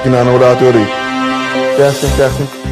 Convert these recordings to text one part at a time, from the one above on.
Aki nan un rato ori. Testing, testing.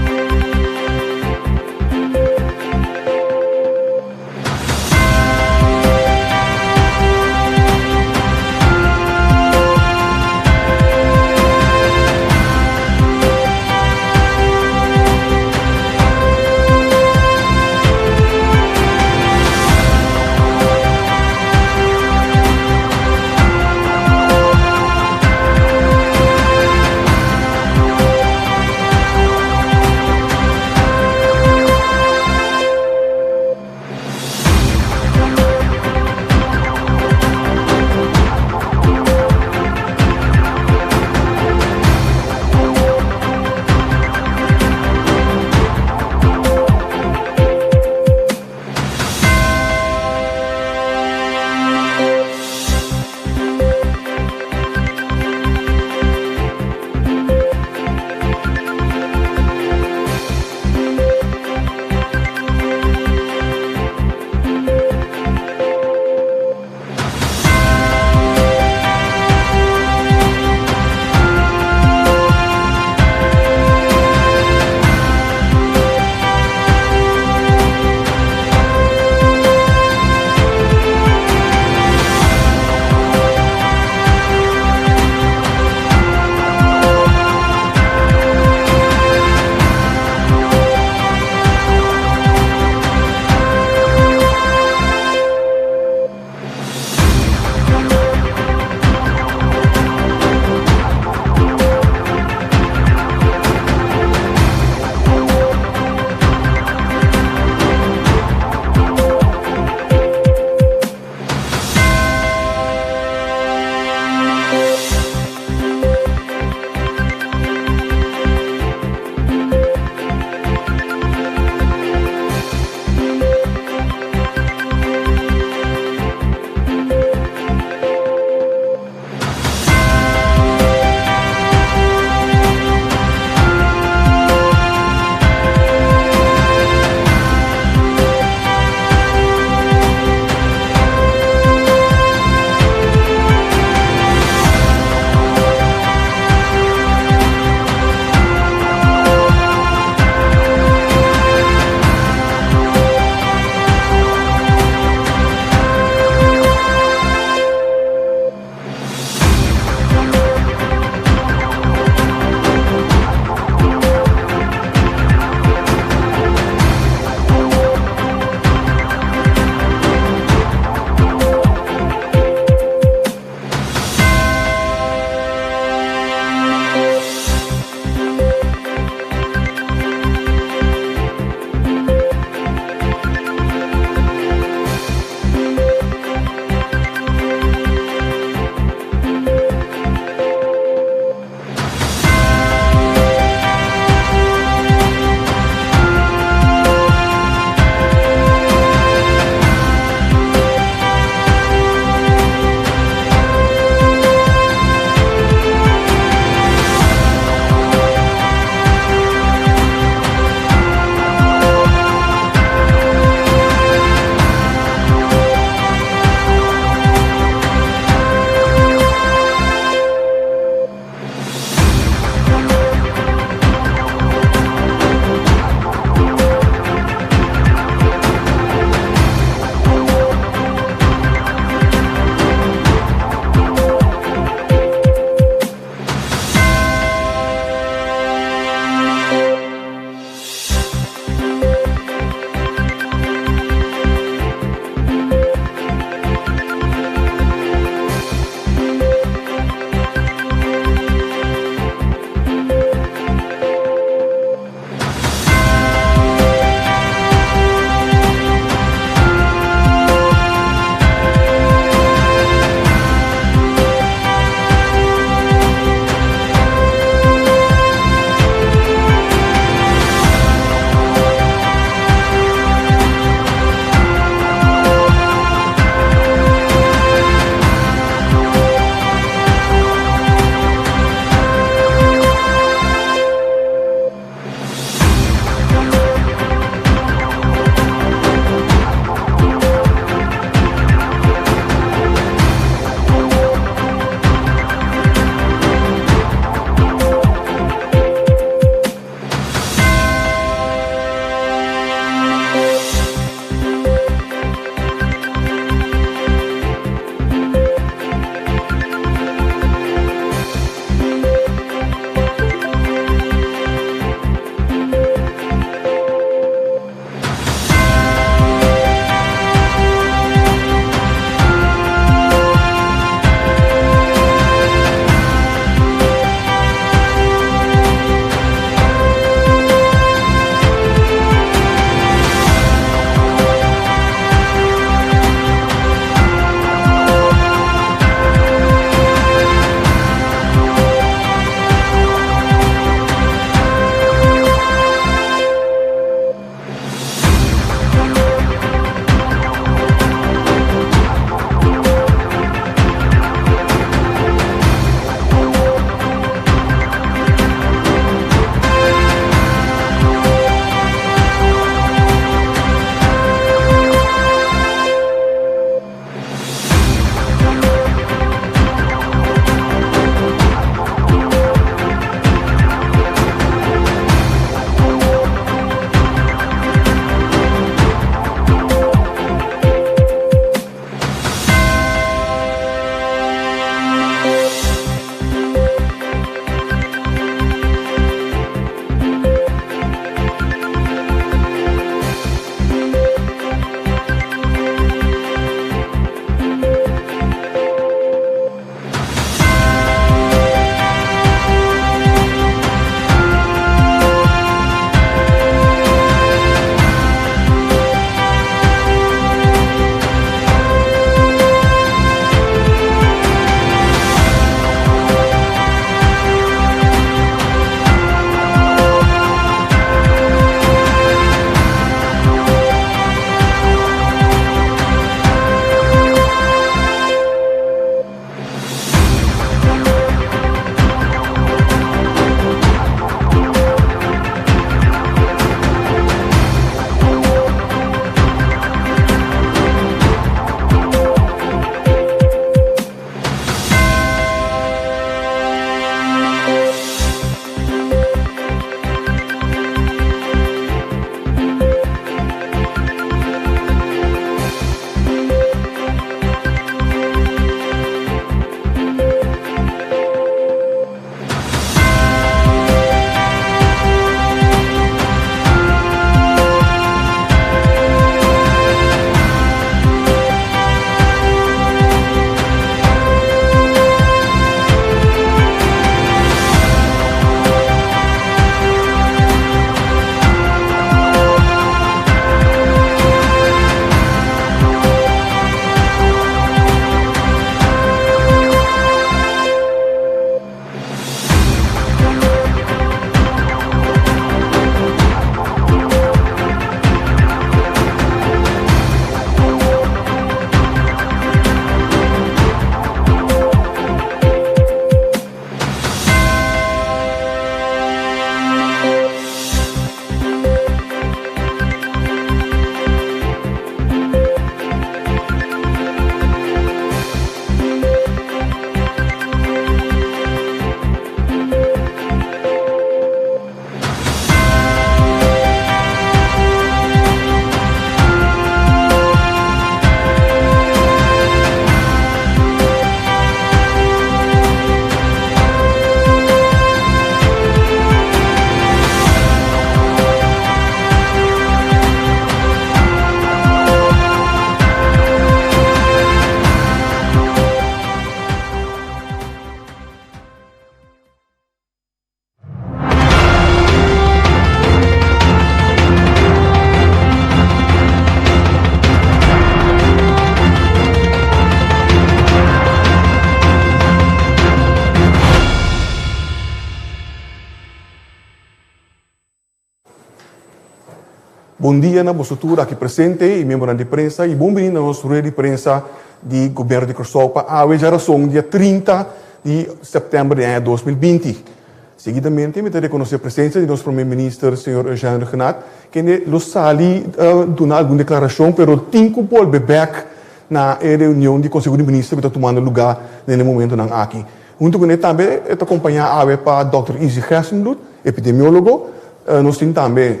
Bon dia na boso tur aki presente i miembronan di prensa i bon bini na nos rueda di prensa di Gobierno di Kòrsou pa awe djarason dia 30 di sèptèmber di aña 2020. Seguidamente mi ta rekonosé presensia di nos Prome Minister señor Eugène Rhuggenaath kende lo sali duna algun deklarashon pero tin ku bolbe bèk na e reunion di Konseho di Minister ku ta tumando lugá den e momentonan aki. Huntu kuné tambe e ta kompañá awe pa dòkter Izzy Gerstenbluth, epidemiólogo. Nos tin tambe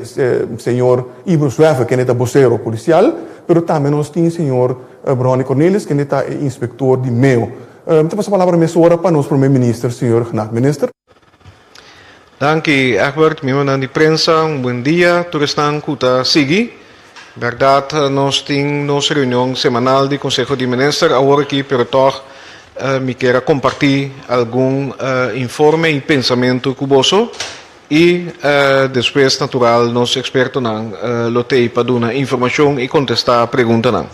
señor Ibro Zwerver, kende ta bosero polisial, pero tambe nos tin señor Ronnie Cornelis, kende ta e inspektor di meo. Mi ta pasa palabra mesora pa nos Prome Minister, señor Gnad. Minister. Danki Egbert, miembronan di prensa, un buen dia tur esnan ku ta sigui. Bèrdat nos tin nos reunion semanal di Konseho di Minister awor aki, pero tòg mi kier a kompartí algun informe i pensamentu ku boso i despues natural nos ekspertonan lo t'ei pa duna informashon i kontestá preguntanan.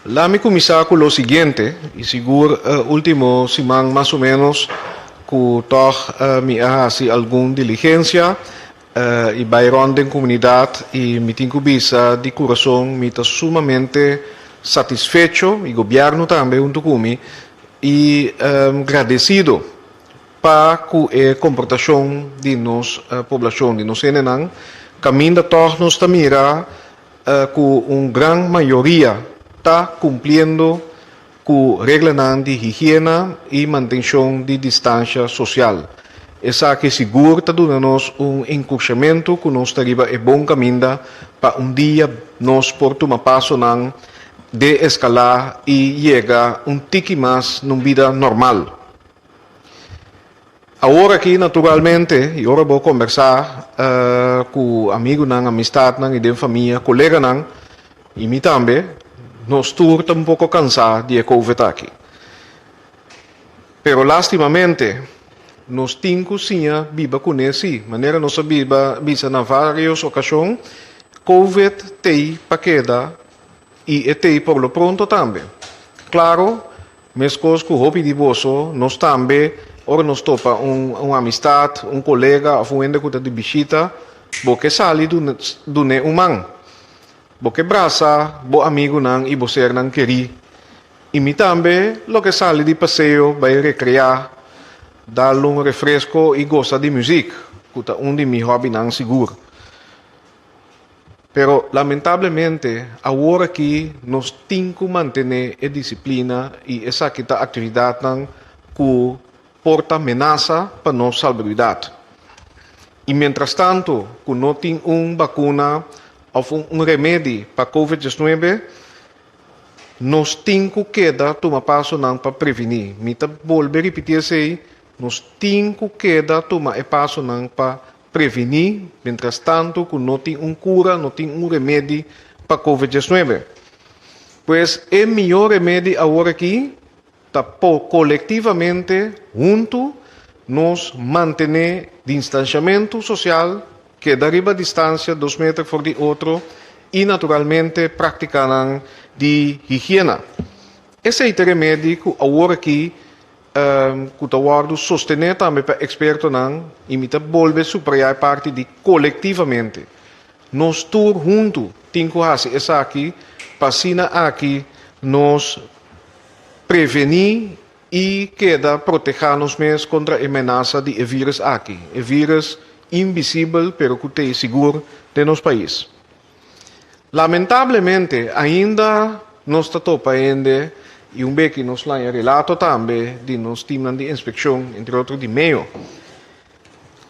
La mi kuminsá ku lo siguiente, i sigur último siman mas o ménos ku tòg mi a hasi algun diligensia i bai rònt den komunidat i mi tin ku bisa di kurason mi ta sumamente satisfecho i gobièrnu tambe huntu ku mi i gradesido pa ku e komportashon di nos poblashon, di nos hendenan, kaminda tòg nos ta mira ku un gran mayoria ta kumpliendo ku reglanan di higiena i mantenshon di distansha sosial. Esaki sigur ta duna nos un enkurshamentu ku nos ta riba e bon kaminda pa un dia nos por tuma pasonan deeskalá i yega un tiki mas na un bida normal. Awor aki naturalmente i ora bo kombersá ku amigunan, amistatnan i den famia, koleganan i mi tambe, nos tur ta un poko kansá di e covid aki. Pero lastimamente nos tin ku siña biba kuné sí. Manera nos a biba bisa na vários okashon, covid t'ei pa keda i e t'ei por lo pronto tambe. Klaro Meskos ku hopi di boso, nos tambe, ora nos topa un un amistat, un kolega òf un hende ku ta di bishita, bo ke sali dun'é un man. Bo ke brasa bo amigunan i bo sernan kerí. I mi tambe lo ke sali di paseo bai rekreá, dal un refresko i gosa di muzik, ku ta un di mi hòbinan sigur. Pero lamentablemente awor aki nos tin ku mantené e disiplina i esaki ta aktividatnan ku por ta menasa pa nos salbruidat. I mientrastantu ku no tin un bakuna òf un remedi pa covid 19, nos tin ku keda tuma pasonan pa prevení. Mi ta bolbe ripití esei, nos tin ku keda tuma e pasonan pa Prevení, mientras tanto ku no tin un kura, no tin un remedi pa Covid 19. Pues e mihó remedi awor aki ta po kolektivamente huntu nos mantené distanshamentu sosial, keda riba distansia dos meter for di otro i naturalmente praktikanan di higiena. Esei ta e remedi ku awor aki ku ta wòrdu sostené tambe pa ekspertonan i mi ta bolbe suprayá e parti di kolektivamente. Nos tur huntu tin ku hasi esaki pa asina aki nos prevení i keda protehá nos mes kontra e menasa di e vírùs aki, e vírùs invisibel pero ku t'ei sigur den nos pais. Lamentablemente ainda nos ta topa hende y un beki nos laña relato tambe di nos teamnan di inspeccion, entre otro di meo,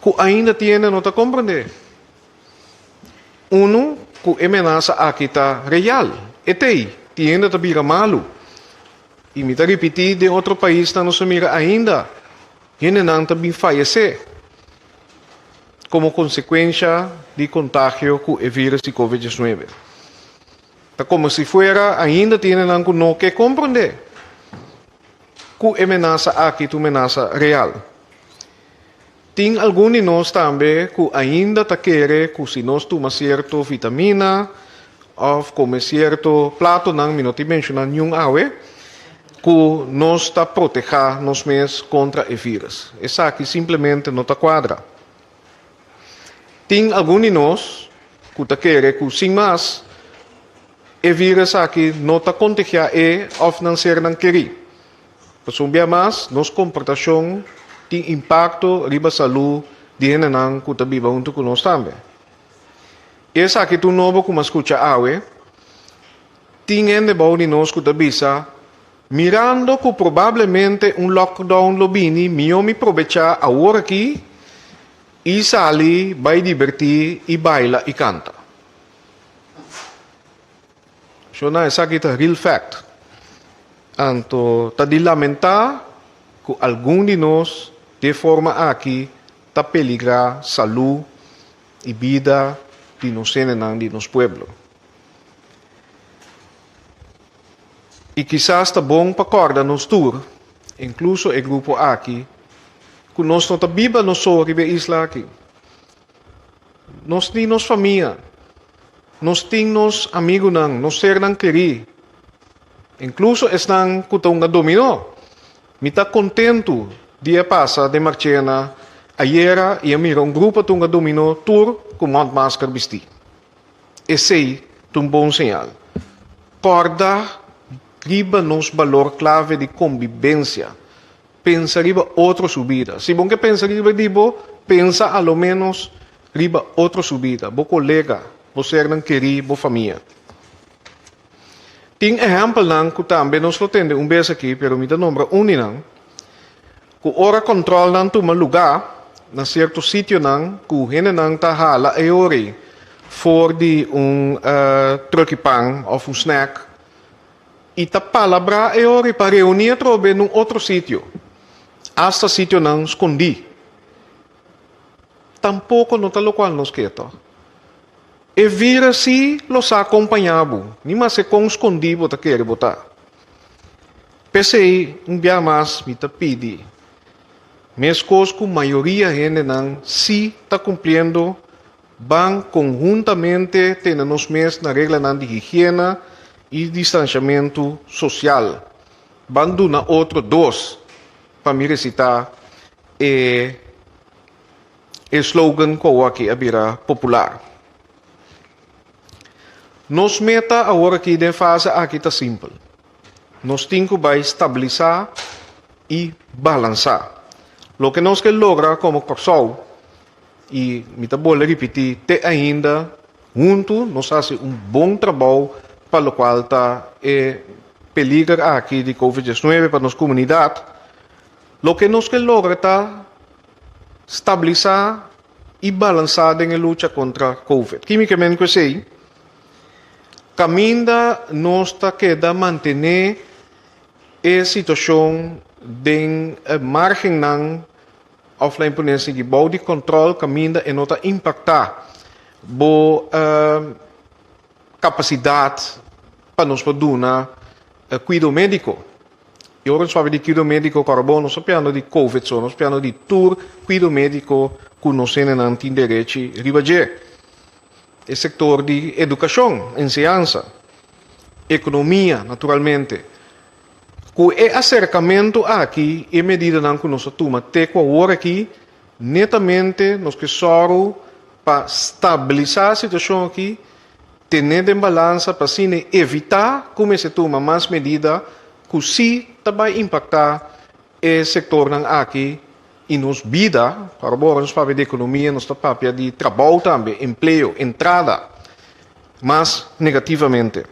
cu ainda tin hende no ta comprende. Uno, cu e menasa aki ta real, e t'ey, tin hende ta bira malu. Y mi ta ripiti, den otro paisnan nos a mira ainda hendenan ta bin fayece. Komo konsekuensha di kontagio ku e vírus di Covid 19. Ta komo si fuera ainda tin hendenan ku no ke komprondé ku e menasa aki ta un menasa real. Tin algun di nos tambe ku ainda ta kere ku si nos tuma sierto vitamina òf kome sierto platonan, mi no tin menshoná niun awe, ku nos ta protehá nos mes kontra e vírus. Esaki simplemente no ta kuadra. Tin algun di nos ku ta kere ku sin mas e vírus aki no ta kontagiá e òf nan sernan kerí. Pasobra un bia mas nos komportashon tin impakto riba salú di hendenan ku ta biba huntu ku nos tambe. Esaki ta un nobo ku mi a skucha awe. Tin hende bou di nos ku ta bisa, Mirando ku probablemente un lockdown lo bini, mihó mi probechá awor aki i sali bai dibertí i baila i kanta. Shona, esaki ta real fact. Anto ta di lamentá ku algun di nos di e forma aki ta peligrá salú i bida di nos hendenan di nos pueblo. I kisas ta bon pa kòrda nos tur, inkluso e grupo aki, ku nos no ta biba nos so riba e isla aki. Nos tin nos famia, nos tin nos amigunan, nos sernan kerí, inkluso esnan ku ta hunga dominó. Mi ta kontentu di a pasa den Marchena ayera i a mira un grupo ta hunga dominó tur ku mondmasker bistí. Esei ta un bon señal. Kòrda riba nos balor klave di kombibensia. Pensa riba otro su bida. Si bo ke pensa riba di bo, pensa a lo ménos riba otro su bida, bo kolega, bo sernan kerí, bo famia. Tin ehèmpelnan ku tambe nos lo tende un bes aki, pero mi ta nombra un di nan, ku ora kòntròlnan tuma lugá na sierto sitionan ku hendenan ta hala e ora for di un trùk'i pan òf un snèk i ta palabrá e ora pa reuní atrobe na un otro sitio, asta sitionan skondí. Tampoko no ta lokual nos ke tòg. E vira si lo sa kompañá bo, ni maske kon skondí bo ta kere bo ta. P'esei, un bia mas mi ta pidi, meskos ku mayoria hendenan si ta kumpliendo, ban konhuntamente tene nos mes na reglanan di higiena i distanshamentu sosial. Ban duna otro dos pa mi resitá e. E slogan ku awor aki a bira popular. Nos meta awor aki den fase aki ta simpel. Nos tin ku bai stabilisá i balansá. Loke nos ke logra komo Kòrsou, i mi ta bolbe ripití te ainda, huntu nos hasi un bon trabou pa lokual ta e peliger aki di Covid 19 pa nos komunidat. Loke nos ke logra ta stabilisá i balansá den e lucha kontra Covid. Kímikamente ku esei, kaminda nos ta keda mantené e situashon den márgennan òf la imponé sigui bou di kòntròl kaminda e no ta impaktá bo kapasidat pa nos por duna kuido médiko. I ora nos papia di kuido médiko kòrda bon, nos ta piando di covid so, nos piando di tur kuido médiko ku nos hendenan tin derechi riba dje. E sektor di edukashon, enseñansa, ekonomia naturalmente. Ku e aserkamentu aki i e medidanan ku nos a tuma te ku awor aki, netamente nos ke sòru pa stabilisá e situashon aki, Tene den balansa pa asina evitá ku mester tuma mas medida ku sí ta bai impaktá e sektornan aki i nos bida. Ora bo ora nos papia di ekonomia nos ta papia di trabou tambe, empleo, entrada, mas negativamente.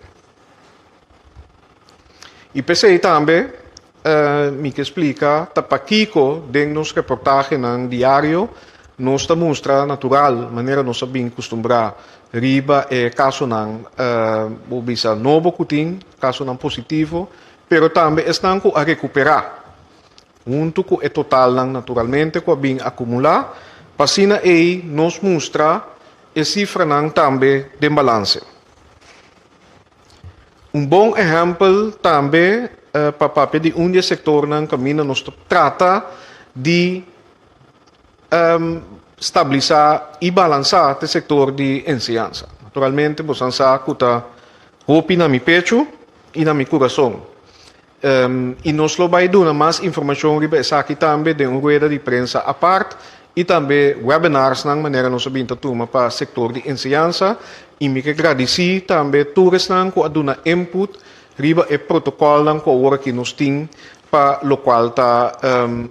I p'esei tambe mi ke splika ta pakiko den nos reportahenan diario nos ta mustra natural manera nos a bin kustumbrá riba e kasonan bo bisa nobo ku tin, kasonan positivo, pero tambe esnan ku a rekuperá huntu ku e totalnan naturalmente ku a bin akumulá pa asina ei nos mustra e sifranan tambe den balanse. Un bon ehèmpel tambe pa papia di un di e sektornan kaminda nos ta trata di stabilisá i balansá ta e sektor di enseñansa. Naturalmente bosan sa ku ta hopi na mi pechu i na mi kurason. I nos lo bai duna mas informashon riba esaki tambe den un rueda di prensa apart. i tambe webinarsnan manera nos a bin ta tuma pa sektor di enseñansa i mi ke gradisí tambe tur esnan ku a duna input riba e protokòlnan ku awor aki nos tin pa lokual ta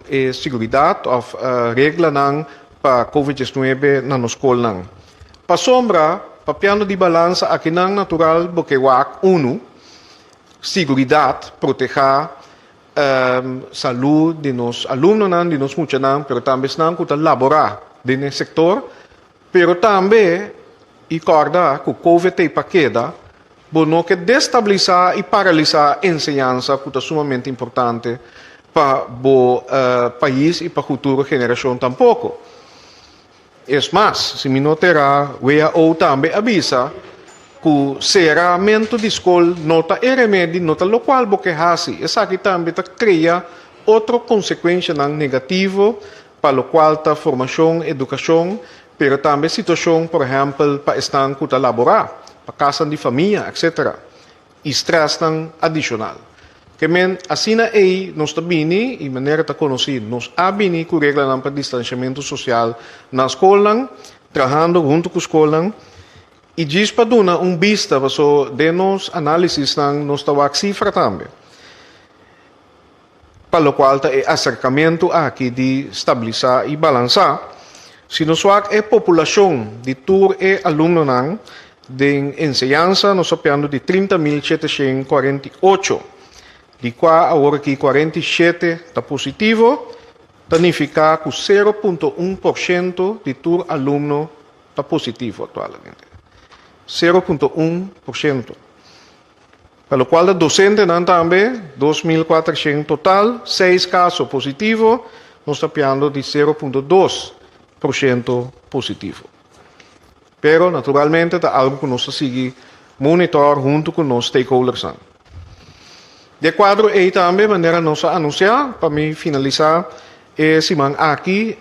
e siguridat òf reglanan pa Covid 19 na nos skolnan. Pasobra papiando di balansa akinan natural bo ke wak unu, siguridat, protehá salú di nos alumnonan, di nos muchanan, pero tambe esnan ku ta laborá den e sektor, pero tambe i kòrda ku Covid t'ei pa keda, bo no ke destabilisá i paralisá enseñansa ku ta sumamente importante pa bo pais i pa futuro generashon tampoko. Es mas, si mi no ta erá, WHO tambe a bisa ku seramentu di skol no ta e remedi, no ta lokual bo ke hasi. Esaki tambe ta krea otro konsekuenshanan negativo pa lokual ta formashon, edukashon, pero tambe situashon, por ehèmpel, pa esnan ku ta laborá, pa kasnan di famia, etcetera. I strèsnan adishonal. Ke men, asina ei nos ta bini, i manera ta konosí, nos a bini ku reglanan pa distansiamentu sosial na skolnan, trahando huntu ku skolnan, i djis pa duna un bista, paso den nos análisisnan nos ta wak sifra tambe, pa lokual ta e aserkamentu aki di stabilisá i balansá. Si nos wak e populashon di tur e alumnonan den enseñansa, nos ta piando di 30.748, di kua awor aki 47 ta positivo, ta nifiká ku 0.1% di tur alumno ta positivo aktualmente. 0.1%. Pa lokual ta dosentenan tambe, 2400 total, seis kaso positivo, nos ta piando di 0.2% positivo. Pero naturalmente ta algu ku nos ta sigui monitor huntu ku nos stakeholdersnan. Den e kuadro ei tambe, manera nos a anunsiá, pa mi finalisá e siman aki,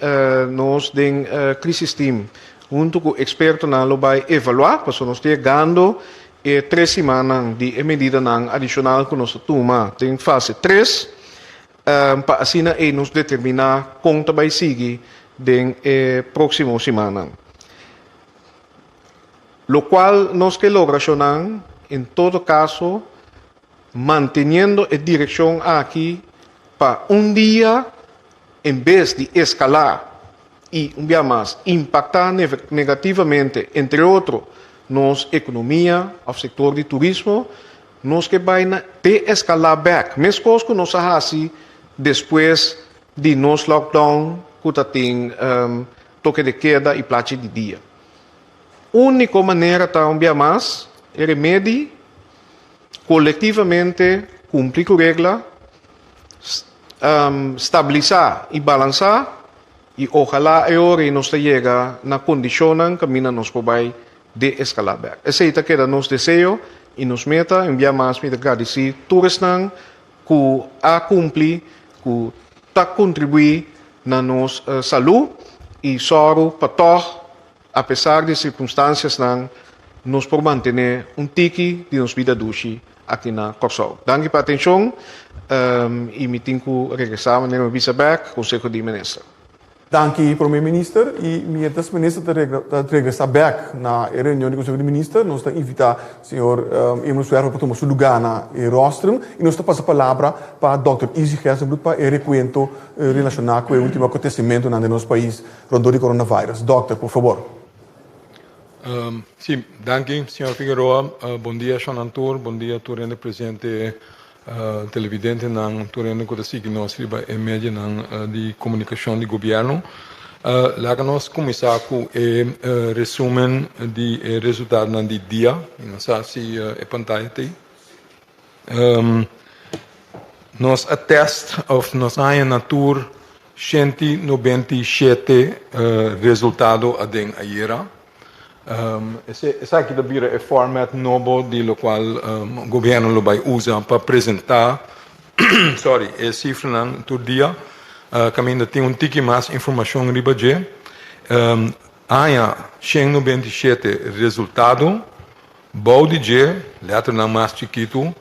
nos den Crisis Team huntu ku ekspertonan lo bai evaluá, pasobra nos ta yegando E tres simannan di e medidanan adishonal ku nos ta tuma den fase tres, pa asina ei nos determiná kon ta bai sigui den e próksimo simannan. Lokual nos ke logra shonnan, en todo kaso manteniendo e direkshon aki pa un dia en bes di eskalá i un bia mas impaktá negativamente entre otro nos ekonomia òf sektor di turismo, nos ke bai na deeskalá bèk meskos ku nos a hasi despues di nos lockdown ku ta tin toke de keda i plachi di dia. Úniko manera ta un bia mas e remedi kolektivamente kumpli ku regla, stabilisá i balansá i ojalá e ora ei nos ta yega na kondishonnan kaminda nos por bai deeskalá bèk. Esei ta keda nos deseo i nos meta. Un bia mas mi ta gradisí tur esnan ku a kumpli, ku ta kontribuí na nos salú i sòru pa tòg apesar di sirkunstansiasnan nos por mantené un tiki di nos bida dushi aki na Kòrsou. Danki pa atenshon i mi tin ku regresá manera mi bisa bèk Konseho di Minister. Danki Prome Minister i mientras Minister ta regresa bek na e reunion di Conseho di Minister nos ta invita señor Emil Zwerver pa tuma su luga na e rostrum i nos ta pasa palabra pa Dòkter Izzy Gerstenbluth pa e rekuento relaciona ku e ultimo acontecimentonan den nos pais rondó di coronavirus. Dòkter, por fabor. Sí, danki señor Figueroa. Bon dia Shonan tur, bon dia tur hende presente, televidentenan, tur hende ku ta sigui nos riba e medianan di komunikashon di gobièrnu. Laga nos kuminsá ku e resumen di e resultadonan di dia. Mi no sa si e pantaya ta ei. Nos a tèst òf nos a haña na tur 197 resultado aden ayera. Esaki ta bira e format nobo di lokual gobièrnu lo bai usa pa presentá sorry e sifranan tur dia. Kaminda tin un tiki mas informashon riba dje. Aña 197 resultado. Bou di dje, lèternan mas chikitu,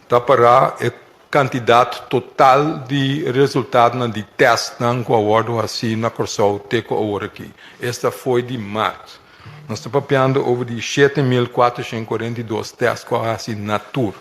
ta pará e. kantidat total di resultadonan di tèstnan ku a wòrdu hasí na Kòrsou te ku awor aki. Esta fo'i di mart. Nos ta papiando over di 7442 tèst ku a hasi na tur.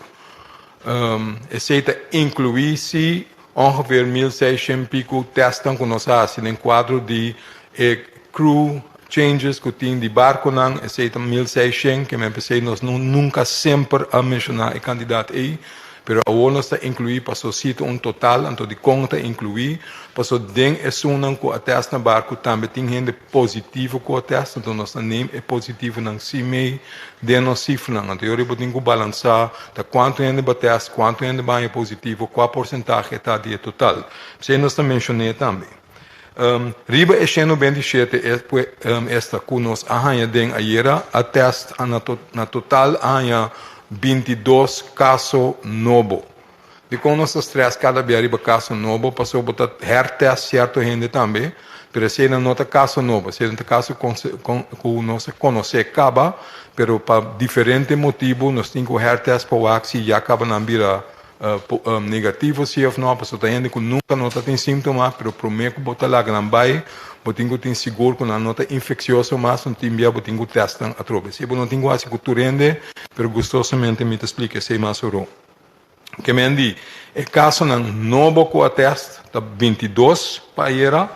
Esei ta inkluí si ongeveer 1600 piku tèstnan ku nos a hasi den kuadro di e crew changes ku tin di barkonan, esei ta 1600, ke men p'esei nos no nunka semper a menshoná e kantidat ei, pero awor nos ta inkluí paso si ta un total, anto dikon ta inkluí? Paso den esunnan ku a tèst na barku tambe tin hende positivo ku a tèst, anto nos ta neem e positivonan si mei den nos sifranan. Anto yori bo tin ku balansá ta kuantu hende bo a tèst, kuantu hende bo a haña positivo, kua porsentahe ta di e total. P'esei nos ta menshon'é tambe. Riba e 127 esta ku nos a haña den ayera a tèst na total a haña 22 kaso nobo. Dikon nos ta strès kada bia riba kaso nobo? Pasobra bo ta hertèst sierto hende tambe, pero eseinan no ta kaso nobo, eseinan ta kaso ku nos a konosé kaba, pero pa diferente motibu nos tin ku hertèst pa wak si ya kaba nan bira negativo si òf no, pasobra ta hende ku nunka no ta tin síntoma, pero promé ku bo ta laga nan bai, bo tin ku tin sigur ku nan no ta infeksioso mas, un tin bia bo tin ku tèst nan atrobe. Esei bo no tin ku hasi ku tur hende, pero gustosamente mi ta splika esei mas oro. Ke men di e kasonan nobo ku a tèst ta 22 pa ayera.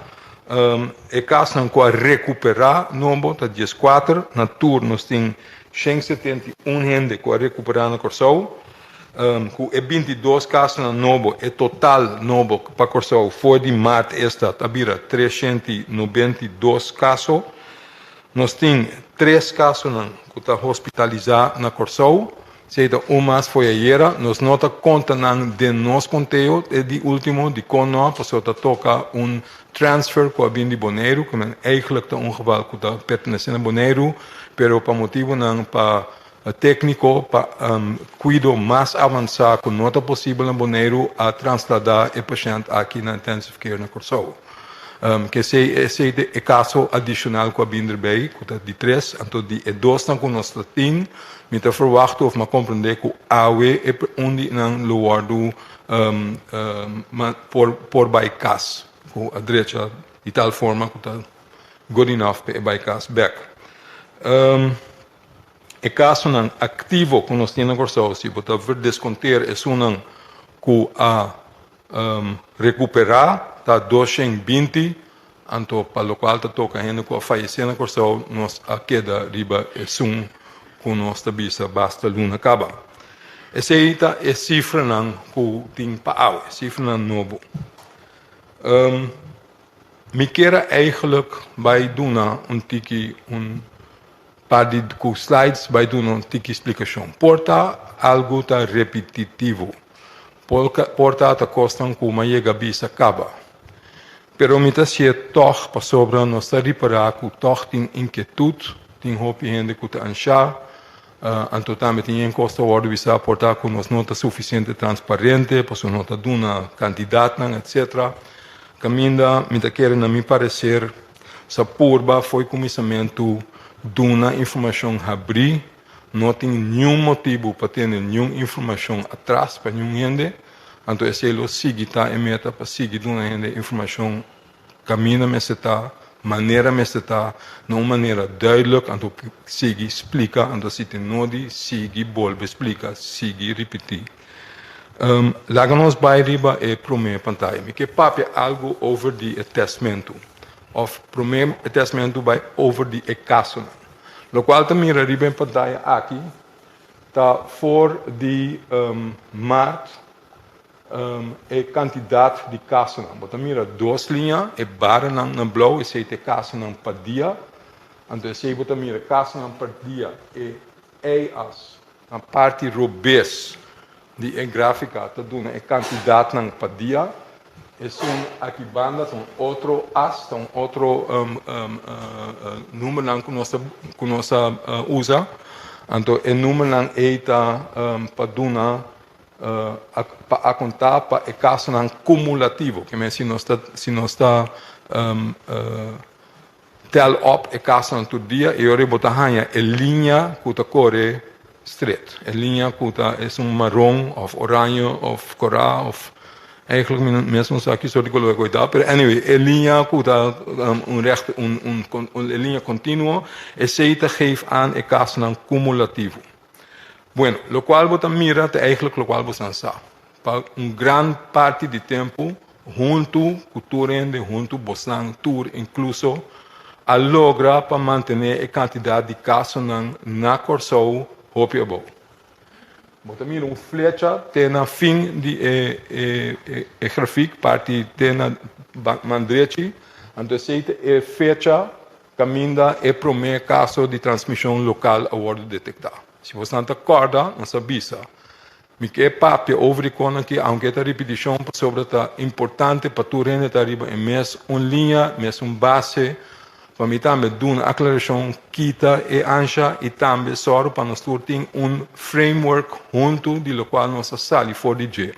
E kasonan ku a rekuperá nobo ta 14. Na tur nos tin 171 hende ku a rekuperá na Kòrsou. Ku e 22 kasonan nobo, e total nobo pa Kòrsou for di mart esta ta bira 392 kaso. Nos tin tres kasonan ku ta hospitalisá na Kòrsou. Esei ta un mas fo'i ayera. Nos no ta konta nan den nos konteo e di último. Dikon no? Pasobra ta toka un transfer ku a bin di Boneiru, ku men eigentlik ta un geval ku ta pertenesé na Boneiru, pero pa motibunan pa tékniko, pa kuido mas avansá ku no ta posibel na Boneiru, a trasladá e pashènt aki na intensive care na Kòrsou. K'esei esei ta e kaso adishonal ku a bin derbei, ku ta di tres. Anto di e dosnan ku nos ta tin, mi ta ferwachtu òf mi a komprendé ku awe e un di nan lo wòrdu por por bai kas, ku a drecha di tal forma ku ta good enough pa e bai kas bèk. E kasonan aktivo ku nos tin na Kòrsou, si bo ta verdeskonteer esunnan ku a Rekuperá ta 220, anto pa lokual ta toka hende ku a fayesé na Kòrsou nos a keda riba esun ku nos ta bisa basta luna kaba. Esei ta e sifranan ku tin pa awe, sifranan nobo. Mi kier a eigelijk bai duna un tiki un par di ku slides bai duna un tiki splikashon. Por ta algu ta repetitivo. Por ta ta kosnan ku m'a yega bisa kaba. Pero mi ta sié tòg pasobra nos ta ripará ku tòg tin inkietut, tin hopi hende ku ta anshá, anto tambe tin yen kos ta wòrdu bisá por ta ku nos no ta sufisiente transparente, pasobra no ta duna kantidatnan etcetera. Kaminda mi ta kere na mi pareser sa purba fo'i kuminsamentu duna informashon habrí. No tin niun motibu pa tene niun informashon atras pa niun hende, anto esei lo sigui ta e meta pa sigui duna hende informashon kaminda mester ta, manera mester ta, na un manera duidelijk, anto sigui splika, anto si tin nodi sigui bolbe splika, sigui ripití. Laga nos bai riba e promé pantaya. Mi ke papia algu over di e tèstmentu, òf promé e tèstmentu bai over di e kasonan. Lokual ta mira riba e pantaya aki ta for di maart e kantidat di kasonan. Bo ta mira dos liña, e baranan na blou esei ta e kasonan pa dia. Anto esei bo ta mira kasonan pa dia, e y-as na parti robes di e gráfika ta duna e kantidatnan pa dia. Esun aki banda ta un otro as, ta un otro numbernan ku nos ta ku nos ta usa. Anto e numbernan ei ta pa duna pa akontá pa e kasonan kumulativo. Ke men si nos ta si nos ta tel op e kasonan tur dia e ora bo ta haña e liña ku ta kore. stret. E liña ku ta esun maron òf oraño òf kòrá òf eigenlijk mi mes no sa ki sort di kolor ku e ta, pero anyway e liña ku ta un recht un un e liña kontinuo esei ta geef aan e kasonan kumulativo. Bueno, lokual bo ta mira ta eigenlijk lokual bo san sa. Pa un gran parti di tempu huntu ku tur hende, huntu bosnan tur inkluso, a logra pa mantené e kantidat di kasonan na Kòrsou hopi abou. Bo ta mira un flecha te na fin di e e grafik, parti te na man drechi, anto esei ta e fecha kaminda e promé kaso di transmishon lokal a wòrdu detektá. Si bosnan ta kòrda, nos a bisa Mi ke papia over di kon aki, aunke e ta ripitishon, pasobra ta importante pa tur hende ta riba e mes un liña, mes un base, pa mi tambe duna aklarashon, kita e ansha i tambe sòru pa nos tur tin un framework huntu di lokual nos a sali for di dje.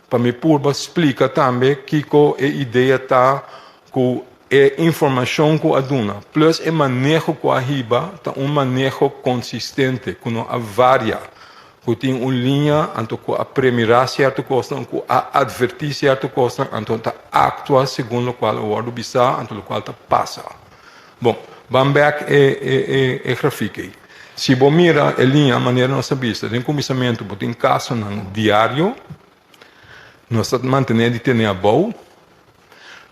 Pa mi purba splika tambe kiko e idea ta ku e informashon ku a duna plus e maneho ku a hiba ta un maneho konsistente ku no a varia. Ku tin un liña, anto ku a premirá sierto kosnan, ku a atvertí sierto kosnan, anto ta aktua segun lokual a wòrdu bisá, anto lokual ta pasa. Bon, ban bèk e e e grafik ei. Si bo mira e liña manera nos a bisa den kuminsamentu, bo tin kasonan diario, nos ta mantené di tene abou,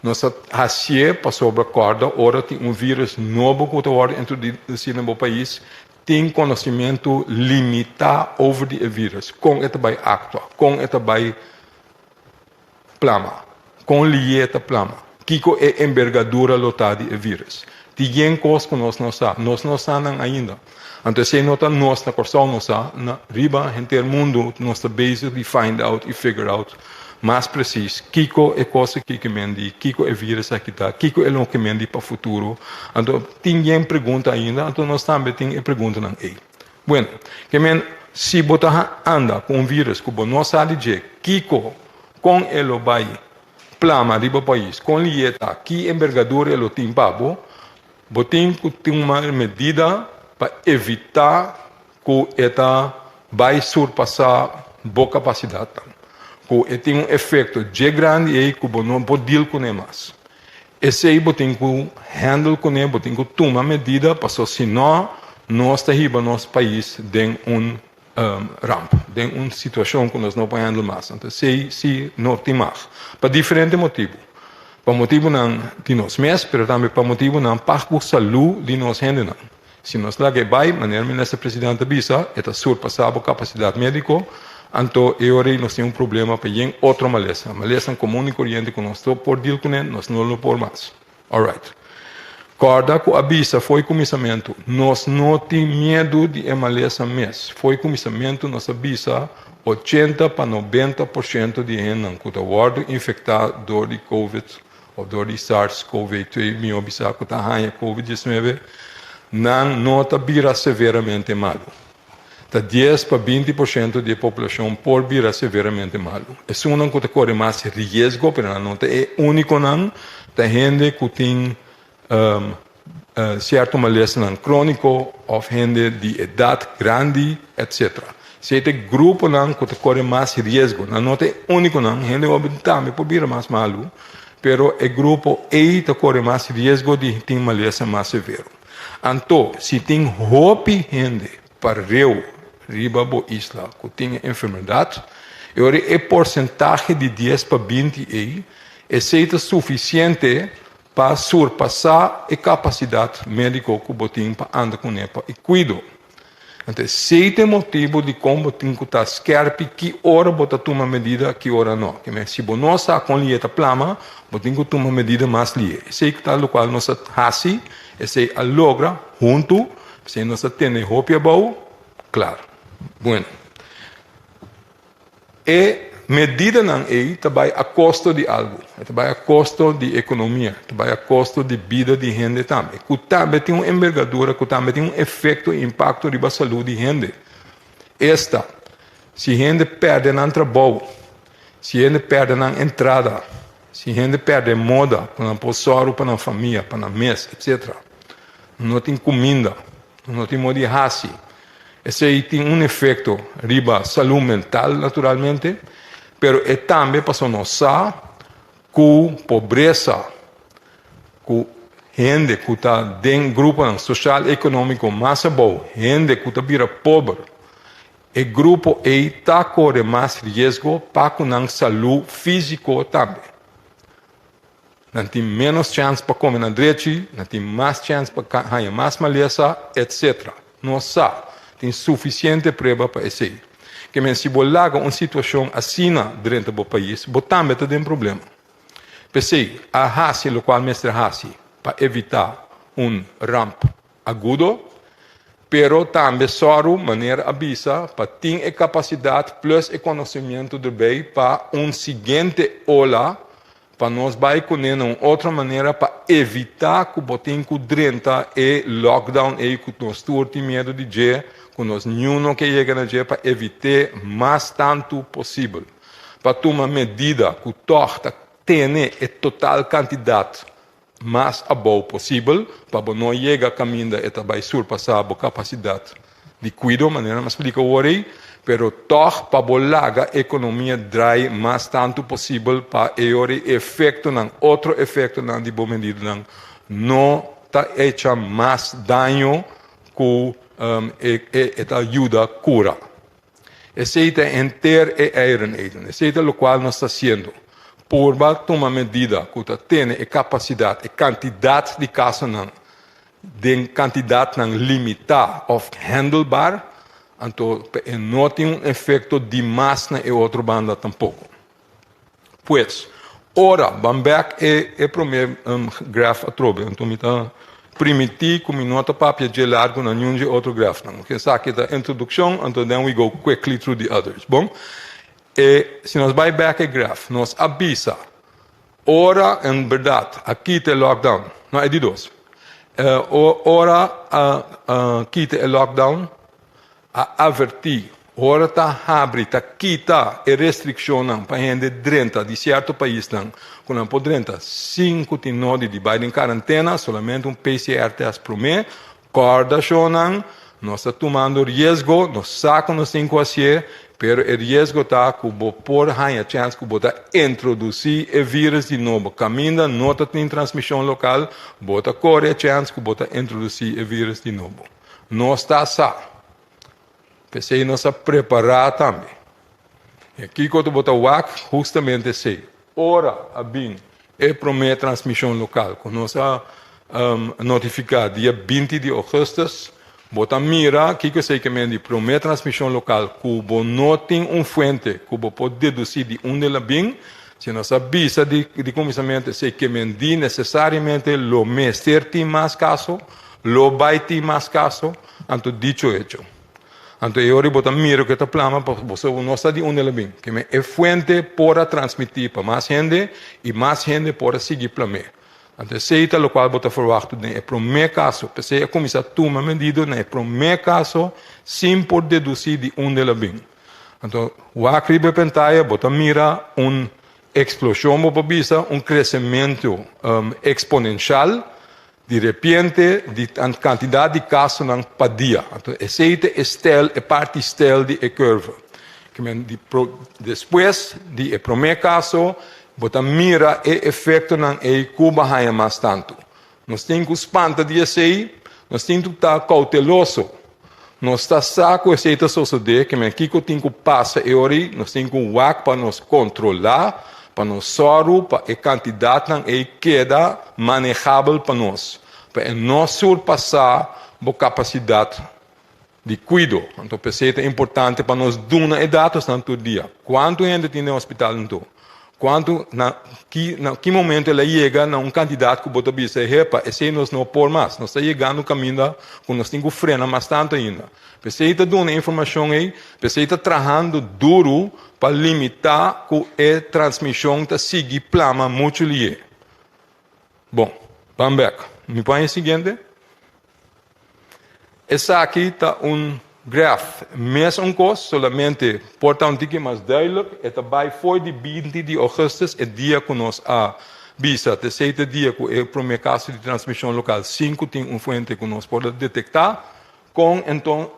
nos ta hasié pasobra kòrda ora tin un vírùs nobo ku ta wòrdu introdusí na bo pais, Tin conocimentu limita over di e virus, con e ta bay actua, con e ta bay plama, con liye e ta plama, kico e embergadura lo ta di e virus. Tin yen cos cu nos no sa, nos no sa nan ainda. Anto esey no ta nos na Corsou no sa, na riba henter mundo nos ta bezig di find out y figure out mas precies kico e cos aki ke men di, kico e virus aki ta, kico e lo ke men di pa futuro. Anto tin yen pregunta ainda, anto nos tambe tin e preguntanan ei. Bueno, ke men si bo ta anda ku un virus ku bo no sa di dje, kico, kon e lo bai plama riba pais, kon liye ta, ki embergadura e lo tin pa bo, bo tin ku tuma medida pa evita ku e ta bai surpasá bo kapasidatnan, ku e tin un efekto dje grandi ei ku bo no por deal kuné mas. Esei bo tin ku handle kuné, bo tin ku tuma medida, paso si no nos ta hiba nos pais den un ramp, den un situashon ku nos no por handle mas. Anto esei si no tin mas, pa diferente motibu. Pa motibunan di nos mes, pero tambe pa motibunan pa ku salú di nos hendenan. Si nos laga e bai, manera Minister President a bisa, e ta surpasá bo kapasidat médiko, anto e ora ei nos tin un problema pa yen otro malesa. Malesanan komun i koriente ku nos por deal kuné, nos no lo por mas. Alright. Kòrda ku a bisa fo'i kuminsamentu, nos no tin miedu di e malesa mes. Fo'i kuminsamentu nos a bisa 80 pa 90% di e hendenan ku ta wòrdu infektá dor di covid Of dor di SARS-CoV-2, mihó bisa ku ta haña Covid 19, nan no ta bira severamente malu. Ta 10 pa 20% di e populashon por bira severamente malu. Esunnan ku ta kore mas riesgo, pero nan no ta e únikonan, ta hende ku tin sierto malesanan króniko òf hende di edat grandi, etcetera. Si ta e gruponan ku ta kore mas riesgo, nan no ta e únikonan, hende hoben tambe por bira mas malu, pero e grupo ei ta kore mas riesgo di tin malesa mas severo. Anto, si tin hopi hende pareu riba bo isla ku tin e enfermedat, e ora e porsentahe di 10 pa 20 ei, esei ta sufisiente Pa surpasá e kapasidat médiko ku bo tin pa anda kuné pa e kuido. Anto esei ta e motibu dikon bo tin ku ta skèrpi ki ora bo ta tuma medida, ki ora no. Kimen si bo no sa kon lihe ta plama, bo tin ku tuma medida mas lihe. Esei ta lokual nos a hasi, esei a logra huntu, p'esei nos a tene hopi abou, klar. Bueno. E medidanan ei ta bai a kosto di algu. E ta bai a kosto di ekonomia, ta bai a kosto di bida di hende tambe, ku tambe tin un embergadura, ku tambe tin un efekto i impakto riba salú di hende. Esta, si hende pèrdè nan trabou, si hende pèrdè nan entrada, si hende pèrdè moda ku nan por sòru pa nan famia, pa nan mes, etsetera, no tin kuminda, no tin moda di hasi. Esei tin un efekto riba salú mental naturalmente, pero e tambe pasobra nos sa ku pobresa, ku hende ku ta den gruponan sosial ekonómiko mas abou, hende ku ta bira pober, e grupo ei ta kore mas riesgo pa ku nan salú físiko tambe. Nan tin ménos chèns pa kome na drechi, nan tin mas chèns pa haña mas malesa, etc. Nos sa, tin sufisiente prueba pa esei. Ke men si bo laga un situashon asina drenta bo pais, bo tambe ta den problema. P'esei, a hasi lokual mester hasi pa evitá un ramp agudo, pero tambe sòru, manera a bisa, pa tin e kapasidat plus e konosimiento derbei pa un siguiente ola pa nos bai kuné na un otro manera pa evitá ku bo tin ku drenta e lockdown ei ku nos tur tin miedu di dje, ku nos niun no ke yega na dje, pa evit'é mas tantu posibel. Pa tuma medida ku tòg ta tene e total kantidat mas abou posibel pa bo no yega kaminda e ta bai surpasá bo kapasidat di kuido, manera mi a splika awor ei, pero tòg pa bo laga ekonomia drai mas tantu posibel pa e ora e efektonan, otro efektonan di bo medidanan no ta echa mas daño ku e ta yuda kura. Esei ta henter e eieren eten. Esei ta lokual nos ta hasiendo. Purba tuma medida ku ta tene e kapasidat, e kantidat di kasonan den kantidatnan limitá òf handelbaar, anto pa e no tin un efekto dimas na e otro banda tampoko. Pues, ora ban bek e e promé graf atrobe, anto mi ta primití ku mi no ta papia dje largu na niun dje otro grafnan. Oke, esaki ta introdukshon, anto then we go quickly through the others. Bon, e si nos bai bek e graf, nos a bisa ora en bèrdat a kita e lockdown, no e di dos, ora a kita e lockdown, A avertí, ora ta habri, ta kita e restrikshonnan pa hende drenta di sierto paisnan ku nan por drenta sin ku tin nodi di bai den karantena, solamente un PCR test promé. Kòrda shonnan, nos ta tumando riesgo, nos sa ku nos tin ku hasié, pero e riesgo ta ku bo por haña chèns ku bo ta introdusí e vírus di nobo. Kaminda no ta tin transmishon lokal, bo ta kore e chèns ku bo ta introdusí e vírus di nobo. Nos ta sa. P'esei nos a prepará tambe. I kiko ta bo ta wak? Hustamente esei. Ora a bin e promé transmishon lokal ku nos a notifiká dia 20 di ougùstùs, bo ta mira kiko esei ke men di promé transmishon lokal ku bo no tin un fuente ku bo por dedusí di unda el a bin. Si nos a bisa di kuminsamentu esei ke men di nesesariamente lo mester tin mas kaso. Lo bai tin mas kaso, anto dicho hecho. Anto e ora bo ta mira ku e ta plama pa boso no sa di unda el a bin. Ke men e fuente por a transmití pa mas hende i mas hende por a sigui plam'é. Anto esei ta lokual bo ta ferwachtu den e promé kaso. P'esei a kuminsá tuma medido na e promé kaso sin por dedusí di unda el a bin. Anto wak riba e pantaya bo ta mira un eksploshon bo por bisa, un kresementu eksponenshal. Di repente di kantidat di kasonan pa dia. Anto esei ta e stel, e parti stel di e curve. Ke men di pro, despues di e promé kaso bo ta mira e efektonan ei ku bo a haña mas tantu. Nos tin ku spanta di esei, nos tin ku ta kouteloso. Nos ta sa ku esei ta sosodé, ke men kiko tin ku pasa e ora ei, nos tin ku wak pa nos kontrolá, pa nos sòru pa e kantidatnan ei keda manehabel pa nos, pa e no surpasá bo kapasidat di kuido. Anto p'esei ta importante pa nos duna e datosnan tur dia. Kuantu hende tin den hospital anto? Kuantu, na ki, na ki momento el a yega na un kantidat ku bo ta bisa, Hepa, esei nos no por mas. Nos ta yegando un kaminda ku nos tin ku frena mas tantu ainda. P'esei ta duna e informashon ei, p'esei ta trahando duru pa limitá ku e transmishon ta sigui plama muchu lié. Bon, ban bèk. Mi por haña e siguiente? Esaki ta un graf, mes un kos, solamente por ta un tiki mas duidelijk. E ta bai for di 20 di augustus, e dia ku nos a bisa ta esei ta e dia ku e prome kaso di transmishon lokal sin ku tin un fuente ku nos por a detektá. Kon enton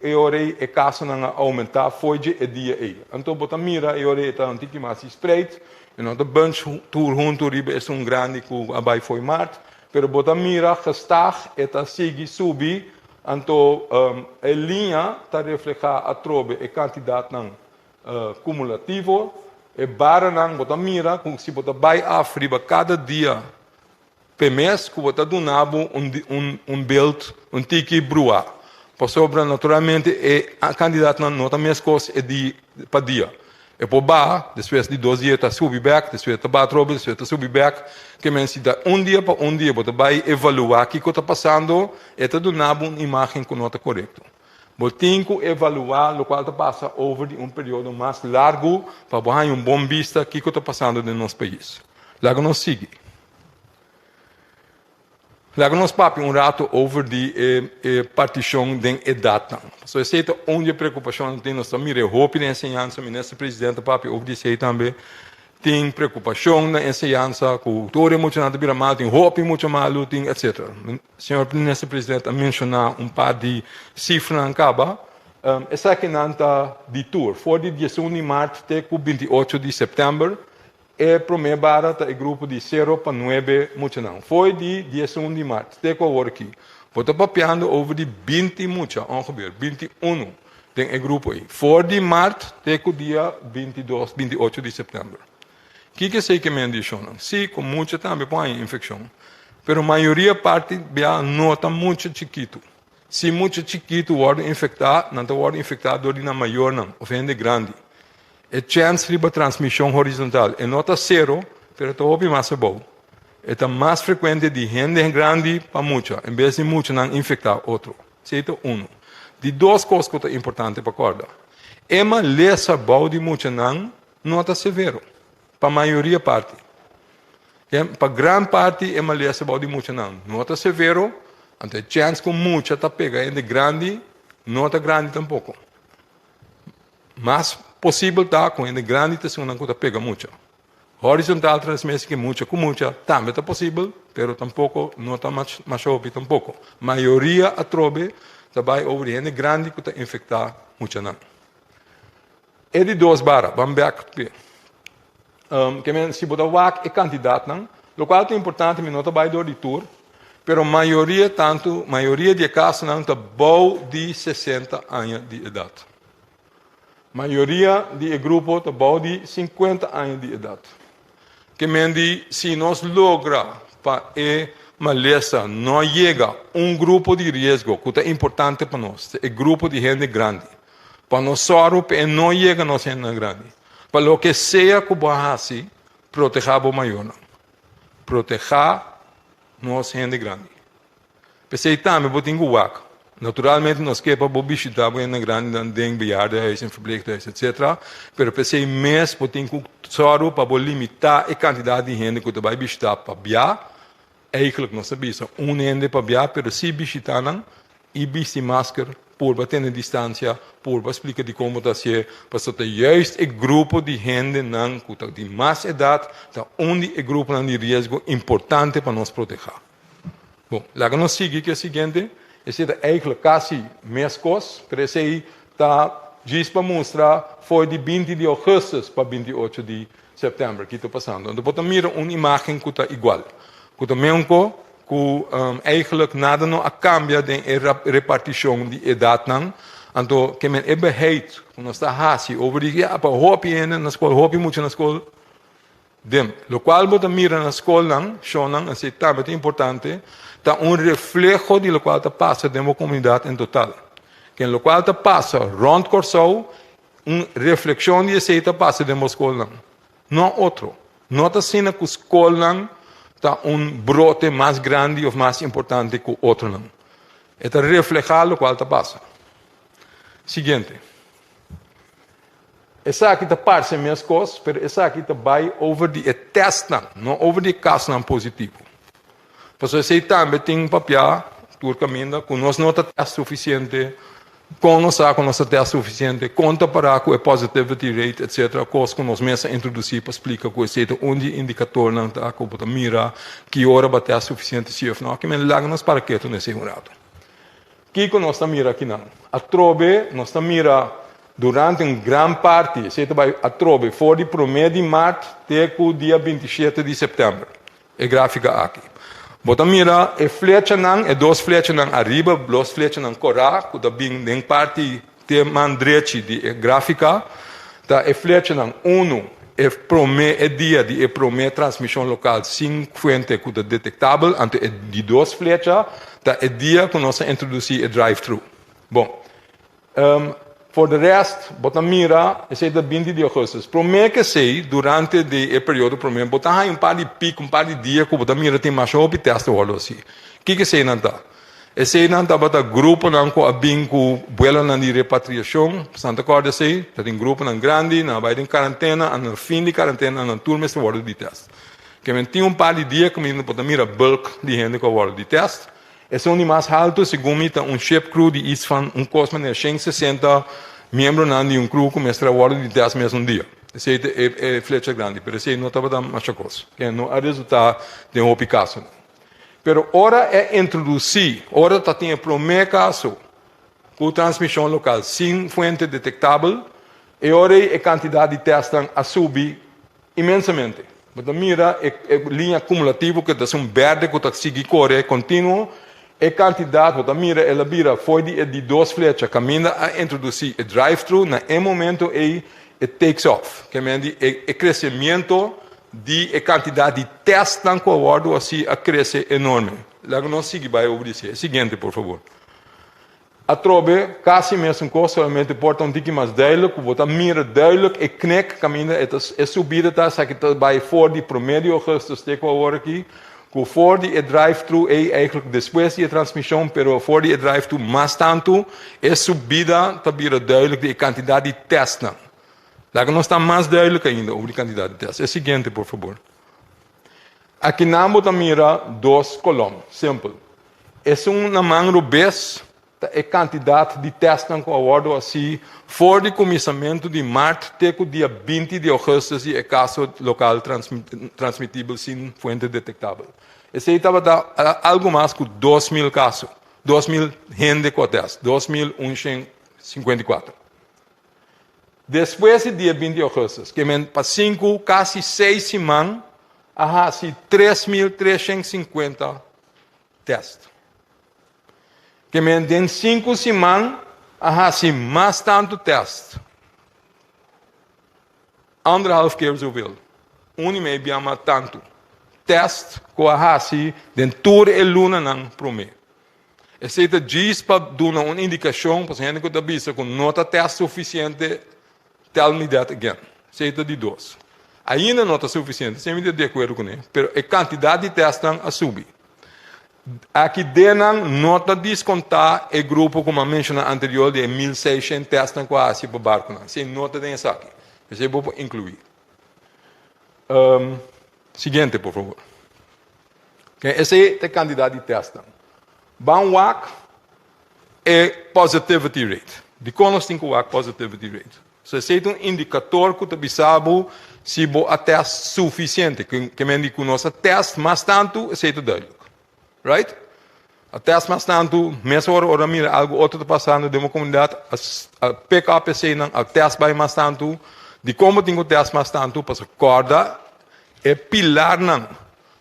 e ora ei e kasonan a oumentá fo'i dje e dia ei? Anto bo ta mira e ora ei e ta un tiki mas spreid, e no ta bunch tur huntu riba esun grandi ku a bai fo'i mart, pero bo ta mira gestaag e ta sigui subi, anto e liña ta reflehá atrobe e kantidatnan kumulativo. E baranan bo ta mira ku si bo ta bai af riba kada dia P'e mes ku bo ta duna bo un beeld un tiki bruá, pasobra naturalmente e kandidatnan no ta meskos e di pa dia. E por baha, despues di dos dia ta subi bèk, despues ta baha atrobe, despues ta subi bèk. Ke men si ta un dia pa un dia bo ta bai evaluá kiko ta pasando, e ta duna bo un imágen ku no ta korekto. Bo tin ku evaluá lokual ta pasa over di un periodo mas largu pa bo haña un bon bista kiko ta pasando den nos pais. Laga nos sigui. Laga nos papia un rato over di e e partishon den edatnan. Pasobra esei ta un di e preokupashonnan tin. Nos ta mira e hopi den enseñansa, Minister President ta papia over di esei tambe. Tin preokupashon na enseñansa ku tur e muchanan ta bira malu, tin hopi mucha malu, tin etcetera. Señor Minister President a menshoná un par di sifranan kaba. Esakinan ta di tur, for di 11 di mart te ku 28 di sèptèmber. E promé bara ta e grupo di sero pa nuebe muchanan. Fo'i di 11 di mart te ku awor aki, bo ta papiando over di 20 mucha, ongeveer 21 den e grupo ei. For di mart te ku dia 22, 28 di sèptèmber. Kiko esei ke men di shonnan? Sí, ku mucha tambe por haña infekshon, pero mayoria parti bia no ta mucha chikitu. Si mucha chikitu wòrdu infektá, nan ta wòrdu infektá dor di nan mayornan òf hende grandi. E chèns riba transmishon horizontal e no ta sero, pero ta hopi mas abou. E ta mas frekuente di hende grandi pa mucha, en bes di muchanan infektá otro. Esei ta unu. Di dos kos ku ta importante pa kòrda, e malesa bou di muchanan no ta severo, pa mayoria parti. Pa gran parti e malesa bou di muchanan no ta severo, anto e chèns ku mucha ta pega hende grandi no ta grandi tampoko. Mas posibel ta ku hende grandi ta esunnan ku ta pega mucha. Horizontal transmisi ki mucha ku mucha tambe ta posibel, pero tampoko no ta masha hopi tampoko. Mayoria atrobe ta bai over di hende grandi ku ta infektá muchanan. E di dos bara, ban bek p'e. Ke men si bo ta wak e kantidatnan, lokual ta importante, mi no ta bai dor di tur, pero mayoria tantu, mayoria di e kasonan ta bou di 60 aña di edat. Mayoria di e grupo ta bou di 50 aña di edat. Ke men di si nos logra pa e malesa no yega un grupo di riesgo ku ta importante pa nos, ta e grupo di hende grandi. Pa nos sòru pa e no yega nos hendenan grandi. Pa loke sea ku bo a hasi, protehá bo mayornan. Protehá nos hende grandi. P'esei tambe bo tin ku wak. Naturalmente nos ke pa bo bishitá bo hendenan grandinan den bejaardenhuis en verpleeghuis etcetera, pero p'esei mes bo tin ku sòru pa bo limitá e kantidat di hende ku ta bai bishitá pabia Eigenlijk nos ta bisa un hende pabia pero si bishita nan y bisti masker, purba tene distancia, purba splica dicon bo ta hacié, pasobra ta juist e grupo di hendenan cu ta di mas edad ta un di e gruponan di riesgo importante pa nos proteha. Bon, laga nos sigui cu e siguiente, esey ta eigenlijk casi mescos, pero esey ta djis pa mustra fo'i di 20 di augustus pa 28 di September, ki ta pasando? Anto bo ta mira un imagen ku ta igual, ku ta meunko ku eigenlijk nada no a kambia den e repartishon di edatnan. Anto ke men e beheid ku nos ta hasi over di ya pa hopi hende na skol, hopi mucha na skol, dem. Lokual bo ta mira na skolnan, shonnan, esei tambe ta importante, ta un refleho di lokual ta pasa den bo komunidat en total. Ken lokual ta pasa rònt Kòrsou Un reflekshon di esei ta pasa den bo skolnan, no otro. No ta asina ku skolnan ta un brote mas grandi òf mas importante ku otronan. E ta reflehá lokual ta pasa. Siguiente. Esaki ta parse meskos, pero esaki ta bai over di e tèstnan, no over di e kasonan positivo. Pasobra esei tambe tin papiá tur kaminda ku nos no ta tèst sufisiente, kon nos sa ku nos ta tèst sufisiente, kon ta pará ku e positivity rate etcetera, kos ku nos mes a introdusí pa splika ku esei ta un di e indikatornan ta ku bo ta mira ki ora bo a tèst sufisiente si òf no. Aki men laga nos para ketu na esei un ratu. Kiko nos ta mira akinan? Atrobe nos ta mira durante un gran parti, esei ta bai atrobe for di promé di mart te ku dia 27 di sèptèmber, e gráfika aki. Bo ta mira e flechanan, e dos flechanan ariba, dos flechanan korá ku ta bin den parti te man drechi di e gráfika, ta e flechanan, unu, e promé e dia di e promé transmishon lokal sin fuente ku ta detektabel, anto e di dos flecha ta e dia ku nos a introdusí e drive-thru. Bon, for de rest, bo ta mira esei ta 20 di ougùstùs. Promé ku esei, durante di e periodo promé, bo ta haña un par di pik, un par di dia ku bo ta mira tin masha hopi tèst ta wòrdu hasí. Kiko eseinan ta? Eseinan tabata gruponan ku a bin ku buelonan di repatriashon. Santa kòrda esei, ta tin gruponan grandi, nan a bai den karantena, a na fin di karantena nan tur mester wòrdu di tèst. Ke men tin un par di dia ku mi por ta mira bulk di hende ku a wòrdu di tèst. Esun di mas haltu, segun mi, ta un ship crew di iets van un kos manera 160 miembronan di un crew ku mester a wòrdu di tèst mesun dia. Esei ta e flecha grandi, pero esei no tabata masha kos, ke no a resultá den hopi kasonan. Pero ora e introdusí, ora ta tin e promé kaso ku transmishon lokal sin fuente detektabel, e ora ei e kantidat di tèstnan a subi inmensamente. Bo ta mira e liña kumulativo ku ta un bèrdè ku ta sigui kore kontinuo, e kantidat bo ta mira el a bira for di e di dos flecha kaminda a introdusí e drive-thru, na e momento ei e takes off, ke men di e kresemiento di e kantidat di tèstnan ku a wòrdu hasi a krese enorme. Laga nos sigui bai over di esei. E siguiente, por fabor. Atrobe, kasi mesun kos, solamente por ta un tiki mas duidelijk, ku bo ta mira duidelijk e knek kaminda e ta e subida ta, esaki ta bai for di promé di ougùstùs te ku awor aki, ku for di e drive-thru ei eigenlijk despues di e transmishon, pero for di e drive-thru mas tantu e subida ta bira duidelijk di e kantidat di tèstnan. Laga nos ta mas duidelijk ainda over di kantidat di tèst. E siguiente, por fabor. Akinan bo ta mira dos kolòm, simpel. Esun na man robes ta e kantidat di tèstnan ku a wòrdu hasí for di kuminsamentu di mart te ku dia 20 di ougùstùs di e kaso lokal transmitibel sin fuente detektabel. Esei tabata algu mas ku 2000 kaso, 2000 hende ku a tèst, 2154. Despues di dia 20 di ougùstùs, ke men pa sinku, kasi seis siman, a hasi 3350 tèst. Ke men den sinku siman a hasi mas tantu tèst. Anderhalf keer zoveel. Un i mei bia mas tantu tèst ku a hasi den tur e lunanan promé. Esei ta djis pa duna un indikashon pasobra hende ku ta bisa ku no ta tèst sufisiente, tell me that again. Esei ta di dos. Ainda no ta sufisiente, esei mi ta di akuerdo kuné, pero e kantidat di tèstnan a subi. Aki denan no ta diskontá e grupo ku mi a menshoná anterior di e 1600 tèstnan ku a hasi pa barkunan. Esei no ta den esaki. Esei bo por inkluí. Siguiente, por favor. Esei ta e kantidat di tèstnan. Ban wak e positivity rate. Dikon nos tin ku wak positivity rate? So esei ta un indikator ku ta bisa bo si bo a tèst sufisiente. Ke men di ku nos a tèst mas tantu, esei ta duidelijk. Right? A tèst mas tantu, mesora ora mira algu otro ta pasando den bo komunidat, a pick up eseinan, a tèst bai mas tantu. Dikon bo tin ku tèst mas tantu? Pasobra kòrda e pilarnan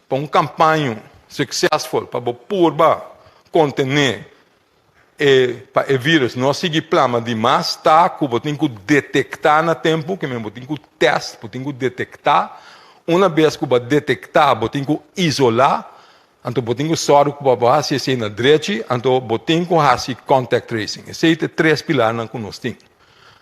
pa un kampaño suksesful pa bo purba kontené e pa e virus no sigui plama di mas ta ku bo tin ku detektá na tempu, ke men bo tin ku tèst, bo tin ku detektá. Una bes ku bo a detektá bo tin ku isolá, anto bo tin ku sòru ku bo hasi esei na drechi, anto bo tin ku hasi contact tracing. Esei ta e tres pilarnan ku nos tin.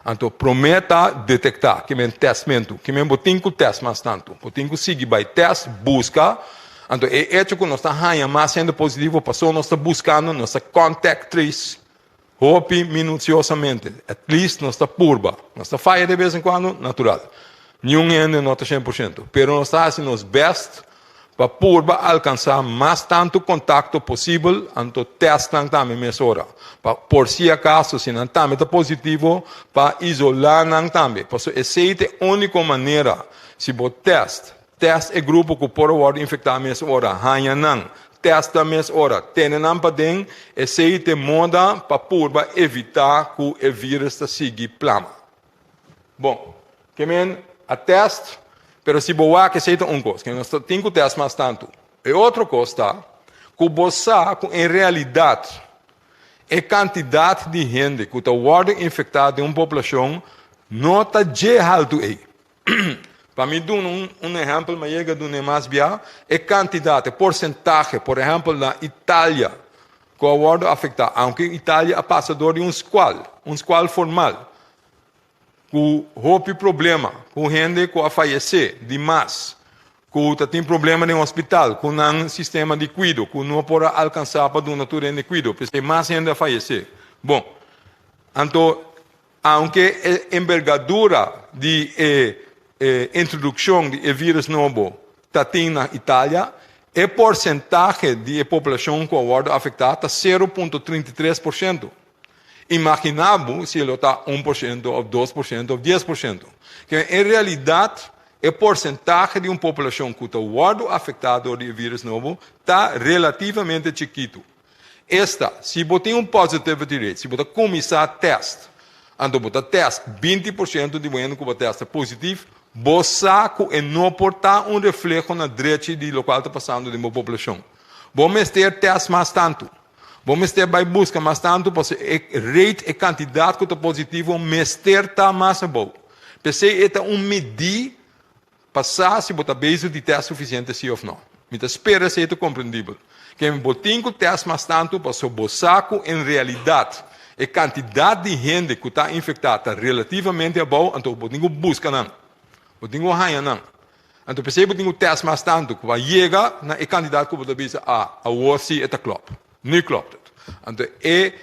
Anto promé ta detektá, ke men tèstmentu, ke men bo tin ku tèst mas tantu. Bo tin ku sigui bai tèst, buska. Anto e echo ku nos ta haña mas hende positivo pasobra nos ta buskando, nos ta contact trace hopi minusiosamente. At least nos ta purba. Nos ta faya de bes en kuando, natural. Niun hende no ta 100%, pero nos ta hasi nos bèst pa purba alkansá mas tantu kontakto posibel, anto tèst nan tambe mesora, pa por si akaso si nan tambe ta positivo, pa isolá nan tambe. Pasobra esei ta e úniko manera, si bo tèst, tèst e grupo ku por a wòrdu infektá mesora, haña nan, testa mes ora. Tene nan paden, esei ta e moda pa purba evitá ku e vírus ta sigui plama. Bon, ke men a tèst, pero si bo wak esei ta un kos, ke nos ta tin ku tèst mas tantu. E otro kos ta ku bo sa ku en realidat e kantidat di hende ku ta wòrdu infektá den un poblashon no ta dje haltu ei. Pa mi duna un ehèmpel, mi a yega dun'é mas bia, e kantidat, e porsentahe, por ehèmpel na Italia, ku a wòrdu afektá, aunke Italia a pasa dor di un skual, un skual formal, ku hopi problema, ku hende ku a fayesé di mas, ku ta tin problema den hospital, ku nan sistema di kuido, ku no por a alkansá pa duna tur hende kuido, p'esei mas hende a fayesé. Bon, anto Aunke e embergadura di e introdukshon di e vírus nobo ta tin na Italia, e porsentahe di e poblashon ku a wòrdu afektá ta 0.33%. Imaginá bo si e lo ta 1% òf 2% òf 10%. Ke en realidat e porsentahe di un poblashon ku ta wòrdu afektá dor di e vírus nobo ta relativamente chikitu. Esta, si bo tin un positivity rate, si bo ta kuminsá tèst, anto bo ta tèst 20% di bo hende ku bo tèst ta positif, bo sa ku e no por ta un refleho na drechi di lokual ta pasando den bo poblashon. Bo mester tèst mas tantu. Bo mester bai buska mas tantu pasobra e rate, e kantidat ku ta positivo mester ta mas abou. P'esei e ta un midí Pa sa si bo ta bezig di tèst sufisiente si òf nò. Mi ta spera esei ta komprendibel. Ke bo tin ku tèst mas tantu pasobra bo sa ku en realidat e kantidat di hende ku ta infektá ta relativamente abou, anto bo tin ku buska nan. Bo tin ku haña nan. Anto p'esei bo tin ku tèst mas tantu ku pa yega na e kantidat ku bo ta bisa, ah, awor si e ta klòp. Nu klopt het. Anto e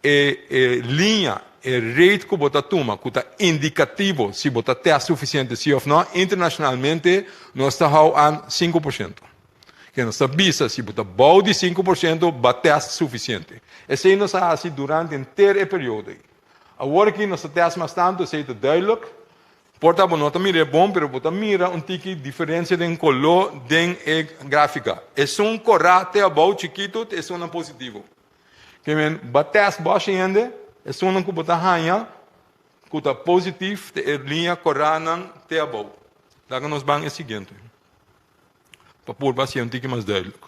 E e liña, e rate ku bo ta tuma ku ta indikativo si bo ta tèst sufisiente si òf nò, internashonalmente nos ta hou aan 5%. Ke nos ta bisa si bo ta bou di 5% ba tèst sufisiente. Esei nos a hasi durante henter e periodo ei. Awor aki nos ta tèst mas tantu, esei ta duidelijk. Por ta bo no ta mira e bon, pero bo ta mira un tiki diferensia den koló den e gráfika. Esun korá te abou chikitu ta esunnan positivo. Ke men ba test bòshi hende, esunnan ku bo ta haña ku ta positif te e liña koránan te abou. Laga nos ban e siguiente pa purba hasié un tiki mas duidelijk.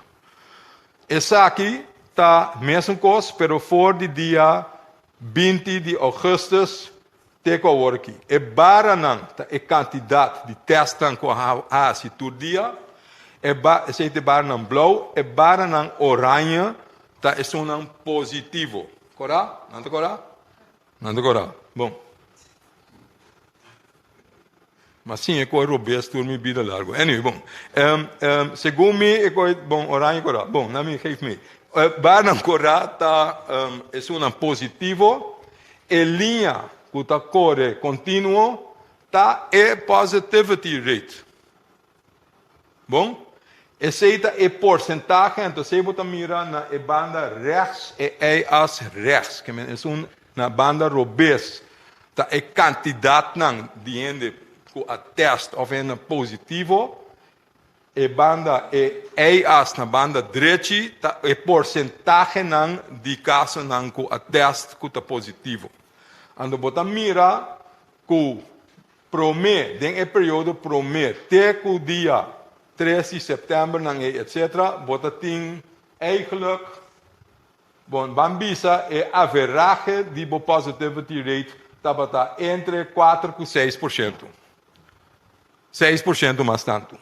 Esaki ta mesun kos pero for di dia 20 di ougùstùs te ku awor aki. E baranan ta e kantidat di tèstnan ku a hasi tur dia. E ba, esei ta e baranan blou. E baranan oranje ta esunnan positivo. Kòrda? Nan ta kòrda? Nan ta kòrda. Bon. Ma sin e koe robes tur mi bida largo. Anyway, bon. Um, um, segun mi e koe, bon, oranje kòrda. Bon, na mi geef mee. Baranan kòrda ta um, esunnan positivo. E liña ku ta kore kontinuo ta e positivity rate. Bon? Esei ta e porsentahe, anto esei bo ta mira na e banda rechts, e y-as rechts, ke men esun na banda robes ta e kantidatnan di hende ku a tèst òf hende positivo. E banda e y-as na banda drechi ta e porsentahenan di kasonan ku a tèst ku ta positivo. Anto bo ta mira ku promé den e periodo promé te ku dia 3 di sèptèmbernan ei etcetera bo ta tin eigenlijk, bon ban bisa e averahe di bo positivity rate tabata entre 4 ku 6%. 6% mas tantu.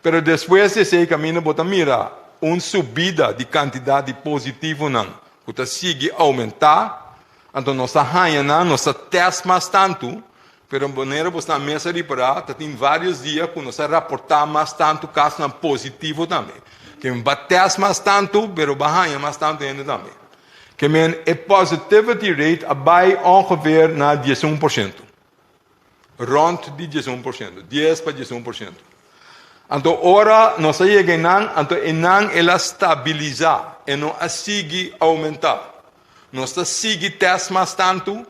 Pero despues di esei kaminda bo ta mira un subida di kantidat di positivonan ku ta sigui oumentá, anto nos ta haña nan, nos ta tèst mas tantu, pero manera bo sta mes a ripará ta tin vários dia ku nos a raportá mas tantu kasonan positivo tambe. Ke men ba tèst mas tantu, pero ba haña mas tantu hende tambe. Ke men e positivity rate a bai ongeveer na 11%. Rond di 11%, 10 pa 11%. Anto ora nos a yega einan, anto einan el a stabiliza, e no a sigui aumenta. Nos ta sigui test mas tantu,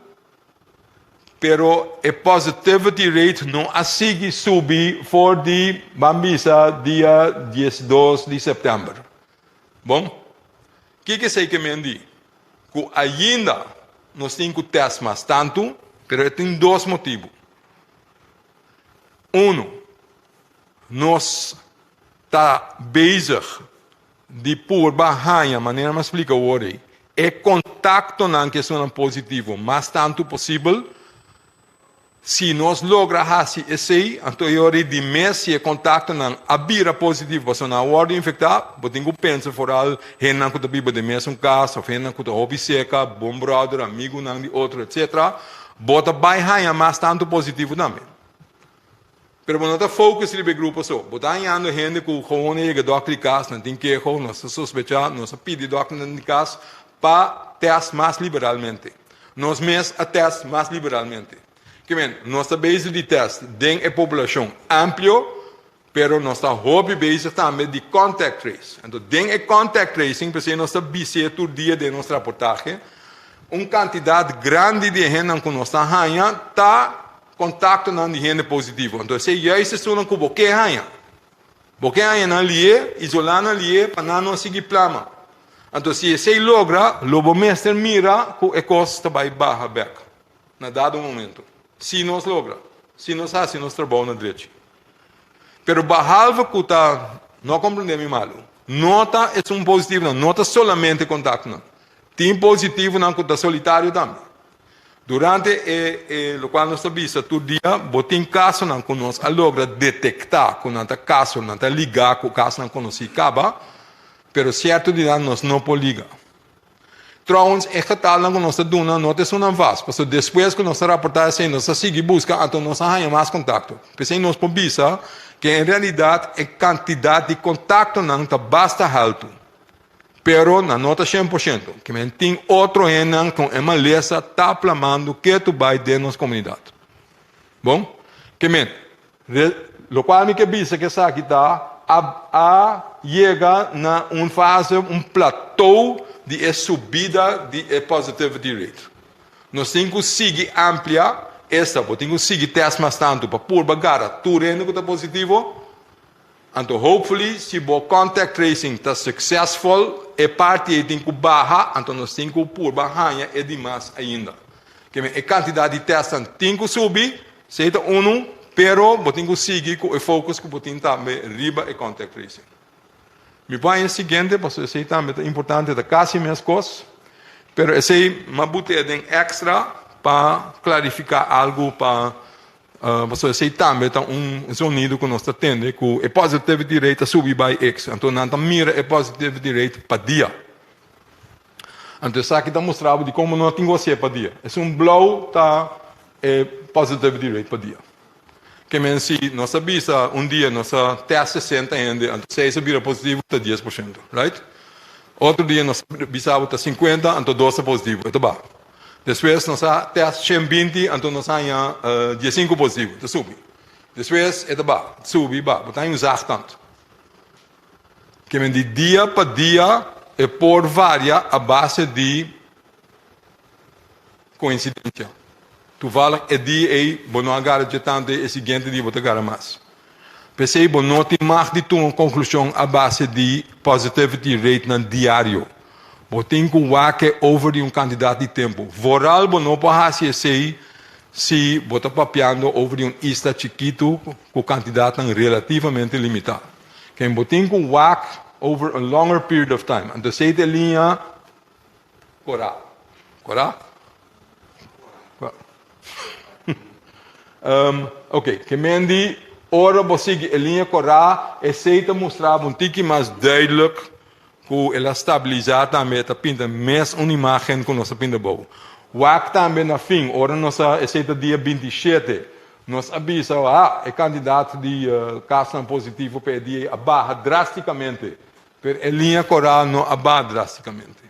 pero e positivity rate no a sigui subi for di, ban bisa, dia 12 di september. Bon, kiko esei ke men di? Ku ainda nos tin ku tèst mas tantu, pero e tin dos motibu. Unu, nos ta bezig di purba haña, manera mi a splika awor ei, e kontaktonan ku esunnan positivo mas tantu posibel. Si nos logra hasi esei, anto e ora ei di mes si e kontaktonan a bira positivo pasobra nan a wòrdu infektá, bo tin ku pensa foral hendenan ku ta biba den mesun kas òf hendenan ku ta hopi seka, bon bròder, amigunan di otro, etsetera, bo ta bai haña mas tantu positivo tambe. Pero bo no ta focus riba e grupo so. Bo ta hañando hende ku gewoon a yega dòkter di kas, nan tin keho, nos ta sospechá, nos a pidi dòkternan di kas pa tèst mas liberalmente. Nos mes a tèst mas liberalmente. Ke men, nos ta bezig di tèst den e poblashon amplio, pero nos ta hopi bezig tambe di contact trace. Anto den e contact tracing, p'esei nos ta bis'é tur dia den nos raportahe, un kantidat grandi di e hendenan ku nos ta haña ta Kontaktonan di hende positivo. Anto esei juist esunnan ku bo ke haña. Bo ke haña nan lié, isolá nan lié pa nan no sigui plama. Anto si esei logra, lo bo mester mira ku e kos ta bai baha bèk na dado momento. Si nos logra. Si nos hasi nos trabou na drechi. Pero bahalve ku ta, no komprendé mi malu, no ta esun positivonan, no ta solamente kontaktonan. Tin positivonan ku ta solitario tambe. Durante e e lokual nos ta bisa tur dia, bo tin kasonan ku nos a logra detektá ku nan ta kaso, nan ta ligá ku kasonan konosí kaba, pero sierto di nan nos no por liga. Trouwens, e getalnan ku nos ta duna no ta esunnan vast, pasobra despues ku nos a raportá esei nos a sigui buska anto nos a haña mas kontakto. P'esei nos por bisa ku en realidat e kantidat di kontaktonan ta basta haltu. Pero nan no ta 100%. Ke men tin otro hendenan kon e malesa ta plamando ketu bai den nos komunidat. Bon? Ke men, re, lokual mi ke bisa ke esaki ta a a yega na un fase, un plateau di e subida di e positivity rate. Nos tin ku sigui amplia esta, bo tin ku sigui test mas tantu pa purba gara tur hende ku ta positivo. Anto hopefully si bo contact tracing ta successful e parti ei tin cu baha anto nos tin cu purba haña e dimas ainda. Keme e cantidad di testnan tin cu subi, esey ta unu, pero bo tin cu sigui cu e focus cu bo tin tambe riba e contact tracing. Mi por haña e siguiente pasobra esey tambe ta importante, ta casi mescos, pero esey m'a bute den extra pa clarifica algo pa Pasobra esei tambe ta un zonido ku nos ta tende ku e positivity rate ta subi bai X. Anto nan ta mira e positivity rate pa dia. Anto esaki ta mustra bo di komo no tin gos'é pa dia. Esun blou ta e positivity rate pa dia. Ke men si nos a bisa un dia nos a test 60 hende anto seis a bira positivo ta 10%, right? Otro dia nos a bisa bo ta 50 anto dos ta positivo, e ta baha. Despues nos a test 120, anto nos haña 15 positivo, ta subi. Despues e ta ba, subi, ba, bo ta haña un zaagtand. Ke men di dia pa dia e por varia a base di coincidencia. Toevallig e dia ei bo no a gara dje tantu ei, e siguiente dia bo ta gara mas. P'esei bo no tin mag di tuma un konklushon a base di positivity ratenan diario. Bo tin ku wak e over di un kantidat di tempu. Vooral bo no por hasi esei si bo ta papiando over di un isla chikitu ku kantidatnan relativamente limitá. Ken bo tin ku wak over a longer period of time. Anto esei ta e liña korá. Korá? Ok, ke men di ora bo sigui e liña korá, esei ta mustra bo un tiki mas duidelijk ku el a stabilisá tambe, e ta pinta mes un imágen ku nos a pinta bou. Wak tambe na fin, ora nos a, esei ta dia 27, nos a bisa, ah, e kantidat di kasnan positivo pa e dia ei a baha drástikamente, pero e liña korá no a baha drástikamente.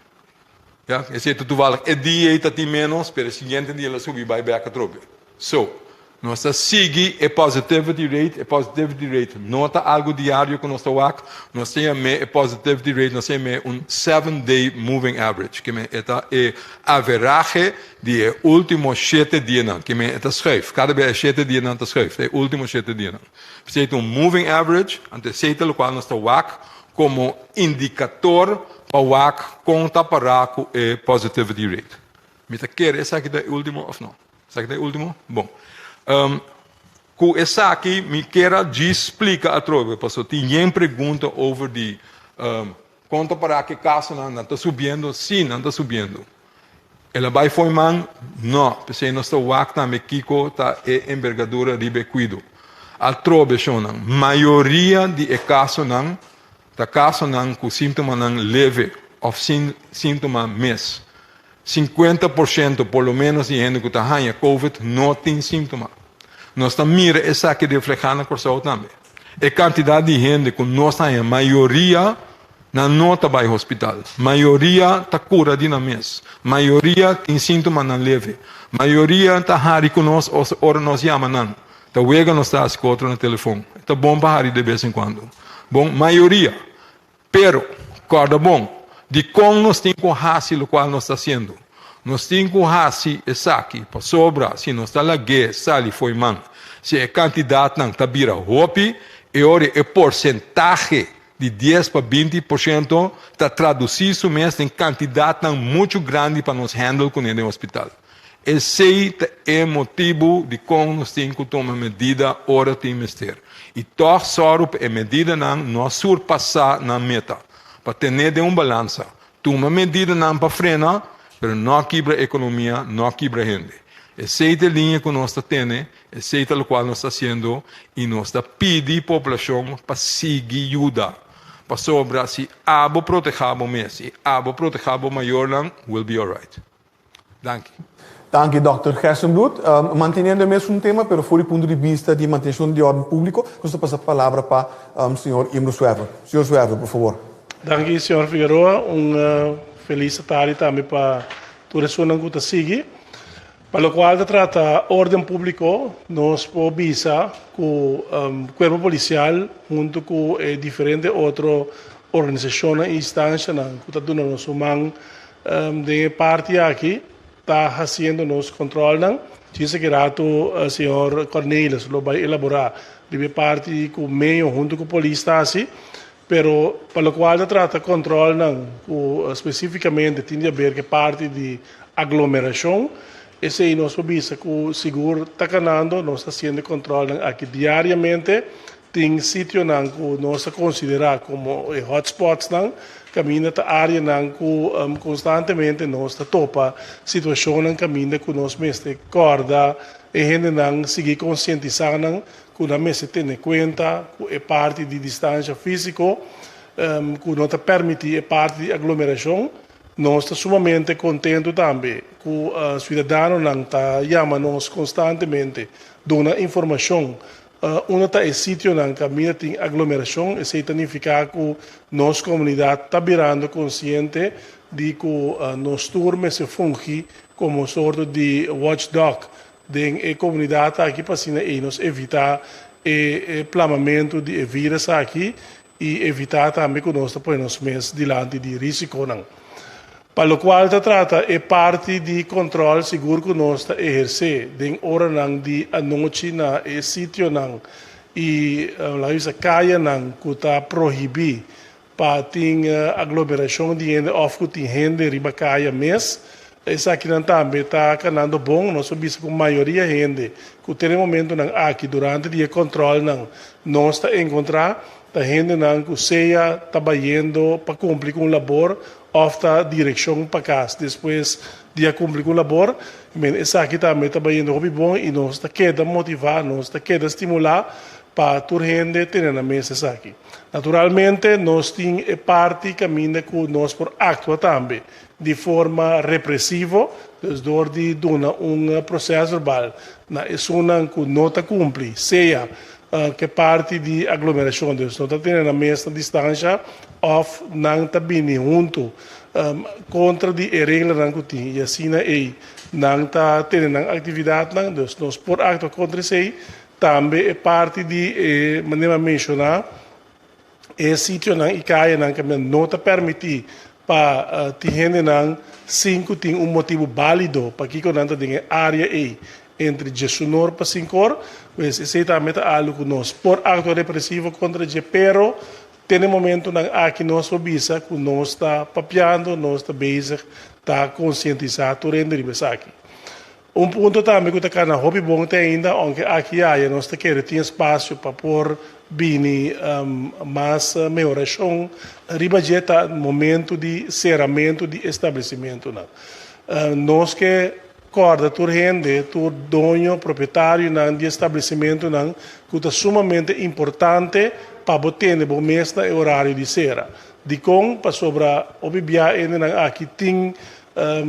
Ya, esei ta toevallig e dia ei ta tin menos, pero e siguiente dia el a subi bai bek atrobe. So, nos ta sigui e positivity rate, e positivity rate no ta algo diario ku nos ta wak, nos ta yam'é e positivity rate, nos ta yam'é un seven day moving average, ke men e ta e averahe di e ultimo shete dianan, ke men e ta schuif, kada bes e shete dianan ta schuif, ta e ultimo shete dianan. P'esei ta un moving average, anto esei ta lokual nos ta wak. komo indikador pa wak kon ta pará ku e positivity rate. Mi ta kere esaki ta e último òf no? Esaki ta e último? Bon. Ku esaki mi kier a djis splika atrobe, pasobra tin yen pregunta over di kon ta pará ku e kasonan, nan ta subiendo? Sí, nan ta subiendo. El a bai fo'i man? No, p'esei nos ta wak tambe kiko ta e embergadura riba e kuido. Atrobe, shonnan, mayoria di e kasonan ta kasonan ku síntomanan leve òf sin síntoma mes. 50% por lo ménos di hende ku ta haña covid no tin síntoma. Nos ta mira esaki reflehá na Kòrsou tambe. E kantidat di hende ku nos haña mayoria nan no ta bai hospital. Mayoria ta kura di nan mes. Mayoria tin síntomanan leve. Mayoria ta hari ku nos ora nos yama nan. Ta wega nos ta hasi ku otro na telefon. Ta bon pa hari de bes en kuando. Bon, mayoria. Pero, kòrda bon, dikon nos tin ku hasi lokual nos ta hasiendo? Nos tin ku hasi esaki pasobra si nos ta lag'é sali fo'i man, si e kantidatnan ta bira hopi, e ora e porsentahe di dies pa 20% ta tradusí su mes den kantidatnan muchu grandi pa nos handle kuné den hospital. Esei ta e motibu dikon nos tin ku tuma medida ora tin mester. I tòg sòru pa e medidanan no a surpasá nan meta, pa ten'é den un balansa. Tuma medidanan pa frena, pero no kibra ekonomia, no kibra hende. Esei ta e liña ku nos ta tene, esei ta lokual nos ta hasiendo i nos ta pidi poblashon pa sigui yuda. Pasobra si abo protehá bo mes i abo protehá bo mayornan, we'll be alright. Danki. Danki Dòkter Gerstenbluth. Manteniendo e mesun tema pero for di punto di bista di mantenshon di órden públiko, nos ta pasa palabra pa señor Imro Suerver. Señor Suerver, por fabor. Danki señor Figueroa. Un felis tardi tambe pa tur esunnan ku ta sigui. Pa lokual ta trata órden públiko, nos por bisa ku Kuerpo Polisial huntu ku e diferente otro organisashonnan i instanshanan ku ta duna nos un man Den e parti aki ta hasiendo nos controlnan. Djis aki rato señor Cornelis lo bay elabora riba e parti cu meyo hunto cu polis ta haci. Pero pa locual ta trata controlnan cu specificamente tin di haber cu e parti di aglomeracion, esey nos por bisa cu sigur ta canando. Nos ta haciendo e controlnan aki diariamente. Tin sitionan ku nos ta konsiderá komo e hotspotsnan, kaminda ta áreanan ku konstantemente nos ta topa situashonnan kaminda ku nos mester kòrda e hendenan, sigui konsientisá nan ku nan mester tene kuenta ku e parti di distansha físiko, ku no ta pèrmití e parti di aglomerashon. Nos ta sumamente kontentu tambe ku siudadanonan ta yama nos konstantemente duna informashon. Unda ta e sitionan kaminda tin aglomerashon, esei ta nifiká ku nos komunidat ta birando konsiente di ku nos tur mester fungi komo sorto di watchdog den e komunidat aki pa asina ei nos evitá e plamamentu di e vírus aki i evitá tambe ku nos ta pone nos mes dilanti di rísikonan. Pa lokual ta trata e parti di kòntròl sigur ku nos ta ehersé den oranan di anochi na e sitionan i laga bisa kayanan ku ta prohibí pa tin aglomerashon di hende òf ku tin hende riba kaya mes, esakinan tambe ta kanando bon. Nos por bisa ku mayoria hende ku te den momentunan aki durante di e kòntròlnan nos ta enkontrá ta hendenan ku sea ta bayendo pa kumpli ku un labor òf ta direkshon pa kas despues di a kumpli ku un labor. Men esaki tambe ta bayendo hopi bon i nos ta keda motivá, nos ta keda stimulá pa tur hende tene na mes esaki. Naturalmente nos tin e parti kaminda ku nos por aktua tambe di forma represivo, dus dor di duna un prosèsverbal na esunnan ku no ta kumpli, sea Ke parti di aglomerashon, dus no ta tene nan mes na distansha òf nan ta bini huntu kontra di e reglanan ku tin i asina ei nan ta tene nan aktividatnan. Dus nos por aktua kontra esei. Tambe e parti di e manera mi a menshoná e sitionan i kayanan ku no ta pèrmití pa tin hendenan sin ku tin un motibu bálido pakiko nan ta den e área ei entre djesunor pa sinkor, pues esei tambe ta algu ku nos por aktua represivo kontra dje, pero Te na e momentunan aki nos por bisa ku nos ta papiando, nos ta bezig ta konsientisá tur hende riba esaki. Un punto tambe ku ta kana hopi bon te ainda, ounke aki aya nos ta kere tin espasio pa por bini mas mehorashon riba dje ta momentu di seramentu di establesimentunan. Nos ke kòrda tur hende, tur doño, propietarionan di establesimentunan ku ta sumamente importante pa bo tene bo mes na e orario di sera. Dikon? Pasobra hopi bia hendenan aki tin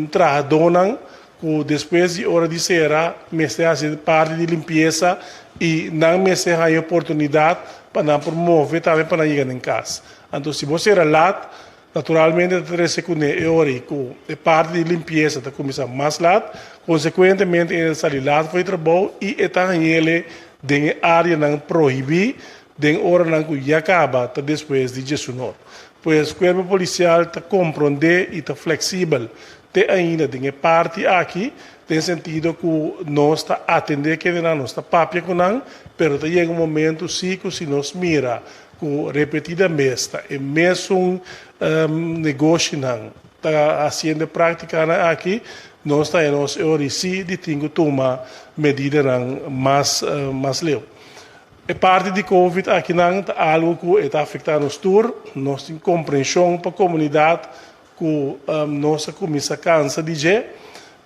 trahadónan ku despues di ora di sera mester hasi parti di limpiesa i nan mester haña oportunidat pa nan por move tambe pa nan yega den kas. Anto si bo sera lat, Naturalmente ta trese kuné e ora ei ku e parti di limpiesa ta kuminsá mas lat, konsekuentemente e ta sali lat for di trabou i e ta hañ'ele den e áreanan prohibí den oranan ku ya kaba ta despues di djesunor. Pues Kuerpo Polisial ta komprondé i ta fleksibel te ainda den e parti aki den sentido ku nos ta atendé kendenan, nos ta papia ku nan, pero ta yega un momentu sí ku si nos mira ku repetida mes ta e mesun negoshinan ta hasiendo e práktikanan aki, nos ta nos e ora sí di tin ku tuma medidanan mas mas leu. E parti di covid akinan ta algu ku e ta afektá nos tur, nos tin komprenshon pa komunidat ku nos a kuminsá kansa di dje,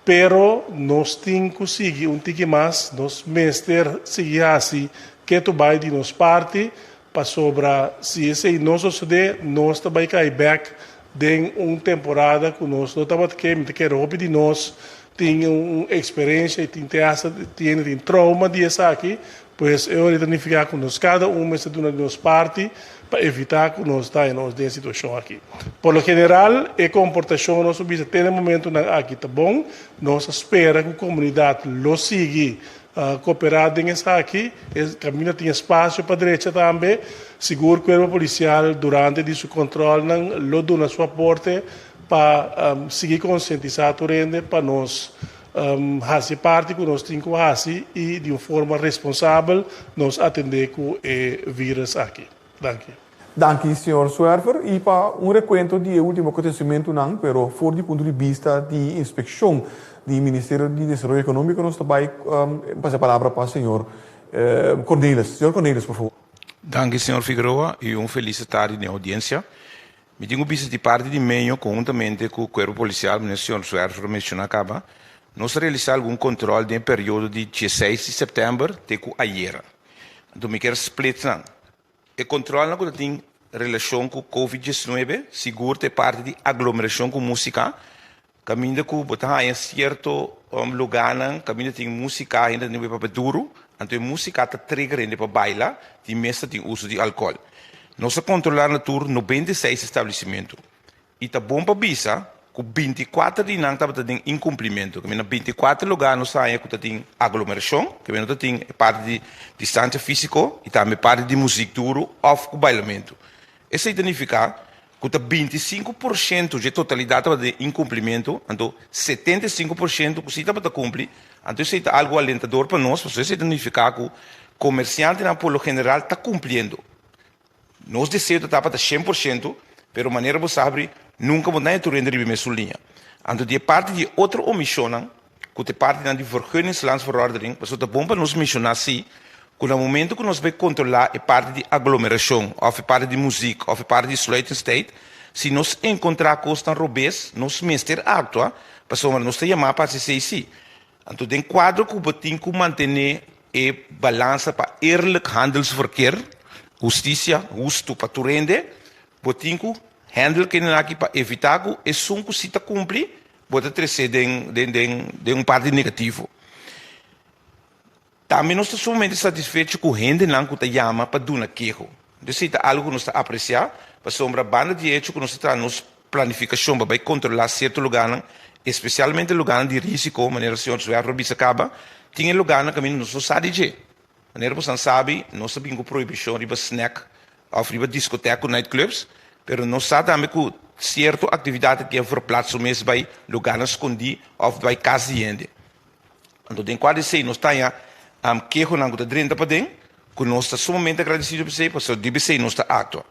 pero nos tin ku sigui un tiki mas, nos mester sigui hasi ketu bai di nos parti, pasobra si esei no sosodé, nos ta bai kai bèk den un temporada ku nos no tabata ke. Mi ta kere hopi di nos tin un eksperensia i tin te hasta tiene tin trouma di esaki, Pues e ora ta nifiká ku nos kada un mester duna di nos parti pa evitá ku nos ta haña nos den e situashon aki. Por lo general e komportashon nos a bisa te na e momentunan aki ta bon. Nos a spera ku komunidat lo sigui koperá den esaki. E kaminda tin espasio pa drecha tambe. Sigur Kuerpo Polisial durante di su kòntròlnan lo duna su aporte pa sigui konsientisá tur hende pa nos Hasi e parti ku nos tin ku hasi i di un forma responsabel nos atendé ku e vírus aki. Danki. Danki señor Zwerver i pa un rekuento di e ultimo akontesimentunan, pero for di punto di bista di inspekshon di Ministerio di Desaroyo Ekonómiko nos ta bai pasa e palabra pa señor Cornelis. Señor Cornelis, por favor. Danki señor Figueroa i un felis tardi den oudiensia. Mi tin ku bisa di parti di meño konhuntamente ku Kuerpo Polisial, manera señor Zwerver a menshoná kaba, nos a realisá algun kontrol den e periodo di dieseis di sèptèmber te ku ayera. Anto mi kier split nan. E kontrolnan ku ta tin relashon ku Covid diesnuebe sigur ta e parti di aglomerashon ku músika, Kaminda ku bo ta haña sierto lugánan kaminda tin músika, hende ta papia duru, anto e músika ta trigger hende pa baila, tin mes ta tin uso di alkòl. Nos a kontrolá na tur 96 establesimentu i ta bon pa bisa ku 24 di nan tabata den inkumplimentu. Kaminda na 24 lugá nos ta haña ku ta tin aglomerashon, kaminda no ta tin e parti di distansia físiko i tambe parti di muzik duru òf ku bailamentu. Esei ta nifiká ku ta 25% dje totalidat tabata den inkumplimentu, anto 75% ku si tabata kumpli, anto esei ta algu alentador pa nos, pasobra esei ta nifiká ku komersiantenan por lo general ta kumpliendo. Nos deseo ta tabata 100%, pero manera bo sabri, nunka bo ta haña tur hende riba e mesun liña. Anto di e parti di e otro omishonnan, ku ta e partinan di Vergunningslandsverordening, pasobra ta bon pa nos menshoná si ku na momento ku nos bai kontrolá e parti di aglomerashon òf e parti di muzik òf e parti di sluitingstijd, si nos enkontrá kosnan robes, nos mester aktua, pasobra nos ta yamá pa hasi esei sí. Anto den kuadro ku bo tin ku mantené e balansa pa eerlijk handelsverkeer, hustisia hustu pa tur hende, bo tin ku handle kendenan aki pa evitá ku esun ku si ta kumpli, Bo ta tresé den den den den un parti negativo. Tambe nos ta sumamente satisfecho ku hendenan ku ta yama pa duna keho. Esei ta algu ku nos ta apresiá, pasobra banda di hecho ku nos ta traha nos planifikashon pa bai kontrolá sierto lugánan, espesialmente lugánan di risiko, manera señor Zwerver a bisa kaba, tin e lugánan kaminda nos no sa di dje. Manera bosan sabi, nos a bin ku prohibishon riba snack òf riba diskotèk ku nightclubs, pero nos sa tambe ku sierto aktividat ta verplaats su mes bai lugánan skondí òf bai kas di hende. Anto den kua di esei nos ta haña kehonan ku ta drenta paden, ku nos ta sumamente agradesido pa esei, pasobra di esei nos ta aktua.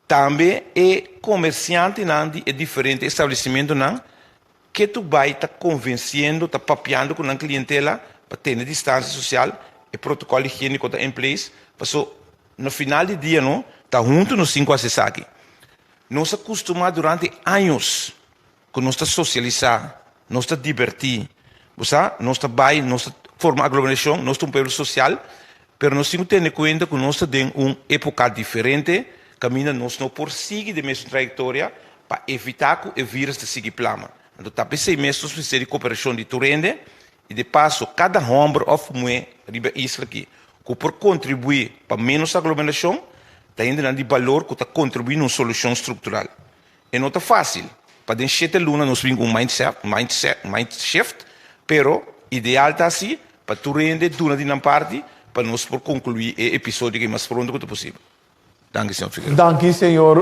Tambe e komersiantenan di e diferente establesimentonan ketu bai ta konvensiendo, ta papiando ku nan klientela pa tene distansia sosial, e protokòl higiéniko ta in place, paso na final di dia no ta huntu nos tin ku hasi esaki. Nos a kustumá durante años ku nos ta sosialisá, nos ta dibertí, bo sa, nos ta bai, nos ta forma aglomerashon, nos ta un pueblo sosial, pero nos tin ku tene kuenta ku nos ta den un époka diferente kaminda nos no por sigui den mesun trayektoria pa evitá ku e vírus ta sigui plama. Anto ta p'esei mes nos mester di koperashon di tur hende i de paso kada hòmber òf muhé riba e isla aki ku por kontribuí pa ménos aglomerashon ta hendenan di balor ku ta kontribuí na un solushon struktural. E no ta fásil pa den shete luna nos bin ku un mindset, mindset, mind shift, pero ideal ta así pa tur hende duna di nan parti pa nos por konkluí e episodio aki mas pronto ku ta posibel. Danki, señor Figueroa. Danki, señor,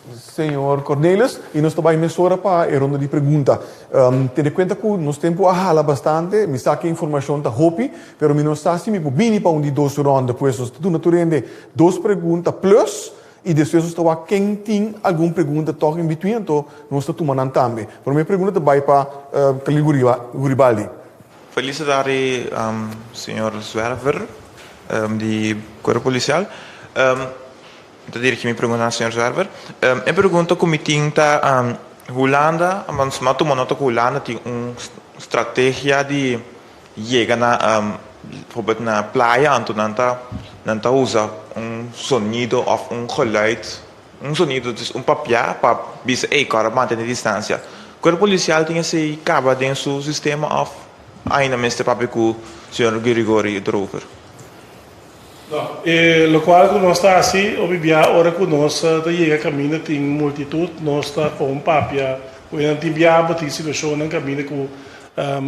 señor Cornelis. I nos ta bai mesora pa e ronda di pregunta. Tene kuenta ku nos tempu a hala bastante, mi sa ku e informashon ta hopi, pero mi no sa si mi por bini pa un di dos ronda. Pues nos ta duna tur hende dos pregunta plus. I despues nos ta wak ken tin algun pregunta tòg in between, anto nos ta tuma nan tambe. Promé pregunta ta bai pa Khalil Guribaldi. Feliz tardi señor Zwerver di Cuerpo Policial. Mi ta dirigi mi pregunta na señor Zwerver. E pregunta cu mi tin ta Hulanda, mi a tuma nota cu Hulanda tin un strategia di Yega na bijvoorbeeld na playa anto nan ta nan ta usa un sonido of un geluid un sonido dus un papia pa bisa ey kòrda mantene distansia. Kuerpo polisial tin esey kaba den su sistema of ainda mester papia ku señor Girigory erover? No, e lokual ku nos ta hasi hopi bia ora ku nos ta yega kaminda tin multitut nos ta kon papia ku e nan tin bia bo tin situashonnan kaminda ku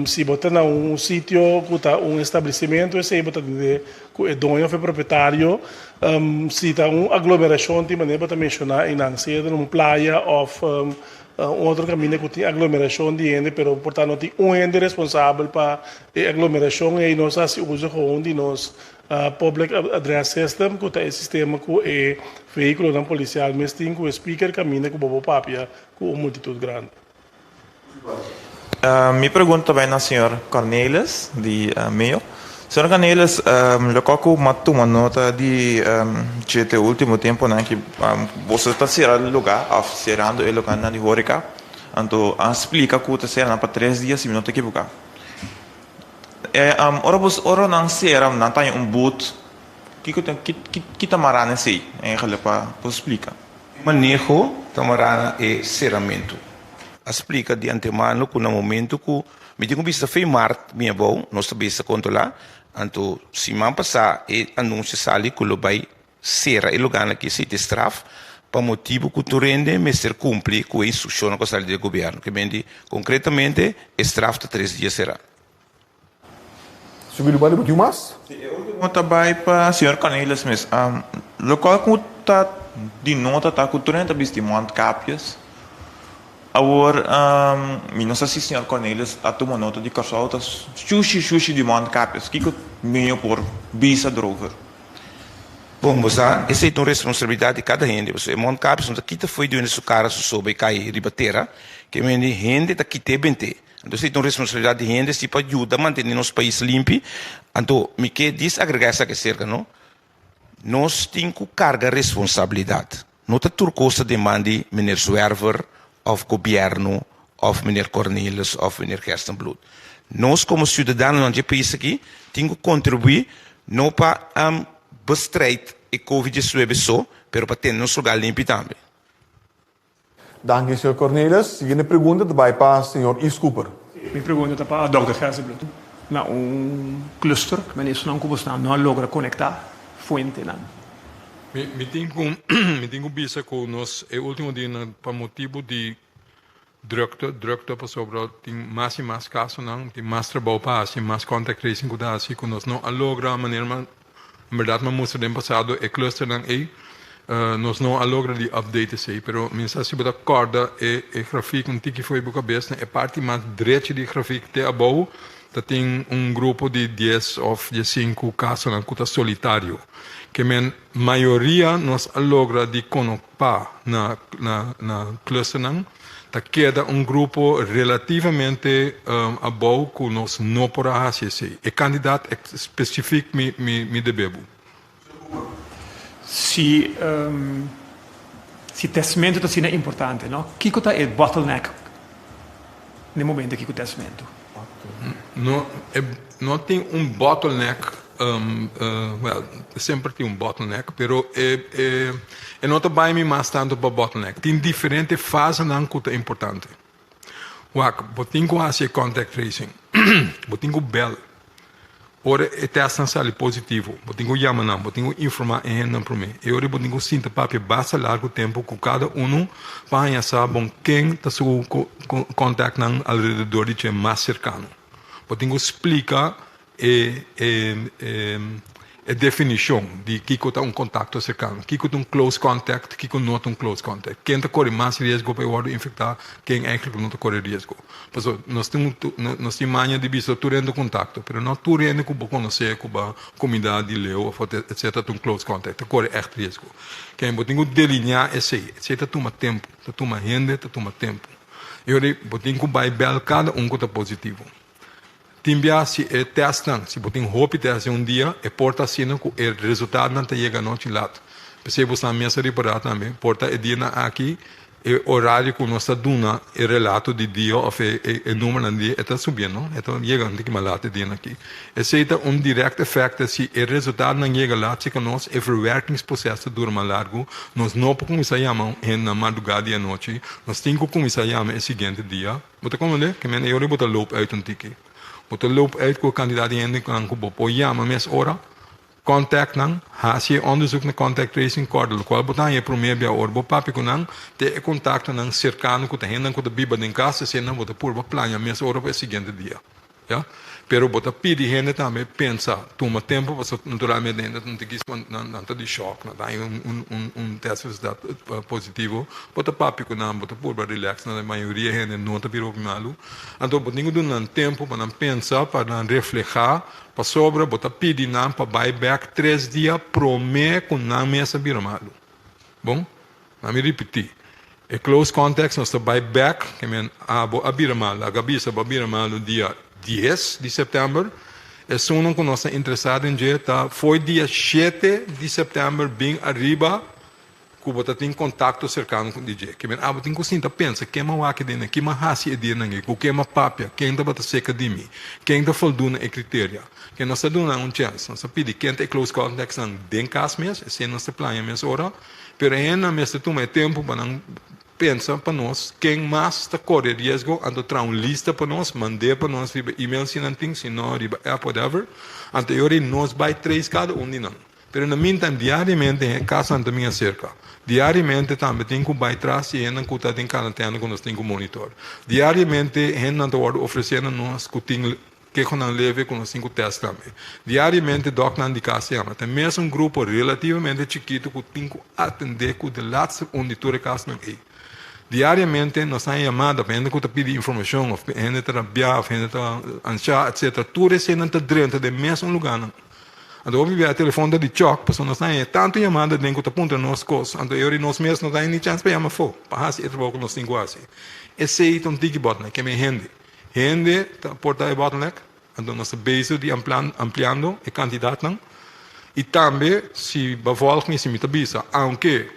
si bo ta na un sitio ku ta un establesimentu esei bo ta tende ku e doño òf e propietario si ta un aglomerashon tin manera bo ta menshoná einan sea ta na un playa òf un otro kaminda ku tin aglomerashon di hende pero por ta no tin un hende responsabel pa e aglomerashon ei nos a hasi uso gewoon di nos Public Address System ku ta e sistema ku e vehíkulonan polisial mes tin ku e speaker kaminda ku bo por papia ku un multitut grandi. Mi pregunta ta bai na señor Cornelis di Meo. Señor Cornelis, loke ku m'a tuma nota di dje te ultimo temponan ki boso ta sera luga of serando e luganan di horeca, anto a splika ku ta sera nan pa tres dia si mi no ta ekiboká. Ora bos ora nan sera nan ta haña un but, kiko ta ki ta mará na esei eigenlijk pa bo splika? E maneho ta mará na e seramentu. A splika di antemano ku na momentu ku mi tin ku bisa fe mart bin abou nos ta bisa kontrolá, anto siman pasá e anunsio sali ku lo bai sera e lugánan aki esei ta e straf pa motibu ku tur hende mester kumpli ku e instrukshonnan ku a sali di e gobièrnu. Ke men di konkretamente e straf ta tres dia será. Señor Garibaldi bo tin mas? Si, e ultimo ta bai pa señor Cornelis mes. Lokual ku ta di nota ta ku tur hende ta bisti mondkapjes. Awor mi no sa si señor Cornelis a tuma nota di Kòrsou ta shushi shushi di mondkapjes. Kiko meyo por bisa erover? Bon, bo sa, esei ta un responsabilidat di kada hende, pasobra e mondkapjes no ta kita fo'i di hende su kara su soba i kai riba tera, ke mende hende ta kit'é bent'é. Anto esei ta un responsabilidat di hende si pa yuda mantené nos pais limpi. Anto mi ke disagregá esaki aserka no. Nos tin ku karga responsabilidat. No ta tur kos ta den man di meneer Zwerver òf gobièrnu òf meneer Cornelis òf meneer Gerstenbluth. Nos komo siudadanonan di e pais aki tin ku kontribuí no pa bestrijd e covid diesnuebe so, pero pa tene nos lugar limpi tambe. Danki señor Cornelis. Siguiente pregunta ta bai pa señor Yves Cooper. Mi pregunta ta pa Dòkter Gerstenbluth. Na un cluster, men esnan ku bosnan no a logra konektá fuentenan. Mi tin ku mi tin ku bisa ku nos e ultimo dianan pa motibu di drukte, drukte pasobra tin mas i mas kasonan, tin mas trabou pa hasi, mas contact tracing ku ta hasi ku nos no a logra manera En berdad mi a mustra den pasado e clusternan ey. Nos no a logra di update esey, pero mi sa si bo ta corda e e grafiek un tiki fo'i bo cabes na e parti mas drechi di e grafiek te abou. Ta tin un grupo di dies òf diesinku kasonan ku ta solitario. Ke men mayoria nos a logra di konokpá na na na clusternan. Ta keda un grupo relativamente abou ku nos no por a hasi esei. E kandidat spesifik mi mi mi debe bo. Si si testmentu ta asina importante, no? Kiko ta e bottleneck na e momento aki ku testmentu? No, e no tin un bottleneck, well, semper tin un bottleneck, pero e e e no ta bai mi mas tantu pa bottleneck. Tin diferente fasenan ku ta importante. Wak, bo tin ku hasi e contact tracing. Bo tin ku bel. Ora e testnan sali positivo, bo tin ku yama nan, bo tin ku informá e hendenan promé. E ora bo tin ku sinta papia basta largu tempu ku kada unu pa haña sa bon ken ta su contactnan alrededor di dje mas serkano. Bo tin ku splika E e definishon di kiko ta un kontakto serkano, kiko ta un close contact, kiko no ta un close contact, ken ta kore mas riesgo pa e wòrdu infektá, ken eigentlik no ta kore riesgo. Pasobra nos tin nos tin maña di bisa tur hende kontakto, pero no tur hende ku bo konosé ku bo a kumindá di leu òf etcetera ta un close contact, ta kore ègt riesgo. Ken bo tin ku delineá esei, esei ta tuma tempu, ta tuma hende, ta tuma tempu. E ora bo tin ku bai bèl kada un ku ta positivo. Tin bia si e testnan, si bo tin hopi test den un dia, e por ta asina ku e resultadonan ta yega anochi lat. P'esei bo sa mes a ripará tambe, por ta e dianan aki e orario ku nos ta duna e relato di dia òf e e numbernan di dia e ta subiendo, e ta yega un tiki mas lat e dianan aki. Esei ta un direct effect si e resultadonan yega lat si ku nos e verwerkingsproces ta dura mas largu, nos no por kuminsá yama hendenan mardugá di anochi, nos tin ku kuminsá yama e siguiente dia. Bo ta komprendé? Ke men e ora bo ta loop uit un tiki. Bo ta loop uit ku e kantidat di hende ku bo por yama mes ora, contact nan, hasi e onderzoek na contact tracing kòrda lokual bo ta haña e promé bia ora bo papia ku nan, te e kontaktonan serkano ku ta hendenan ku ta biba den kas, eseinan bo ta purba plania mes ora pa e siguiente dia. Ya. Pero bo ta pidi hende tambe pensa, tuma tempo pasobra naturalmente hende ta kis nan ta di shock, nan ta haña un test resultado positivo, bo ta papia ku nan, bo ta purba relax nan, mayoria hende no ta bira hopi malu, anto bo tin ku duna nan tempo pa nan pensa, pa nan refleha, pasobra bo ta pidi nan pa bai bek tres dia prome ku nan mes a bira malu. Bon? Na mi ripití, e close contacts nos ta bai bek, ke men abo a bira malu, laga bisa bo a bira malu dia dies di sèptèmber, esunnan ku nos ta interesá den dje ta fo'i dia shete di sèptèmber bin ariba ku bo ta tin kontakto serkano ku di dje. Ke men abo tin ku sinta pensa, ken m'a wak den nan, kin m'a hasi e dianan ei, ku ken m'a papia, ken tabata seka di mi, ken ta folduna e kriteria. Ke nos ta duna nan un chèns, nos ta pidi ken ta e close contacts nan den kas mes, esei nos ta plania mes ora. Pero e hendenan mester tuma e tempu pa nan pensa pa nos ken mas ta kore riesgo, anto traha un lista pa nos, mand'é pa nos riba email si nan tin, si no riba app whatever, anto e ora ei nos bai trace kada un di nan. Pero na meantime diariamente e kasonan ta bin aserka. Diariamente tambe tin ku bai tras di hendenan ku ta den karantena ku nos tin ku monitor. Diariamente hendenan ta wòrdu ofresé na nos ku tin Kehonan leve ku nos tin ku tèst tambe. Diariamente dòkternan di kas yama. Ta e mesun grupo relativamente chikitu ku tin ku atendé ku de laatste un di tur e kasnan ei. Diariamente nos ta haña yamada pa hende ku ta pidi informashon òf hende ta rabiá òf hende ta anshá etsetera. Tur eseinan ta drenta den mesun lugánan. Anto hopi bia e telefòn ta di chòk pasobra nos ta haña tantu yamada den ku ta puntra nos kos. Anto e ora ei nos mes no ta haña ni chèns pa yama afó pa hasi e trabou ku nos tin ku hasi. Esei ta un tiki bòtnan ke men hende. Hende ta porta e bottleneck, anto nos ta bezig di ampliando e kantidatnan. I tambe si bo volg mi, si mi ta bisa, aunke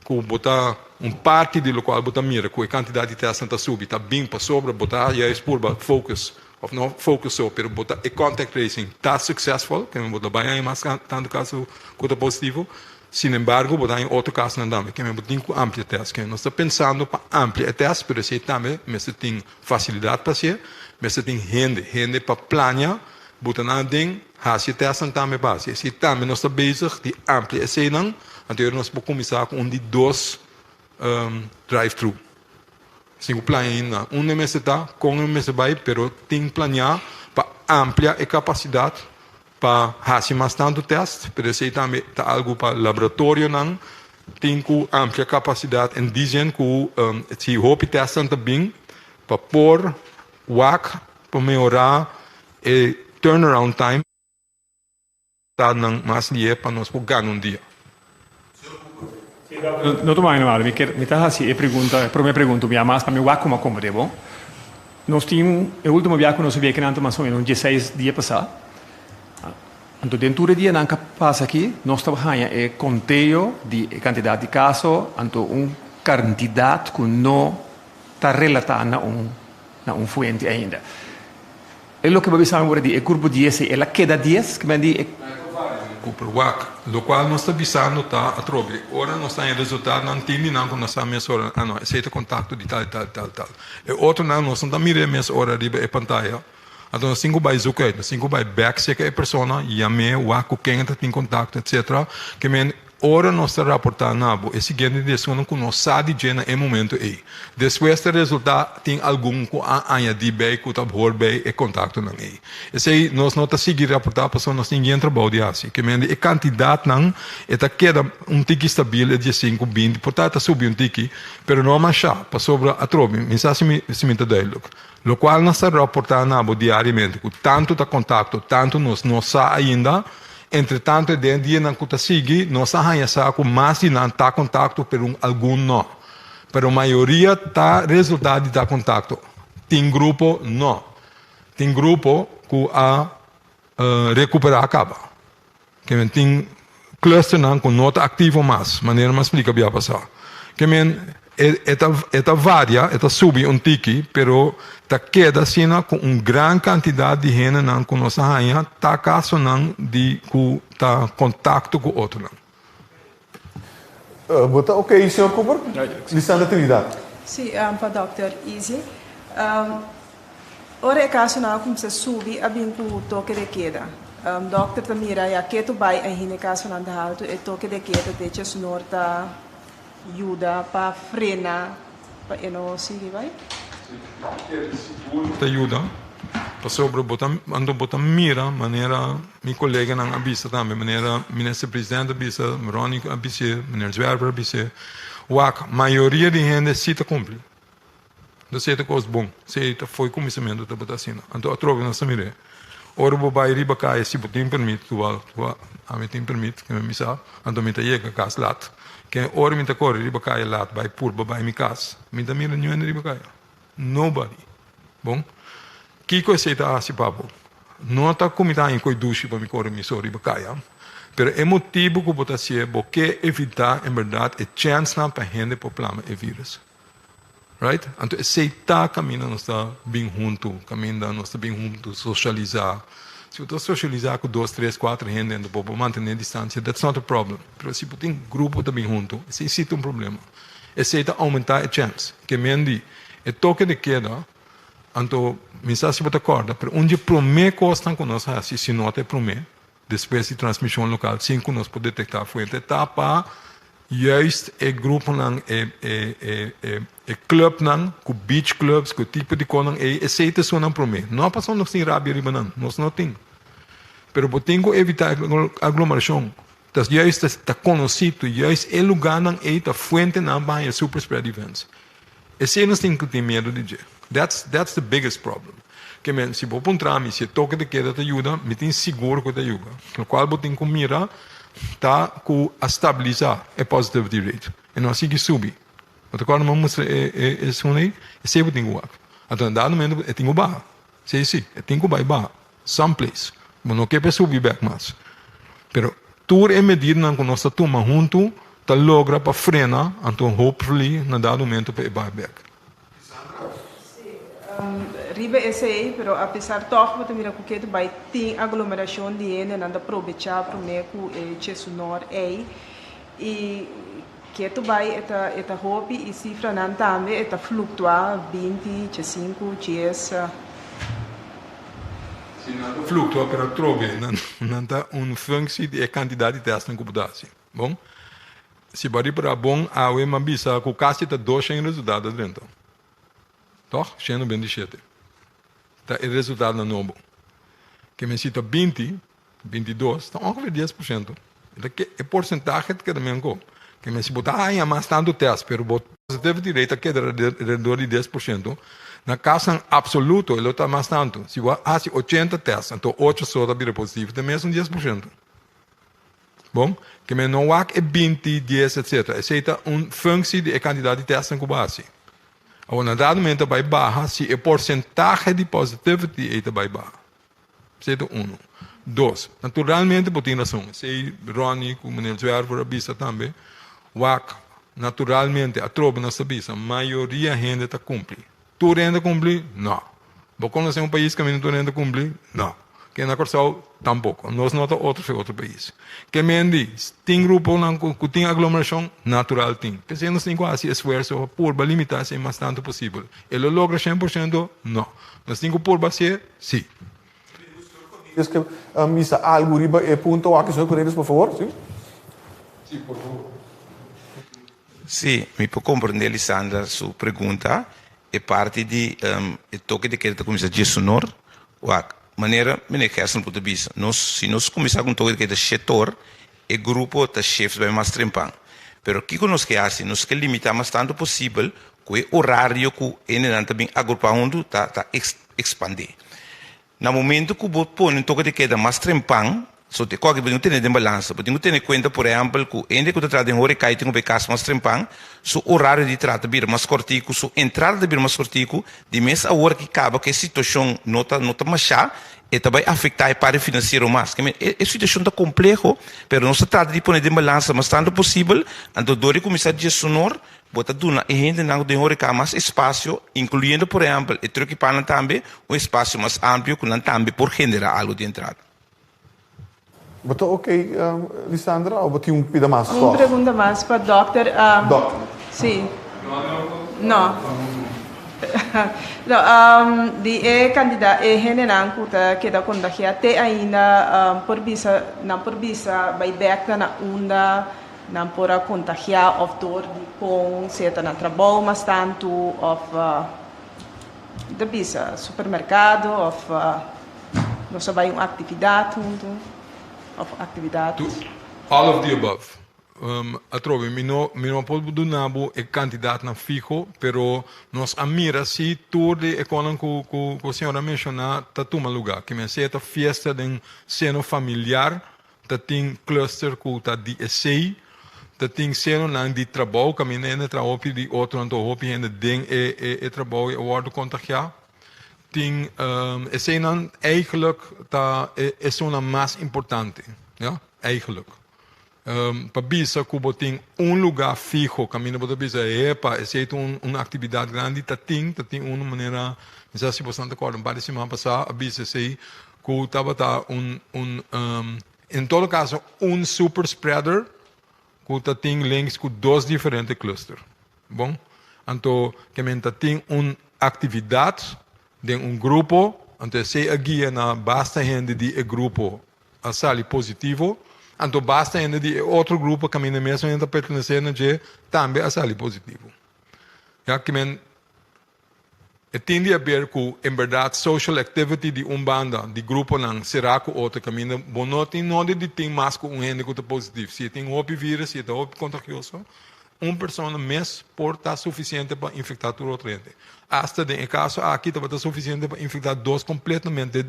ku bo ta un parti di lokual bo ta mira ku e kantidat di tèstnan ta subi ta bin pasobra bo ta juist purba focus, òf no focus so, pero bo ta e contact tracing ta successful, ke men bo ta bai haña mas tantu kaso ku ta positivo. Sinembargo, bo ta haña otro kasonan tambe ke men bo tin ku amplia tèst. Ke nos ta pensando pa amplia e tèst, pero esei tambe mester tin fasilidat pa hasié, mester tin hende, hende pa plania, buta nan aden, hasi e tèstnan tambe pa hasi. Esei tambe nos ta bezig di amplia eseinan, anto nos por kuminsá ku un di dos drive-thru. Sin ku plania ainda unda e mester ta, kon e mester bai, pero tin planiá pa amplia e kapasidat pa hasi mas tantu tèst, pero esei tambe ta algu pa laboratorionan tin ku amplia kapasidat en die zin ku si hopi tèstnan ta bin pa por wak pa mehorá. e turnaround time ta nan mas lié pa nos por gana un dia. No tuma aña malo, mi kier mi ta hasi e pregunta, e prome pregunta un bia mas pa mi wak kuma komprende bo. Nos tin e ultimo bia ku nos a bia kinan ta mas o menos un dieseis dia pasá. Anto den tur e dianan ku a pasa aki nos ta haña e konteo di e kantidat di kaso, anto un kantidat ku no ta relatá na un na un fuente ainda. E loke bo bisa mi ora di e grupo dies ei, el a keda dies? Ke men di e. Cooper wak. Lokual nos ta bisando ta atrobe ora nos ta haña resultadonan tin di nan ku nos sa mes ora, ah no, esei ta kontakto di tal i tal i tal i tal. E otronan nos no ta mir'é mes ora riba e pantaya. Anto nos tin ku bai zoek uit, nos tin ku bai bèk serka e persona, yam'é, wak ku ken e ta tin kontakto, etsetera. Ke men Ora nos ta raportá na bo e siguiente di esunnan ku nos sa di dje na e momento ei. Despues ta resultá tin algun ku a añadí bei ku ta hor bei e kontaktonan ei. Esei nos no ta sigui raportá pasobra nos tin yen trabou di hasi. Ke mende e kantidatnan e ta keda un tiki stabil e diesinku, 20, por ta e ta subi un tiki, pero no mashá pasobra atrobe mi sa si mi si mi ta duidelijk. Lokual nos ta raportá na bo diariamente ku tantu ta kontakto tantu nos no sa ainda. Entretanto e den dianan ku ta sigui nos a haña sa ku mas di nan ta kontakto pero un algun no. Pero mayoria ta resultá di ta kontakto. Tin grupo no. Tin grupo ku a rekuperá kaba. Ke men tin clusternan ku no ta aktivo mas, manera mi a splika bia pasá. Ke men e ta e ta varia, e ta subi un tiki, pero ta keda asina ku un gran kantidat di hendenan ku nos a haña ta kasonan di ku ta kontakto ku otronan. Bo ta ok, señor Cooper? Lisandra Trinidad. Sí, pa dòkter Izzy. Ora e kasonan a kuminsá subi a bin ku toke de keda. Dòkter ta mira ya ketu bai ainda e kasonan ta haltu, e toke de keda decha snor ta yuda pa frena pa e no sigui bai. Sigur ta yuda pasobra bo ta anto bo ta mira manera mi koleganan a bisa tambe manera minister president a bisa Ronnie a bis'é meneer Zwerver a bis'é wak mayoria di hende si ta kumpli. No esei ta kos bon, esei ta fo'i kuminsamentu tabata asina. Anto atrobe nos ta mir'é. Ora bo bai riba kaya si bo tin permit, tual ami tin permit, ke mi sa, anto mi ta yega kas lat. Ke ora mi ta kore riba kaya lat bai purba bai mi kas, mi ta mira niun hende riba kaya. Nobody. Bon, kiko esei ta hasi pa bo? No ta ku mi ta haña koi dushi pa mi kore mi so riba kaya, pero e motibu ku bo ta hasié, bo ke evitá en bèrdat e chènsnan pa hende por plama e vírus. Right? Anto esei ta kaminda nos ta bin huntu, kaminda nos ta bin huntu sosialisá. Si bo ta sosialisá ku dos, tres, kuater hende anto bo por mantené distansia, that's not a problem. Pero si bo tin grupo ta bin huntu, esei si ta un problema. Esei ta oumentá e chèns. Ke men di e toke de keda, anto mi sa si bo ta kòrda, pero un di e promé kosnan ku nos hasi, si no ta e promé, Despues di transmishon lokal sin ku nos por detektá fuente ta pa juist e gruponan e e e e e clubnan ku beach clubs ku e tipo di konan ei esei ta esunnan promé. No pasobra nos tin rabia riba nan, nos no tin. Pero bo tin ku evitá aglomerashon. Ta juist ta ta konosí tu juist e lugánan ei ta fuentenan pa haña super spread events. Esei nos tin ku tin miedu di dje. That's that's the biggest problem. Ke men, si bo puntra mi si e toke de keda ta yuda, mi tin sigur ku ta yuda. Lokual bo tin ku mira ta ku a stabilisa e positivity rate. E no a sigui subi. Bo ta kòrda mi a mustra e e esun ei? Esei bo tin ku wak. Anto na dado momento e tin ku baha. Si si, e tin ku bai baha. Some place. Bo no ke pa e subi bèk mas. Pero tur e medidanan ku nos ta tuma huntu ta logra pa frena, anto hopefully na dado momento pa e bai bèk. Si, riba esei, pero apesar tòg bo ta mira ku ketu bai tin aglomerashon di hende, nan ta probechá promé ku e chesunor ei i ketu bai e ta e ta hopi i sifranan tambe e ta fluktuá 20, 15, 10. Si nan ta fluktua pero atrobe nan ta un functie di e kantidat di tèstnan ku bo ta hasi. Bon, si bo a ripará bon awe mi a bisa ku kasi ta 200 resultado a drenta. Tòg? 127 ta e resultadonan nobo. Ke men si ta 20, 22 ta ongeveer 10%. E ta ke e porsentahe ta keda menko. Ke men si bo ta haña mas tantu tèst pero bo positivity rate ta keda alrededor di 10%. Na kasonan apsoluto e lo ta mas tantu. Si bo a hasi 80 tèst, anto ocho so ta bira positivo, ta mes un 10%. Bon, ke men no wak e 20, 10, etcetera. Esei ta un functie di e kantidat di tèstnan ku bo a hasi. Awor, na dado momento ta bai baha si e porsentahe di positivity ei ta bai baha. Esei ta unu. Dos, naturalmente bo tin rason. Esei Ronnie ku meneer Zwerver a bisa tambe. Wak, naturalmente, atrobe nos ta bisa, mayoria hende ta kumpli. Tur hende ta kumpli? No. Bo konosé un pais kaminda tur hende ta kumpli? No. Ke na Kòrsou? Tampoko. Nos no ta otro fe otro pais. Ke men di, tin gruponan ku tin aglomerashon? Natural tin. P'esei nos tin ku hasi esfuerso pa purba limitá esei mas tantu posibel. E lo logra 100%? No. Nos tin ku purba hasié? Sí. Dios ke bisa algu riba e punto aki, señor Cornelius, por favor. Sí. Sí, por favor. Sí, mi por comprende Lisandra su pregunta, e parti di e toke de keda ta cuminsa diesunor, wak, manera meneer Gerson por ta bisa, nos si nos cuminsa cu un toke de keda shetor, e grupo ta shift bai mas trempan. Pero kico nos ke haci? Nos ke limita mas tanto posibel cu e horario cu hendenan ta bin agrupa hunto ta ta expande. Na momento ku bo pone un toke di keda mas trempan, so te koke bo tin ku tene den balansa. Bo tin ku tene kuenta, por ehèmpel, ku hende ku ta traha den horeca i tin ku bai kas mas trempan, su orario di traha ta bira mas kòrtiku, su entrada ta bira mas kòrtiku. Di mes awor ki kaba ku e situashon no ta no ta mashá, e ta bai afektá e parti finansiero mas. Ke men e e situashon ta kompleho, pero nos ta trata di pone den balansa mas tantu posibel. Anto dor di kuminsá diesunor, Bo ta duna e hendenan ku den horeca mas espasio, inkluyendo por ehèmpel e trukipanan tambe, un espasio mas amplio ku nan tambe por generá algu di entrada. Bo ta ok, Lisandra, o bo tin un pida mas Un tòg? pregunta mas pa dòkter. Dòkter. Sí. No. No, di e kantidat e hendenan ku ta keda kontagiá te ainda por bisa, nan por bisa bai bèk ta na unda Nan por a kontagiá òf dor di kon sea ta na trabou mas tantu òf ta bisa supermerkado òf nos a bai un aktividat huntu òf aktividat. All of the above. Atrobe mi no mi no por duna bo e kantidatnan fiho pero nos a mira si tur di e konan ku ku ku señor a menshoná ta tuma lugá. Kimen sea ta fiesta den seno familiar Ta tin cluster cu ta di esey, ta tin senonan di trabou caminda hende traha hopi di otro anto hopi hende den e e trabou y a wordo contagia. Tin eseynan eigenlijk ta e esunnan mas importante, ya, eigenlijk. Pa bisa cu bo tin un lugar fiho caminda bo ta bisa epa esey ta un un actividad grandi ta tin, ta tin uno manera mi sa si boso nan ta corda un par di siman pasa a bisa esey Ku tabata un un en todo kaso un super spreader ku ta tin links ku dos diferente cluster. Bon, anto ke men ta tin un aktividat den un grupo, anto esei a guia na basta hende di e grupo a sali positivo, anto basta hende di e otro grupo kaminda mes hende ta pertenesé na dje tambe a sali positivo. Ya ke men E tin di haber ku en bèrdat social activity di un banda di gruponan será ku otro kaminda bo no tin nodi di tin mas ku un hende ku ta positif. Si e tin hopi virus, si e ta hopi kontagioso, un persona mes por ta sufisiente pa infektá tur otro hende. Asta den e kaso aki tabata sufisiente pa infektá dos kompletamente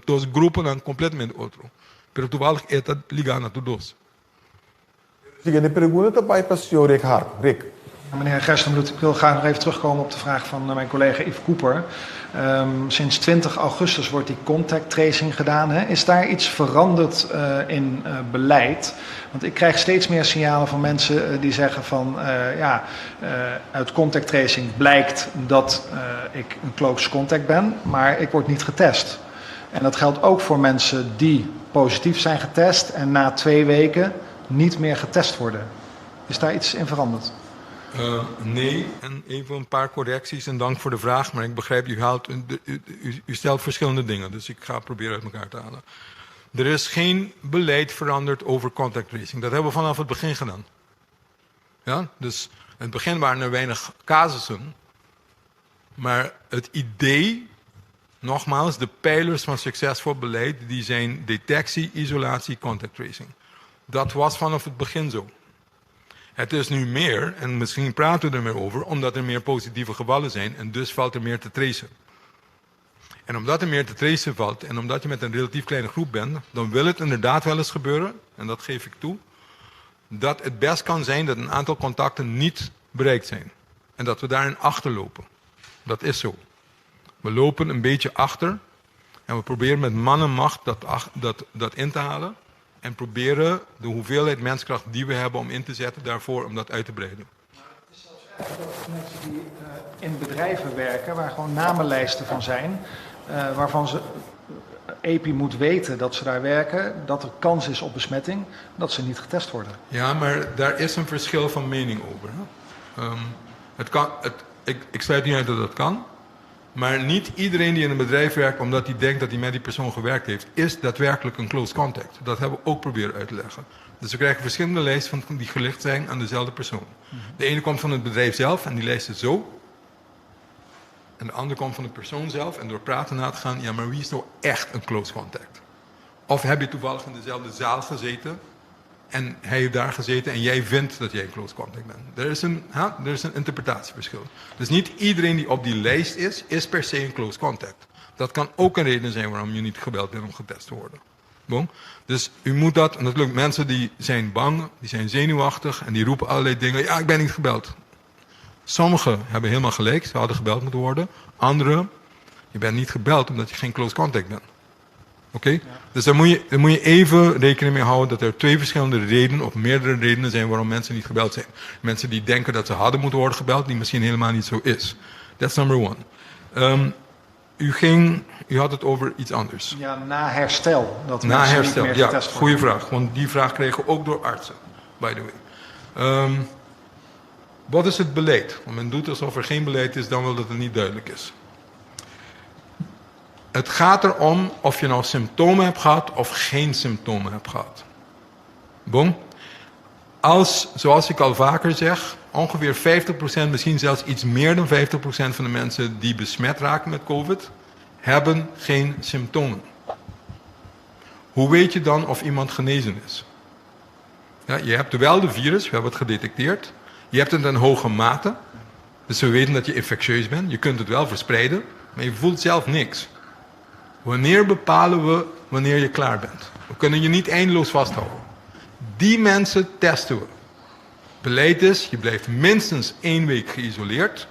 dos gruponan kompletamente otro. Pero toevallig e ta ligá na tur dos. Siguiente pregunta ta bai pa señor Rick Harp. Rick. Meneer Gerstenbluth, ik wil graag nog even terugkomen op de vraag van mijn collega Yves Cooper. Sinds 20 augustus wordt die contact tracing gedaan. Hè? Is daar iets veranderd in beleid? Want ik krijg steeds meer signalen van mensen die zeggen van ja, uit contact tracing blijkt dat ik een close contact ben, maar ik word niet getest. En dat geldt ook voor mensen die positief zijn getest en na 2 weken niet meer getest worden. Is daar iets in veranderd? Nee, en even een paar correcties en dank voor de vraag, maar ik begrijp, u, haalt, u, u stelt verschillende dingen, dus ik ga proberen uit elkaar te halen. Er is geen beleid veranderd over contact tracing. Dat hebben we vanaf het begin gedaan. Ja? Dus in het begin waren er weinig casussen, maar het idee, nogmaals, de pijlers van succesvol beleid, die zijn detectie, isolatie, contact tracing. Dat was vanaf het begin zo. Het is nu meer, en misschien praten we er meer over, omdat er meer positieve gevallen zijn en dus valt er meer te tracen. En omdat er meer te tracen valt en omdat je met een relatief kleine groep bent, dan wil het inderdaad wel eens gebeuren, en dat geef ik toe, dat het best kan zijn dat een aantal contacten niet bereikt zijn. En dat we daarin achterlopen. Dat is zo. We lopen een beetje achter en we proberen met man en macht dat in te halen. En proberen de hoeveelheid menskracht die we hebben om in te zetten daarvoor om dat uit te breiden. Maar het is zelfs echt dat mensen die in bedrijven werken, waar gewoon namenlijsten van zijn, waarvan ze EPI moet weten dat ze daar werken, dat er kans is op besmetting, dat ze niet getest worden. Ja, maar daar is een verschil van mening over. Hè? Ik sluit niet uit dat dat kan. Maar niet iedereen die in een bedrijf werkt omdat hij denkt dat hij met die persoon gewerkt heeft, is daadwerkelijk een close contact. Dat hebben we ook proberen uit te leggen. Dus we krijgen verschillende lijsten van die gelicht zijn aan dezelfde persoon. De ene komt van het bedrijf zelf en die lijst is zo. En de andere komt van de persoon zelf en door praten na te gaan, ja, maar wie is nou echt een close contact? Of heb je toevallig in dezelfde zaal gezeten en hij heeft daar gezeten en jij vindt dat jij een close contact bent. Er is een interpretatieverschil. Dus niet iedereen die op die lijst is, is per se een close contact. Dat kan ook een reden zijn waarom je niet gebeld bent om getest te worden. Bon? Dus u moet dat, en natuurlijk mensen die zijn bang, die zijn zenuwachtig en die roepen allerlei dingen. Ja, ik ben niet gebeld. Sommigen hebben helemaal gelijk, ze hadden gebeld moeten worden. Anderen, je bent niet gebeld omdat je geen close contact bent. Oké? Ja. Dus daar moet je even rekening mee houden dat er twee verschillende redenen of meerdere redenen zijn waarom mensen niet gebeld zijn. Mensen die denken dat ze hadden moeten worden gebeld, die misschien helemaal niet zo is. That's number one. U had het over iets anders. Ja, na herstel. Dat na herstel, niet meer ja, getest goede vraag. Want die vraag kregen we ook door artsen, by the way. Wat is het beleid? Want men doet alsof er geen beleid is, dan wel dat het niet duidelijk is. Het gaat erom of je nou symptomen hebt gehad of geen symptomen hebt gehad. Bon? Als, zoals ik al vaker zeg, ongeveer 50%, misschien zelfs iets meer dan 50% van de mensen die besmet raken met COVID, hebben geen symptomen. Hoe weet je dan of iemand genezen is? Ja, je hebt wel de virus, we hebben het gedetecteerd. Je hebt het in hoge mate. Dus we weten dat je infectieus bent. Je kunt het wel verspreiden, maar je voelt zelf niks. Wanneer bepalen we wanneer je klaar bent? We kunnen je niet eindeloos vasthouden. Die mensen testen we. Beleid is, je blijft minstens 1 week geïsoleerd.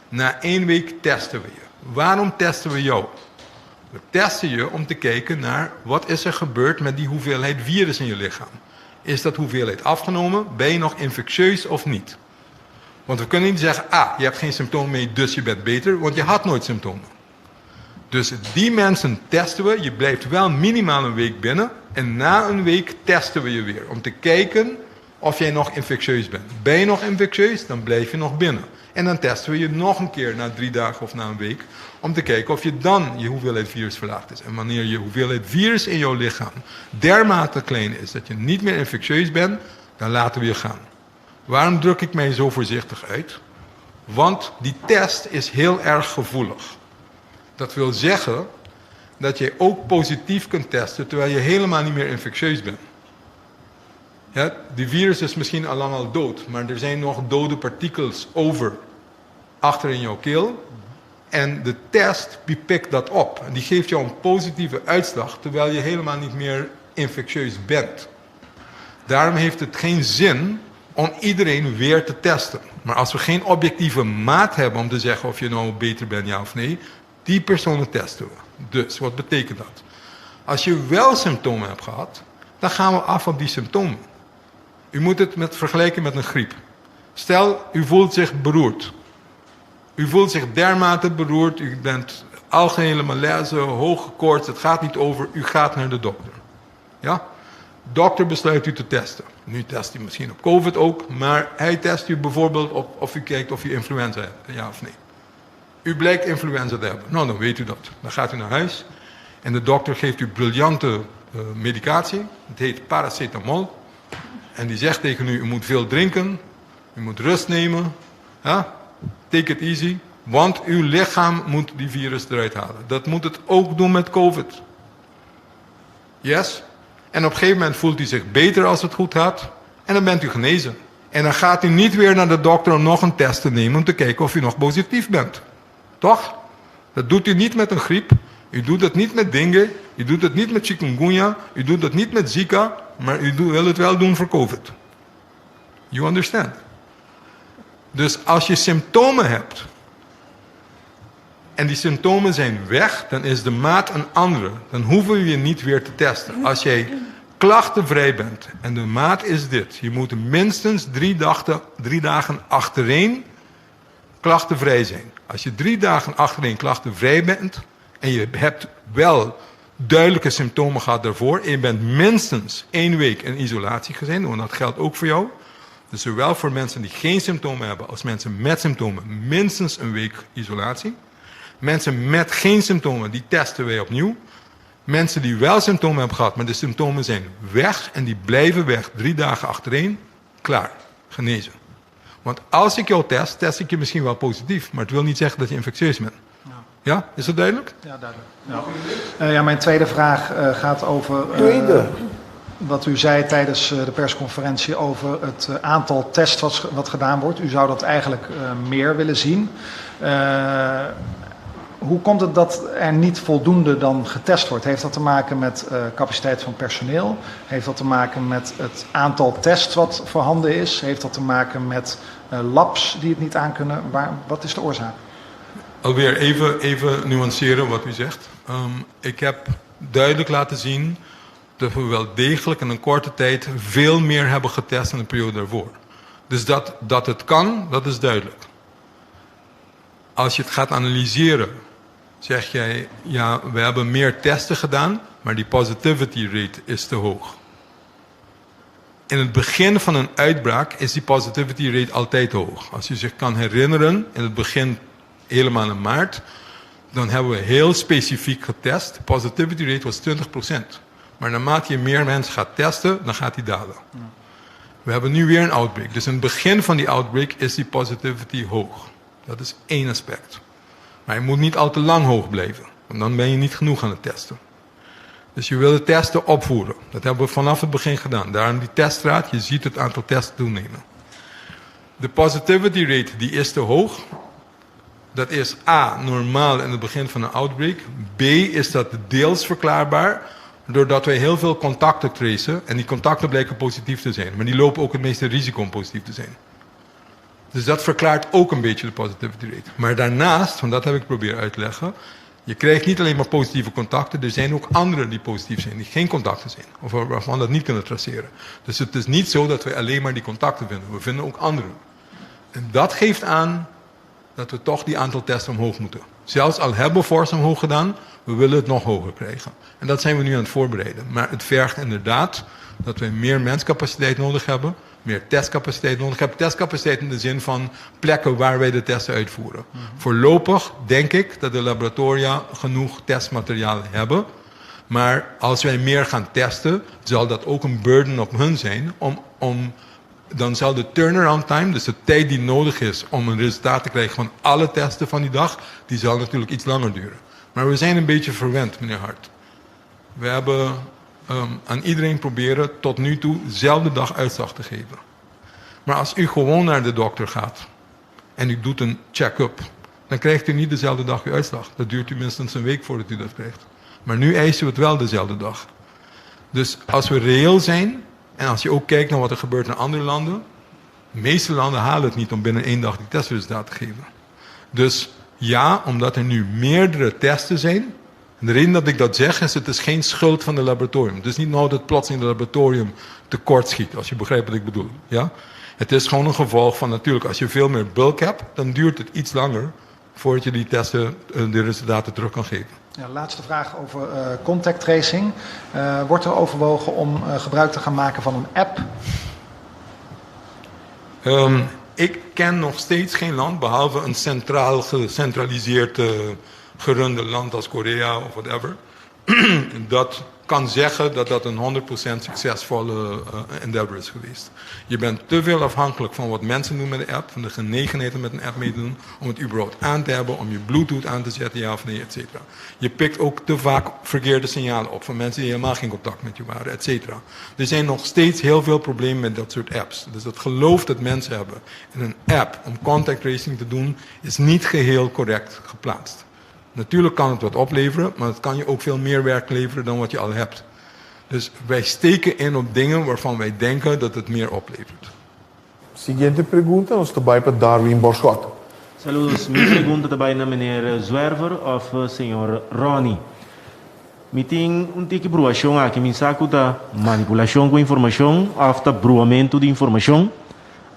Na 1 week testen we je. Waarom testen we jou? We testen je om te kijken naar wat is er gebeurd met die hoeveelheid virus in je lichaam. Is dat hoeveelheid afgenomen? Ben je nog infectieus of niet? Want we kunnen niet zeggen, ah, je hebt geen symptomen meer, dus je bent beter, want je had nooit symptomen. Dus die mensen testen we, je blijft wel minimaal een week binnen en na een week testen we je weer om te kijken of jij nog infectieus bent. Ben je nog infectieus, dan blijf je nog binnen. En dan testen we je nog een keer na 3 dagen of na een week om te kijken of je dan je hoeveelheid virus verlaagd is. En wanneer je hoeveelheid virus in jouw lichaam dermate klein is dat je niet meer infectieus bent, dan laten we je gaan. Waarom druk ik mij zo voorzichtig uit? Want die test is heel erg gevoelig. Dat wil zeggen dat je ook positief kunt testen terwijl je helemaal niet meer infectieus bent. Ja, die virus is misschien al lang al dood, maar er zijn nog dode partikels over achter in jouw keel. En de test die pikt dat op. En die geeft jou een positieve uitslag terwijl je helemaal niet meer infectieus bent. Daarom heeft het geen zin om iedereen weer te testen. Maar als we geen objectieve maat hebben om te zeggen of je nou beter bent, ja of nee, die personen testen we. Dus, wat betekent dat? Als je wel symptomen hebt gehad, dan gaan we af op die symptomen. U moet het vergelijken met een griep. Stel, u voelt zich beroerd. U voelt zich dermate beroerd, u bent algehele malaise, hoge koorts, het gaat niet over, u gaat naar de dokter. Ja? Dokter besluit u te testen. Nu test hij misschien op COVID ook, maar hij test u bijvoorbeeld op of u kijkt of u influenza hebt, ja of nee. U blijkt influenza te hebben. Nou, dan weet u dat. Dan gaat u naar huis en de dokter geeft u briljante medicatie. Het heet paracetamol. En die zegt tegen u, u moet veel drinken, u moet rust nemen. Ja? Take it easy, want uw lichaam moet die virus eruit halen. Dat moet het ook doen met COVID. Yes? En op een gegeven moment voelt u zich beter als het goed gaat. En dan bent u genezen. En dan gaat u niet weer naar de dokter om nog een test te nemen om te kijken of u nog positief bent. Toch? Dat doet u niet met een griep. U doet dat niet met dengue. U doet dat niet met chikungunya. U doet dat niet met Zika. Maar u wil het wel doen voor COVID. You understand? Dus als je symptomen hebt en die symptomen zijn weg, dan is de maat een andere. Dan hoeven we je niet weer te testen. Als jij klachtenvrij bent en de maat is dit, je moet minstens 3 dagen achtereen klachtenvrij zijn. Als je 3 dagen achtereen klachtenvrij bent en je hebt wel duidelijke symptomen gehad daarvoor en je bent minstens één week in isolatie gezeten, want dat geldt ook voor jou. Dus zowel voor mensen die geen symptomen hebben als mensen met symptomen, minstens een week isolatie. Mensen met geen symptomen, die testen wij opnieuw. Mensen die wel symptomen hebben gehad, maar de symptomen zijn weg en die blijven weg 3 dagen achtereen, klaar, genezen. Want als ik jou test, test ik je misschien wel positief, maar het wil niet zeggen dat je infectieus bent. Ja, ja? Is dat duidelijk? Ja, duidelijk. Ja. Ja, mijn tweede vraag gaat over Tweede. Wat u zei tijdens de persconferentie over het aantal tests wat gedaan wordt. U zou dat eigenlijk meer willen zien. Hoe komt het dat er niet voldoende dan getest wordt? Heeft dat te maken met capaciteit van personeel? Heeft dat te maken met het aantal tests wat voorhanden is? Heeft dat te maken met labs die het niet aankunnen? Wat is de oorzaak? Alweer even nuanceren wat u zegt. Ik heb duidelijk laten zien dat we wel degelijk in een korte tijd veel meer hebben getest dan de periode daarvoor. Dus dat het kan, dat is duidelijk. Als je het gaat analyseren, zeg jij: ja, we hebben meer testen gedaan, maar die positivity rate is te hoog. In het begin van een uitbraak is die positivity rate altijd hoog. Als je zich kan herinneren, in het begin, helemaal in maart, dan hebben we heel specifiek getest. De positivity rate was 20%. Maar naarmate je meer mensen gaat testen, dan gaat die dalen. We hebben nu weer een outbreak. Dus in het begin van die outbreak is die positivity hoog. Dat is één aspect. Maar je moet niet al te lang hoog blijven, want dan ben je niet genoeg aan het testen. Dus je wil de testen opvoeren. Dat hebben we vanaf het begin gedaan. Daarom die teststraat, je ziet het aantal testen toenemen. De positivity rate, die is te hoog. Dat is A, normaal in het begin van een outbreak. B, is dat deels verklaarbaar doordat wij heel veel contacten tracen en die contacten blijken positief te zijn. Maar die lopen ook het meeste risico om positief te zijn. Dus dat verklaart ook een beetje de positivity rate. Maar daarnaast, want dat heb ik proberen uit te leggen, je krijgt niet alleen maar positieve contacten, er zijn ook anderen die positief zijn, die geen contacten zijn, of waarvan dat niet kunnen traceren. Dus het is niet zo dat wij alleen maar die contacten vinden, we vinden ook anderen. En dat geeft aan dat we toch die aantal testen omhoog moeten. Zelfs al hebben we fors omhoog gedaan, we willen het nog hoger krijgen. En dat zijn we nu aan het voorbereiden. Maar het vergt inderdaad dat wij meer menscapaciteit nodig hebben, meer testcapaciteit nodig hebben. Testcapaciteit in de zin van plekken waar wij de testen uitvoeren. Voorlopig denk ik dat de laboratoria genoeg testmateriaal hebben. Maar als wij meer gaan testen, zal dat ook een burden op hun zijn. Dan zal de turnaround time, dus de tijd die nodig is om een resultaat te krijgen van alle testen van die dag, die zal natuurlijk iets langer duren. Maar we zijn een beetje verwend, meneer Hart. We hebben aan iedereen proberen tot nu toe dezelfde dag uitslag te geven. Maar als u gewoon naar de dokter gaat en u doet een check-up, dan krijgt u niet dezelfde dag uw uitslag. Dat duurt u minstens een week voordat u dat krijgt. Maar nu eisen we het wel dezelfde dag. Dus als we reëel zijn, en als je ook kijkt naar wat er gebeurt in andere landen, de meeste landen halen het niet om binnen één dag die testresultaten te geven. Dus ja, omdat er nu meerdere testen zijn. En de reden dat ik dat zeg is, het is geen schuld van het laboratorium. Het is niet nou dat plotseling het laboratorium tekort schiet, als je begrijpt wat ik bedoel. Ja? Het is gewoon een gevolg van natuurlijk, als je veel meer bulk hebt, dan duurt het iets langer voordat je die testen, de resultaten terug kan geven. Ja, laatste vraag over contact tracing. Wordt er overwogen om gebruik te gaan maken van een app? Ik ken nog steeds geen land, behalve een centraal gecentraliseerd gerunde land als Korea of whatever, dat kan zeggen dat dat een 100% succesvolle endeavor is geweest. Je bent te veel afhankelijk van wat mensen doen met de app, van de genegenheid om met een app mee te doen, om het überhaupt aan te hebben, om je Bluetooth aan te zetten, ja of nee, et cetera. Je pikt ook te vaak verkeerde signalen op van mensen die helemaal geen contact met je waren, et cetera. Er zijn nog steeds heel veel problemen met dat soort apps. Dus het geloof dat mensen hebben in een app om contact tracing te doen, is niet geheel correct geplaatst. Natuurlijk kan het wat opleveren, maar het kan je ook veel meer werk leveren dan wat je al hebt. Dus wij steken in op dingen waarvan wij denken dat het meer oplevert. Siguiente pregunta, nos ta bai pa Darwin Borschot. Saludos, mi pregunta ta bai na meneer Zwerver of señor Ronnie. Mi tin un tiki bruashon aki, mi sa ku ta manipulashon ku informashon of ta bruamentu di informashon.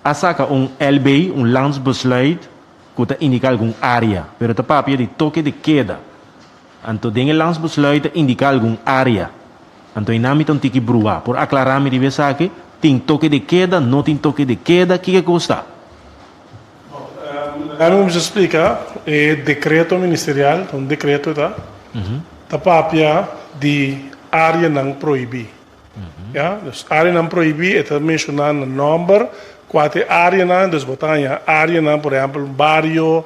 A saka un LB, un landsbesluit, ku ta indiká algun área, pero ta papia di toke de keda. Anto den e landsbesluit ta indiká algun área. Anto einan mi ta un tiki bruá. Por aklará mi riba esaki? Tin toke de keda, no tin toke de keda, kiko kos ta? Laga mi kuminsá splika e dekreto ministerial, ta un dekreto e ta, ta papia di áreanan prohibí. Ya, dus áreanan prohibí e ta menshoná na nòmber kua ta e áreanan, dus bo ta haña áreanan por ehèmpel un bario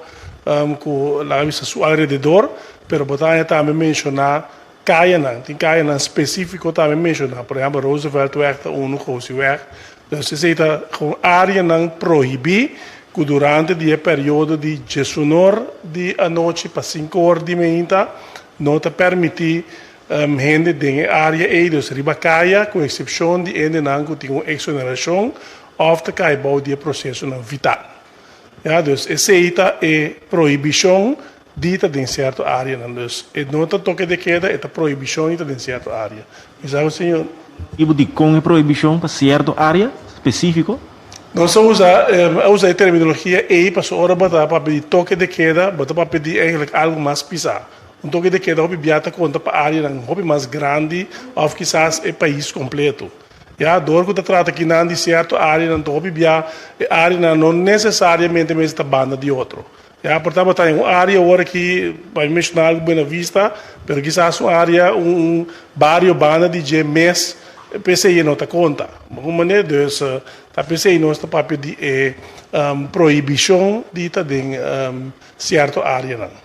ku laga bisa su alrededor, pero bo ta haña tambe menshoná kayanan, tin kayanan spesífiko tambe menshoná, por ehèmpel Rooseveltweg ta unu, Gosiweg, dus esei ta kon áreanan prohibí ku durante di e periodo di djesunor di anochi pa sinkor di meinta no ta pèrmití Hende den e área ei, dus riba kaya, ku eksepshon di hendenan ku tin un eksonerashon òf ta kai bou di e prosesonan vital. Ya, dus esei ta e prohibishon di ta den sierto áreanan. Dus e no ta toke de keda, e ta prohibishon di ta den sierto área. Mi sa ku señor. I bo dikon e prohibishon pa sierto área spesífiko? Nos a usa a usa e terminologia ei pasobra ora bo ta papia di toke de keda, bo ta papia di eigenlijk algu mas pisá. Un toke de keda hopi bia ta konta pa áreanan hopi mas grandi òf kisas e pais kompleto. Ya, dor ku ta trata kinan di sierto áreanan ta hopi bia e áreanan no nesesariamente mester ta banda di otro. Ya, por tabata un área awor aki, pa mi menshoná algu Buena Vista, pero kisas un área, un bario banda di dje mes, p'esei e no ta konta. Bon manera, dus ta p'esei nos ta papia di e prohibishon di ta den sierto áreanan.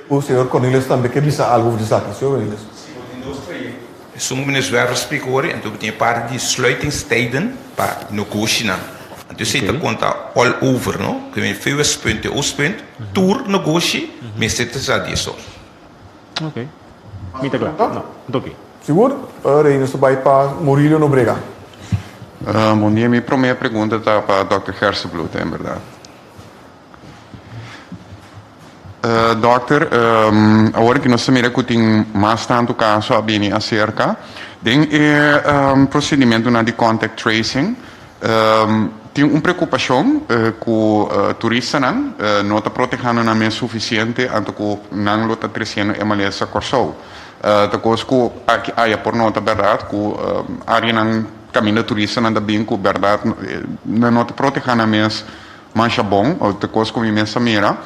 U señor Cornelius tambe ke bisa algu over di esaki. Señor Cornelius. Si bo tin dos trayecto. Esun meneer Zwerver spreek hoor, anto bo tin e parti di sluitingstijden pa negoshinan. Anto esei ta konta all over, no? Ke men VWS-punt te Oostpunt, tur negoshi mester ta sa di esor. Ok. Mi ta kla. No, no ta ok. Sigur? Rei nos ta bai pa Murillo Nobrega. Bon dia, mi prome pregunta ta pa Dòkter Gerstenbluth en berdad. Dòkter, awor ki nos ta mira ku tin mas tantu kaso a bini aserka, den e prosedimentunan di contact tracing tin un preokupashon ku turistanan no ta protehando nan mes sufisiente anto ku nan lo ta tresiendo e malesa Kòrsou. Ta kos ku aki aya por nota bèrdat ku áreanan kaminda turistanan ta bin ku bèrdat nan no ta proteha nan mes. Masha bon, o ta kos ku mi mes a mira.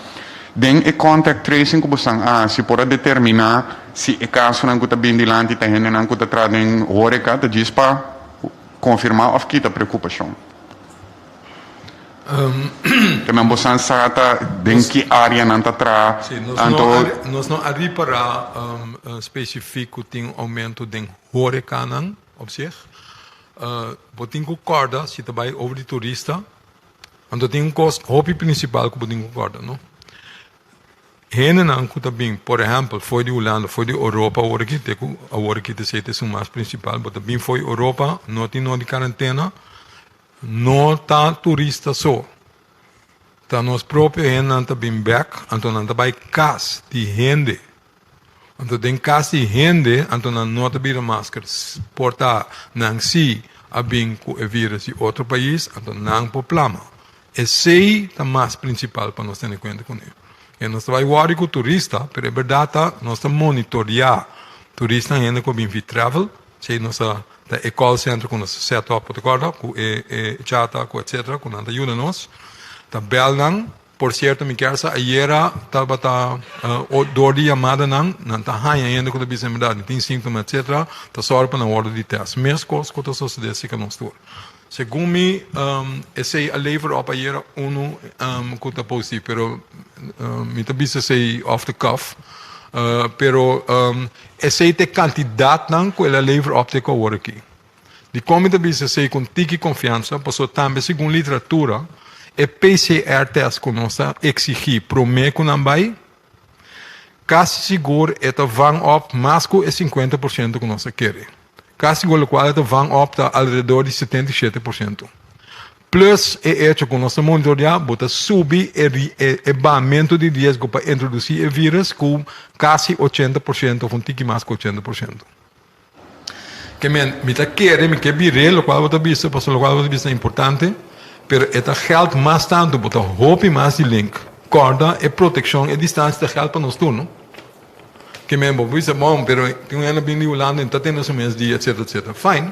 Den e contact tracing ku bosan a hasi por a determiná si e kasonan ku ta bin dilanti ta hendenan ku ta traha den horeka, ta djis pa konfirmá òf kita preokupashon. Te men bosan sa ta den ki área nan ta traha, Sí, nos anto. no a, nos no a ripará spesifik ku tin oumento den horekanan op zich. Bo tin ku kòrda si ta bai over di turista. Anto tin un kos hopi prinsipal ku bo tin ku kòrda, no? Hendenan ku ta bin, por ehèmpel, for di Hulanda, for di Oropa awor aki, te ku awor aki ta esei ta esun mas prinsipal, bo ta bin for di Oropa, no tin no di karantena, no ta turista so. Ta nos propio hendenan ta bin bèk, anto nan ta bai kas di hende. Anto den kas di hende, anto nan no ta bira masker. Por ta nan si a bin ku e virus di otro pais, anto nan por plama. Esei ta mas prinsipal pa nos tene kuenta kuné. E nos ta bai wòri ku turista, pero e bèrdat ta nos ta monitoriá turistanan hende ku a bin via travel, esei nos ta ta e call center ku nos a set up, bo ta kòrda? Ku e e chata ku etsetera ku nan ta yuda nos, ta bèl nan. Por sierto mi kier sa ayera tabata dor di yamadanan nan ta haña hende ku ta bisa en berdad mi tin síntoma etcetera ta sòru pa nan wòrdu di tèst. Meskos ku ta sosodé si ka nos tur. Segun mi esei a lever op ayera unu ku ta positief pero mi ta bisa esei off the cuff pero esei ta e kantidatnan ku el a lever op te ku awor aki. Dikon mi ta bisa esei ku un tiki konfiansa? Pasobra tambe segun literatura e PCR test ku nos ta eksigí promé ku nan bai, kasi sigur e ta van op mas ku e 50% ku nos a kere. Kasi sigur lokual e ta van op ta alrededor di 77%. Plus e echo ku nos ta monitoreá, bo ta subi e e bahamentu di riesgo pa introdusí e vírus ku kasi 80% òf un tiki mas ku 80%. Ke men, mi ta kere, mi ke bir'é lokual bo ta bisa, pasobra lokual bo ta bisa ta importante, pero e ta gèld mas tantu, bo ta hopi mas di link. Kòrda e protekshon, e distansia ta gèld pa nos tur, no? Ke men, bo por bisa, bon, pero tin un hende a bini di Hulanda i no ta tene su mes dia, etsetera, etsetera. Fine,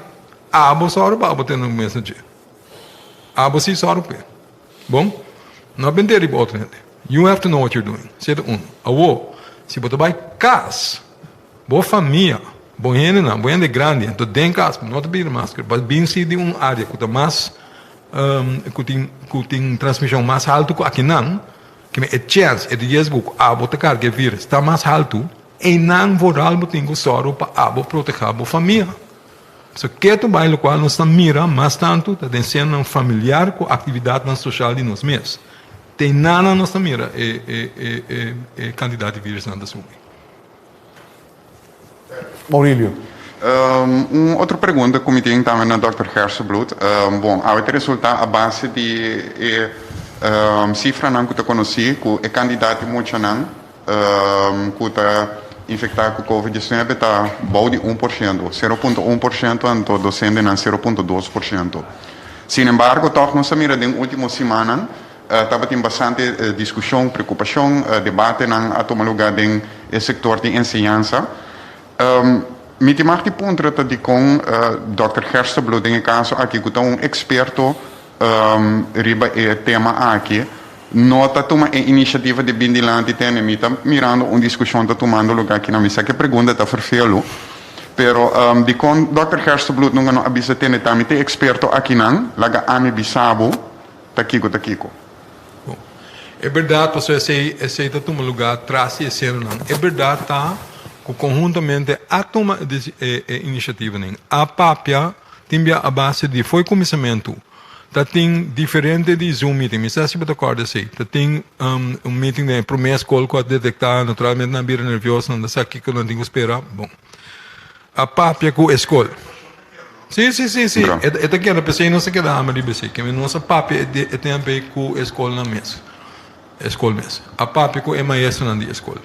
abo sòru pa abo tene bo mes na dje. Abo si sòru p'e. Bon, no a bend'é riba otro hende. You have to know what you're doing. Esei ta unu. Awor, si bo ta bai kas, Bo famia, bo hendenan, bo hende grandi, anto den kas no ta bira masker, bo a bin si di un área ku ta mas ku tin ku tin transmishon mas haltu ku akinan, keme e chèns, e riesgo ku abo ta karga e vírus ta mas haltu, einan vooral bo tin ku sòru pa abo protehá bo famia. So ketu bai lokual nos ta mira mas tantu ta den senonan familiar ku aktividatnan soshal di nos mes. Te einan nos ta mira e e e e kantidat di vírusnan ta subi. Maurilio. Un otro pregunta ku mi tin tambe na dòkter Gerstenbluth. Bon, awe ta resultá a base di e sifranan ku ta konosí ku e kandidat di muchanan ku ta infektá ku covid 19 ta bou di 1%, 0.1% anto dosentenan 0.2%. Sinembargo, tòg nos a mira den último simannan Tabatin bastante diskushon, preokupashon, debatenan a tuma lugá den e sektor di enseñansa. Mi tin mag di puntra ta dikon dòkter Gerstenbluth den e kaso aki ku ta un eksperto riba e tema aki no ta tuma e inisiativa di bin dilanti tene. Mi ta mirando un diskushon ta tumando lugá aki na mi sa ku e pregunta ta ferfelu pero dikon dòkter Gerstenbluth nunka no a bisa tene ta mi ta e eksperto akinan laga ami bisa bo Ta kiko ta kiko? Bon, e berdad pasobra esey esey ta tuma lugar tras di e seronan. E berdad ta cu conhuntamente a tuma e e iniciativanan, a papia tin bia a base di fo'i cuminsamentu ta tin diferente di zoom meeting, mi sa si bo ta corda esey, ta tin un meeting den e prome scol cu a detecta, naturalmente nan a bira nervioso, nan ta sa kico nan tin cu spera, bon, a papia cu e scol. Sí, sí, sí, sí. E, e ta keda, p'esei nos a keda hamber di b'esei. Keme nos a papia e, e tempu ei ku e skolnan mes. E skol mes. A papia ku e maestronan di e skol.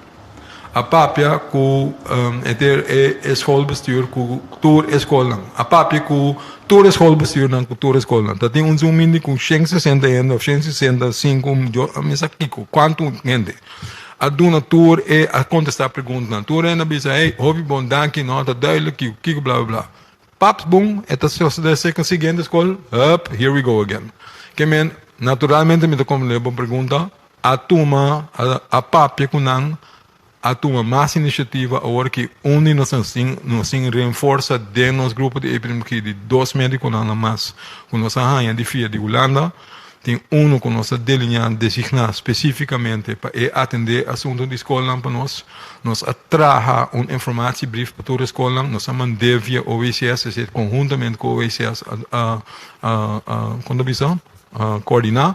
A papia ku um, e, ter, e, e schoolbestuur ku tur e skolnan. A papia ku tur e schoolbestuurnan ku tur e skolnan. Ta tin un Zoom meeting ku 160 hende of 165, yo, mi sa kiko, kuantu hende. A duna tur e, a kontestá preguntanan. Tur hende a bisa, hey, hopi bon, danki, no, ta duidelijk, kiko, kiko, bla, bla, bla. Paps bon, e ta sosodé serka siguiente skol, hup, here we go again. Ke men, naturalmente mi ta komprendé bo pregunta, a tuma, a, a papia ku nan, a tuma mas inisiativa awor ki un di nos tin, nos tin reenforsa den nos grupo di epidemiologia di dos médikonan na mas ku nos a haña di fia di Hulanda. Tin unu ku nos a delineá, designá spesífikamente pa e atendé asuntu di skolnan pa nos. Nos a traha un informatiebrief pa tur e skolnan. Nos a mand'é via OWCS, es decir, konhuntamente ku OWCS a a kon ta bisa? A koordiná.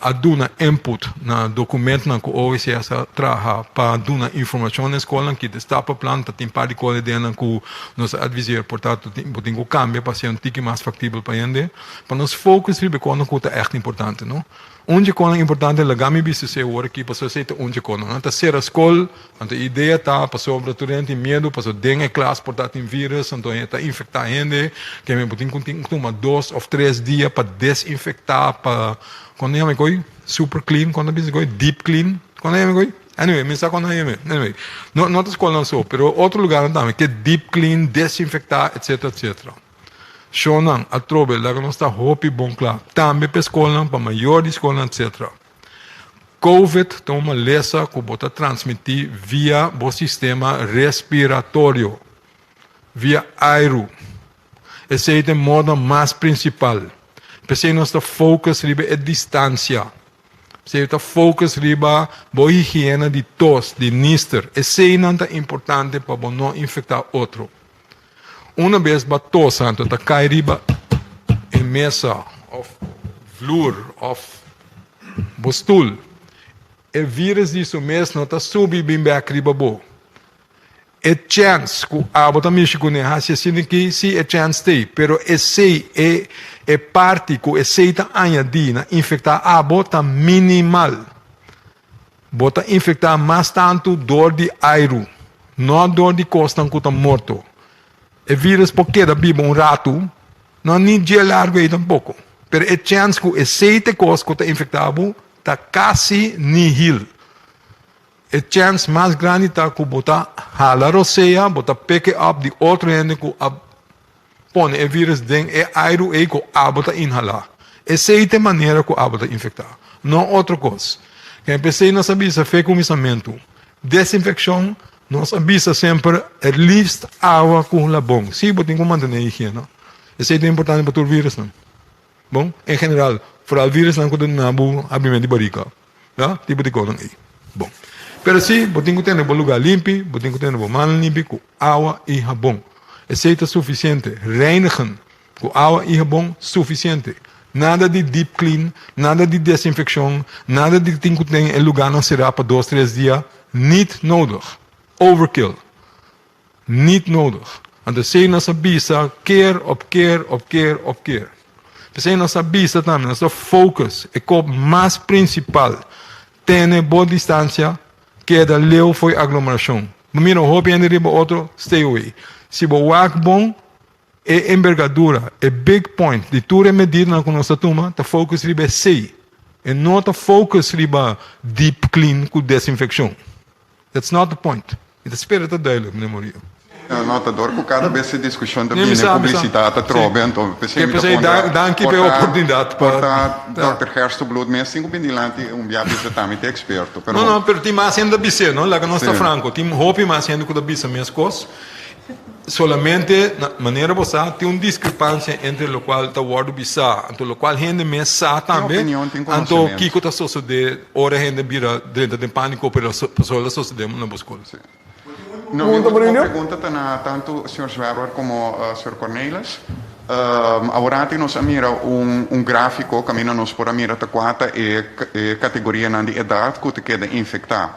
A duna input na dokumentonan ku OWCS a traha pa duna informashon na e skolnan, ki ta stappenplan. Ta tin par di kos aden ku nos a adviseer, por tanto bo tin ku kambia pa hasié un tiki mas faktibel pa hende. Pa nos focus riba e konan ku ta ègt importante, no? Un dje konan importante, laga mi bisa esei awor aki, pasobra esei ta un dje konan. Nan ta sera skol, anto e idea ta pasobra tur hende tin miedu, pasobra den e klas por ta tin virus, anto e ta infektá hende, ke men bo tin ku tin tuma dos òf tres dia pa desinfektá, pa, kon nan yama e koi? Super clean, kon nan bisa e koi? Deep clean, kon nan yama e koi? Anyway, mi sa kon nan yama e. Anyway, no no ta skolnan so, pero otro lugarnan tambe, ke deep clean, desinfektá, etcetera, etcetera. Shownan, atrobe, laga nos ta hopi bon kla. Tambe pa e skolnan, pa mayor di skolnan, etc. Covid ta un malesa ku bo ta transmití via bo sistema respiratorio, via airu. Esei ta e moda mas prinsipal. P'esei nos ta focus riba e distansia. P'esei ta focus riba bo higiena di tos, di nister. Eseinan ta importante pa bo no infektá otro. Una bes bo a tosa anto ta kai riba e mesa òf vloer òf bo stul. E vírus di su mes no ta subi bin bèk riba bo. E chèns ku abo ta mishi kuné hasi asina aki, sí e chèns t'ei, pero esei e e parti ku esei ta añadí na infektá abo ta minimal. Bo ta infektá mas tantu dor di airu, no dor di kosnan ku ta morto. E vírus por keda biba un ratu, no ni dje largu ei tampoko, pero e chèns ku esei ta e kos ku ta infektá bo ta kasi nihil. E chèns mas grandi ta ku bo ta hala rosea, bo ta pick e up di otro hende ku a pone e vírus den e airu ei ku abo ta inhalá. Esei ta e manera ku abo ta infektá, no otro kos. Ken p'esei nos a bisa fe kuminsamentu, desinfekshon, nos a bisa semper het liefst awa ku labon. Sí, bo tin ku mantené higiena. Esei ta importante pa tur vírusnan. Bon, en general, foral vírusnan ku ta duna bo abrimentu di barika. Ya, tipo di konan ei. Bon. Pero si, bo tin ku tene bo lugá limpi, bo tin ku tene bo mannan limpi ku awa i habon. Esei ta sufisiente. Reinigen ku awa i habon, sufisiente. Nada di deep clean, nada di desinfekshon, nada di tin ku ten e lugánan será pa dos, tres dia. Niet nodig. Overkill. Niet nodig. Anto esei nos a bisa keer op keer op keer op keer. P'esei nos a bisa tambe, nos ta focus, e kop mas principal, tene bo distancia, keda leu fo'i aglomeracion. Bo mira hopi hende riba otro, stay away. Si bo wak bon, e enbergadura, e big point di tur e medidanan ku nos ta tuma, ta focus riba esei. E no ta focus riba deep clean ku desinfeccion. That's not the point. Mi ta spera ta duidelijk, meneer Murillo. No, no, ta dor ku kada bes e diskushon ta bini publisidat ta trobe, anto p'esei mi ta puntra, Danki p'e oportunidat pa. Por ta dòkter Gerstenbluth mes tin ku bini dilanti un bia bisa ta mi ta eksperto, pero. No, no, pero tin mas hende ta bis'é, no? Laga nos ta franko, tin hopi mas hende ku ta bisa meskos. Solamente, na manera bo sa, tin un diskrepansia entre lokual ta wòrdu bisá anto lokual hende mes sa tambe, anto kiko ta sosodé ora hende bira drenta den pániko pero pasobra ta sosodé na bo skol. No, mi último pregunta ta na tantu señor Zwerwer komo señor Cornelis. Aworati nos a mira un gráfiko kaminda nos por a mira ta kua ta e kategorianan di edat ku ta keda infektá.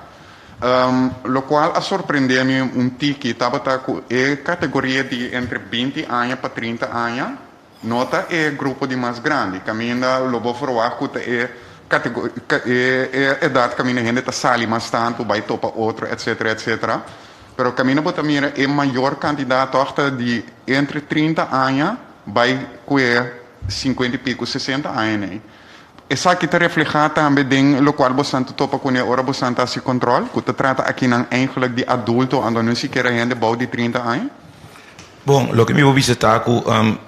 Locual a sorprende mi un tiki tabata cu e categoria di entre binti aña pa trinta aña no ta e grupo di mas grandi. Caminda lo bo verwacht cu ta e e edad caminda hende ta sali mas tanto, bay topa otro etcetera etcetera. Pero caminda bo ta mira e mayor cantidad toch ta di entre trinta aña bay cu e cincuenta y pico sesenta aña ney. Esaki ta reflehá tambe den lokual bosan ta topa kuné ora bosan ta hasi kòntròl, ku ta trata akinan eigenlik di adulto, anto no sikiera hende bou di 30 aña. Bon, loke mi por bisa ta ku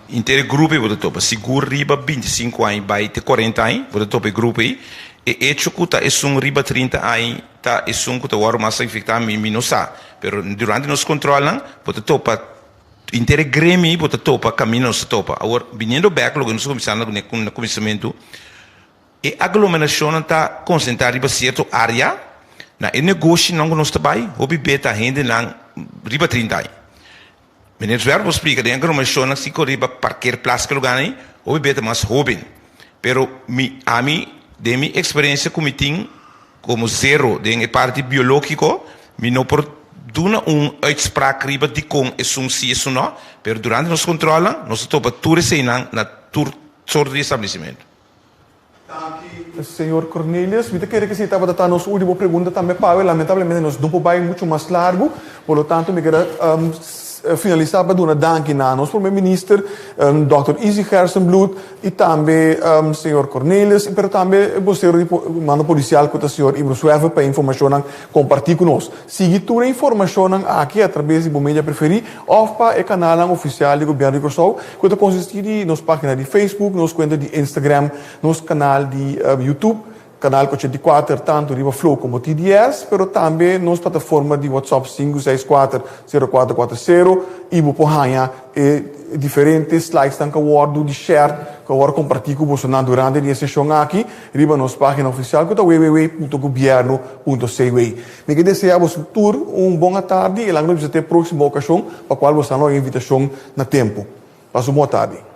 henter e grupo ei bo ta topa. Sigur riba 25 aña bai te 40 aña bo ta topa e grupo ei. E echo ku ta esun riba 30 aña ta esun ku ta wòrdu mas afektá mi no sa. Pero durante nos kòntròlnan bo ta topa Henter e gremi bo ta topa kaminda nos ta topa. Awor, biniendo bek loke nos a kuminsá na na kuminsamentu, e aglomerashonnan ta konsentrá riba sierto área. Na e negoshinan ku nos ta bai, hopi be ta hendenan riba 30 aña. Meneer Zwerf por splika, den aglomerashonnan si ku riba parkeerplaats ke lugánan ei, hopi be ta mas hóben. Pero mi, ami, den mi eksperensia ku mi tin, Como zero den e parti biológiko, mi no por duna un uitspraak riba dikon esun si esun no, pero durante nos kontrolnan nos ta topa tur eseinan na tur sorto di establesimentu. Danki, señor Cornelius. Mi ta kere ke si tabata ta nos ultimo pregunta tambe pawe. Lamentablemente nos no por bai mucho mas largu, por lo tanto mi kere finalisa pa duna danki na nos Prome Minister, Dòkter Izzy Gerstenbluth, I tambe señor Cornelis, pero tambe e bosero di mando polisial ku ta señor Ibro Suever pa e informashonnan kompartí ku nos. Sigui tur e informashonnan aki atrabes di bo media preferí òf pa e kanalnan ofisial di Gobièrnu di Kòrsou ku ta konsistí di nos página di Facebook, nos kuenta di Instagram, nos kanal di YouTube. Kanal 84 tantu riba Flow komo TDS, pero tambe nos plataforma di WhatsApp 564 0440 i bo por haña e diferente slidesnan ku a wòrdu di share, ku a wòrdu kompartí ku bosonan durante di e seshon aki riba nos página ofisial ku ta www.gobierno.cw. Mi ke deseá boso tur un bon atardi i laga nos bisa te e próksimo okashon pa kual boso a haña invitashon na tempu. Pasa un bon atardi.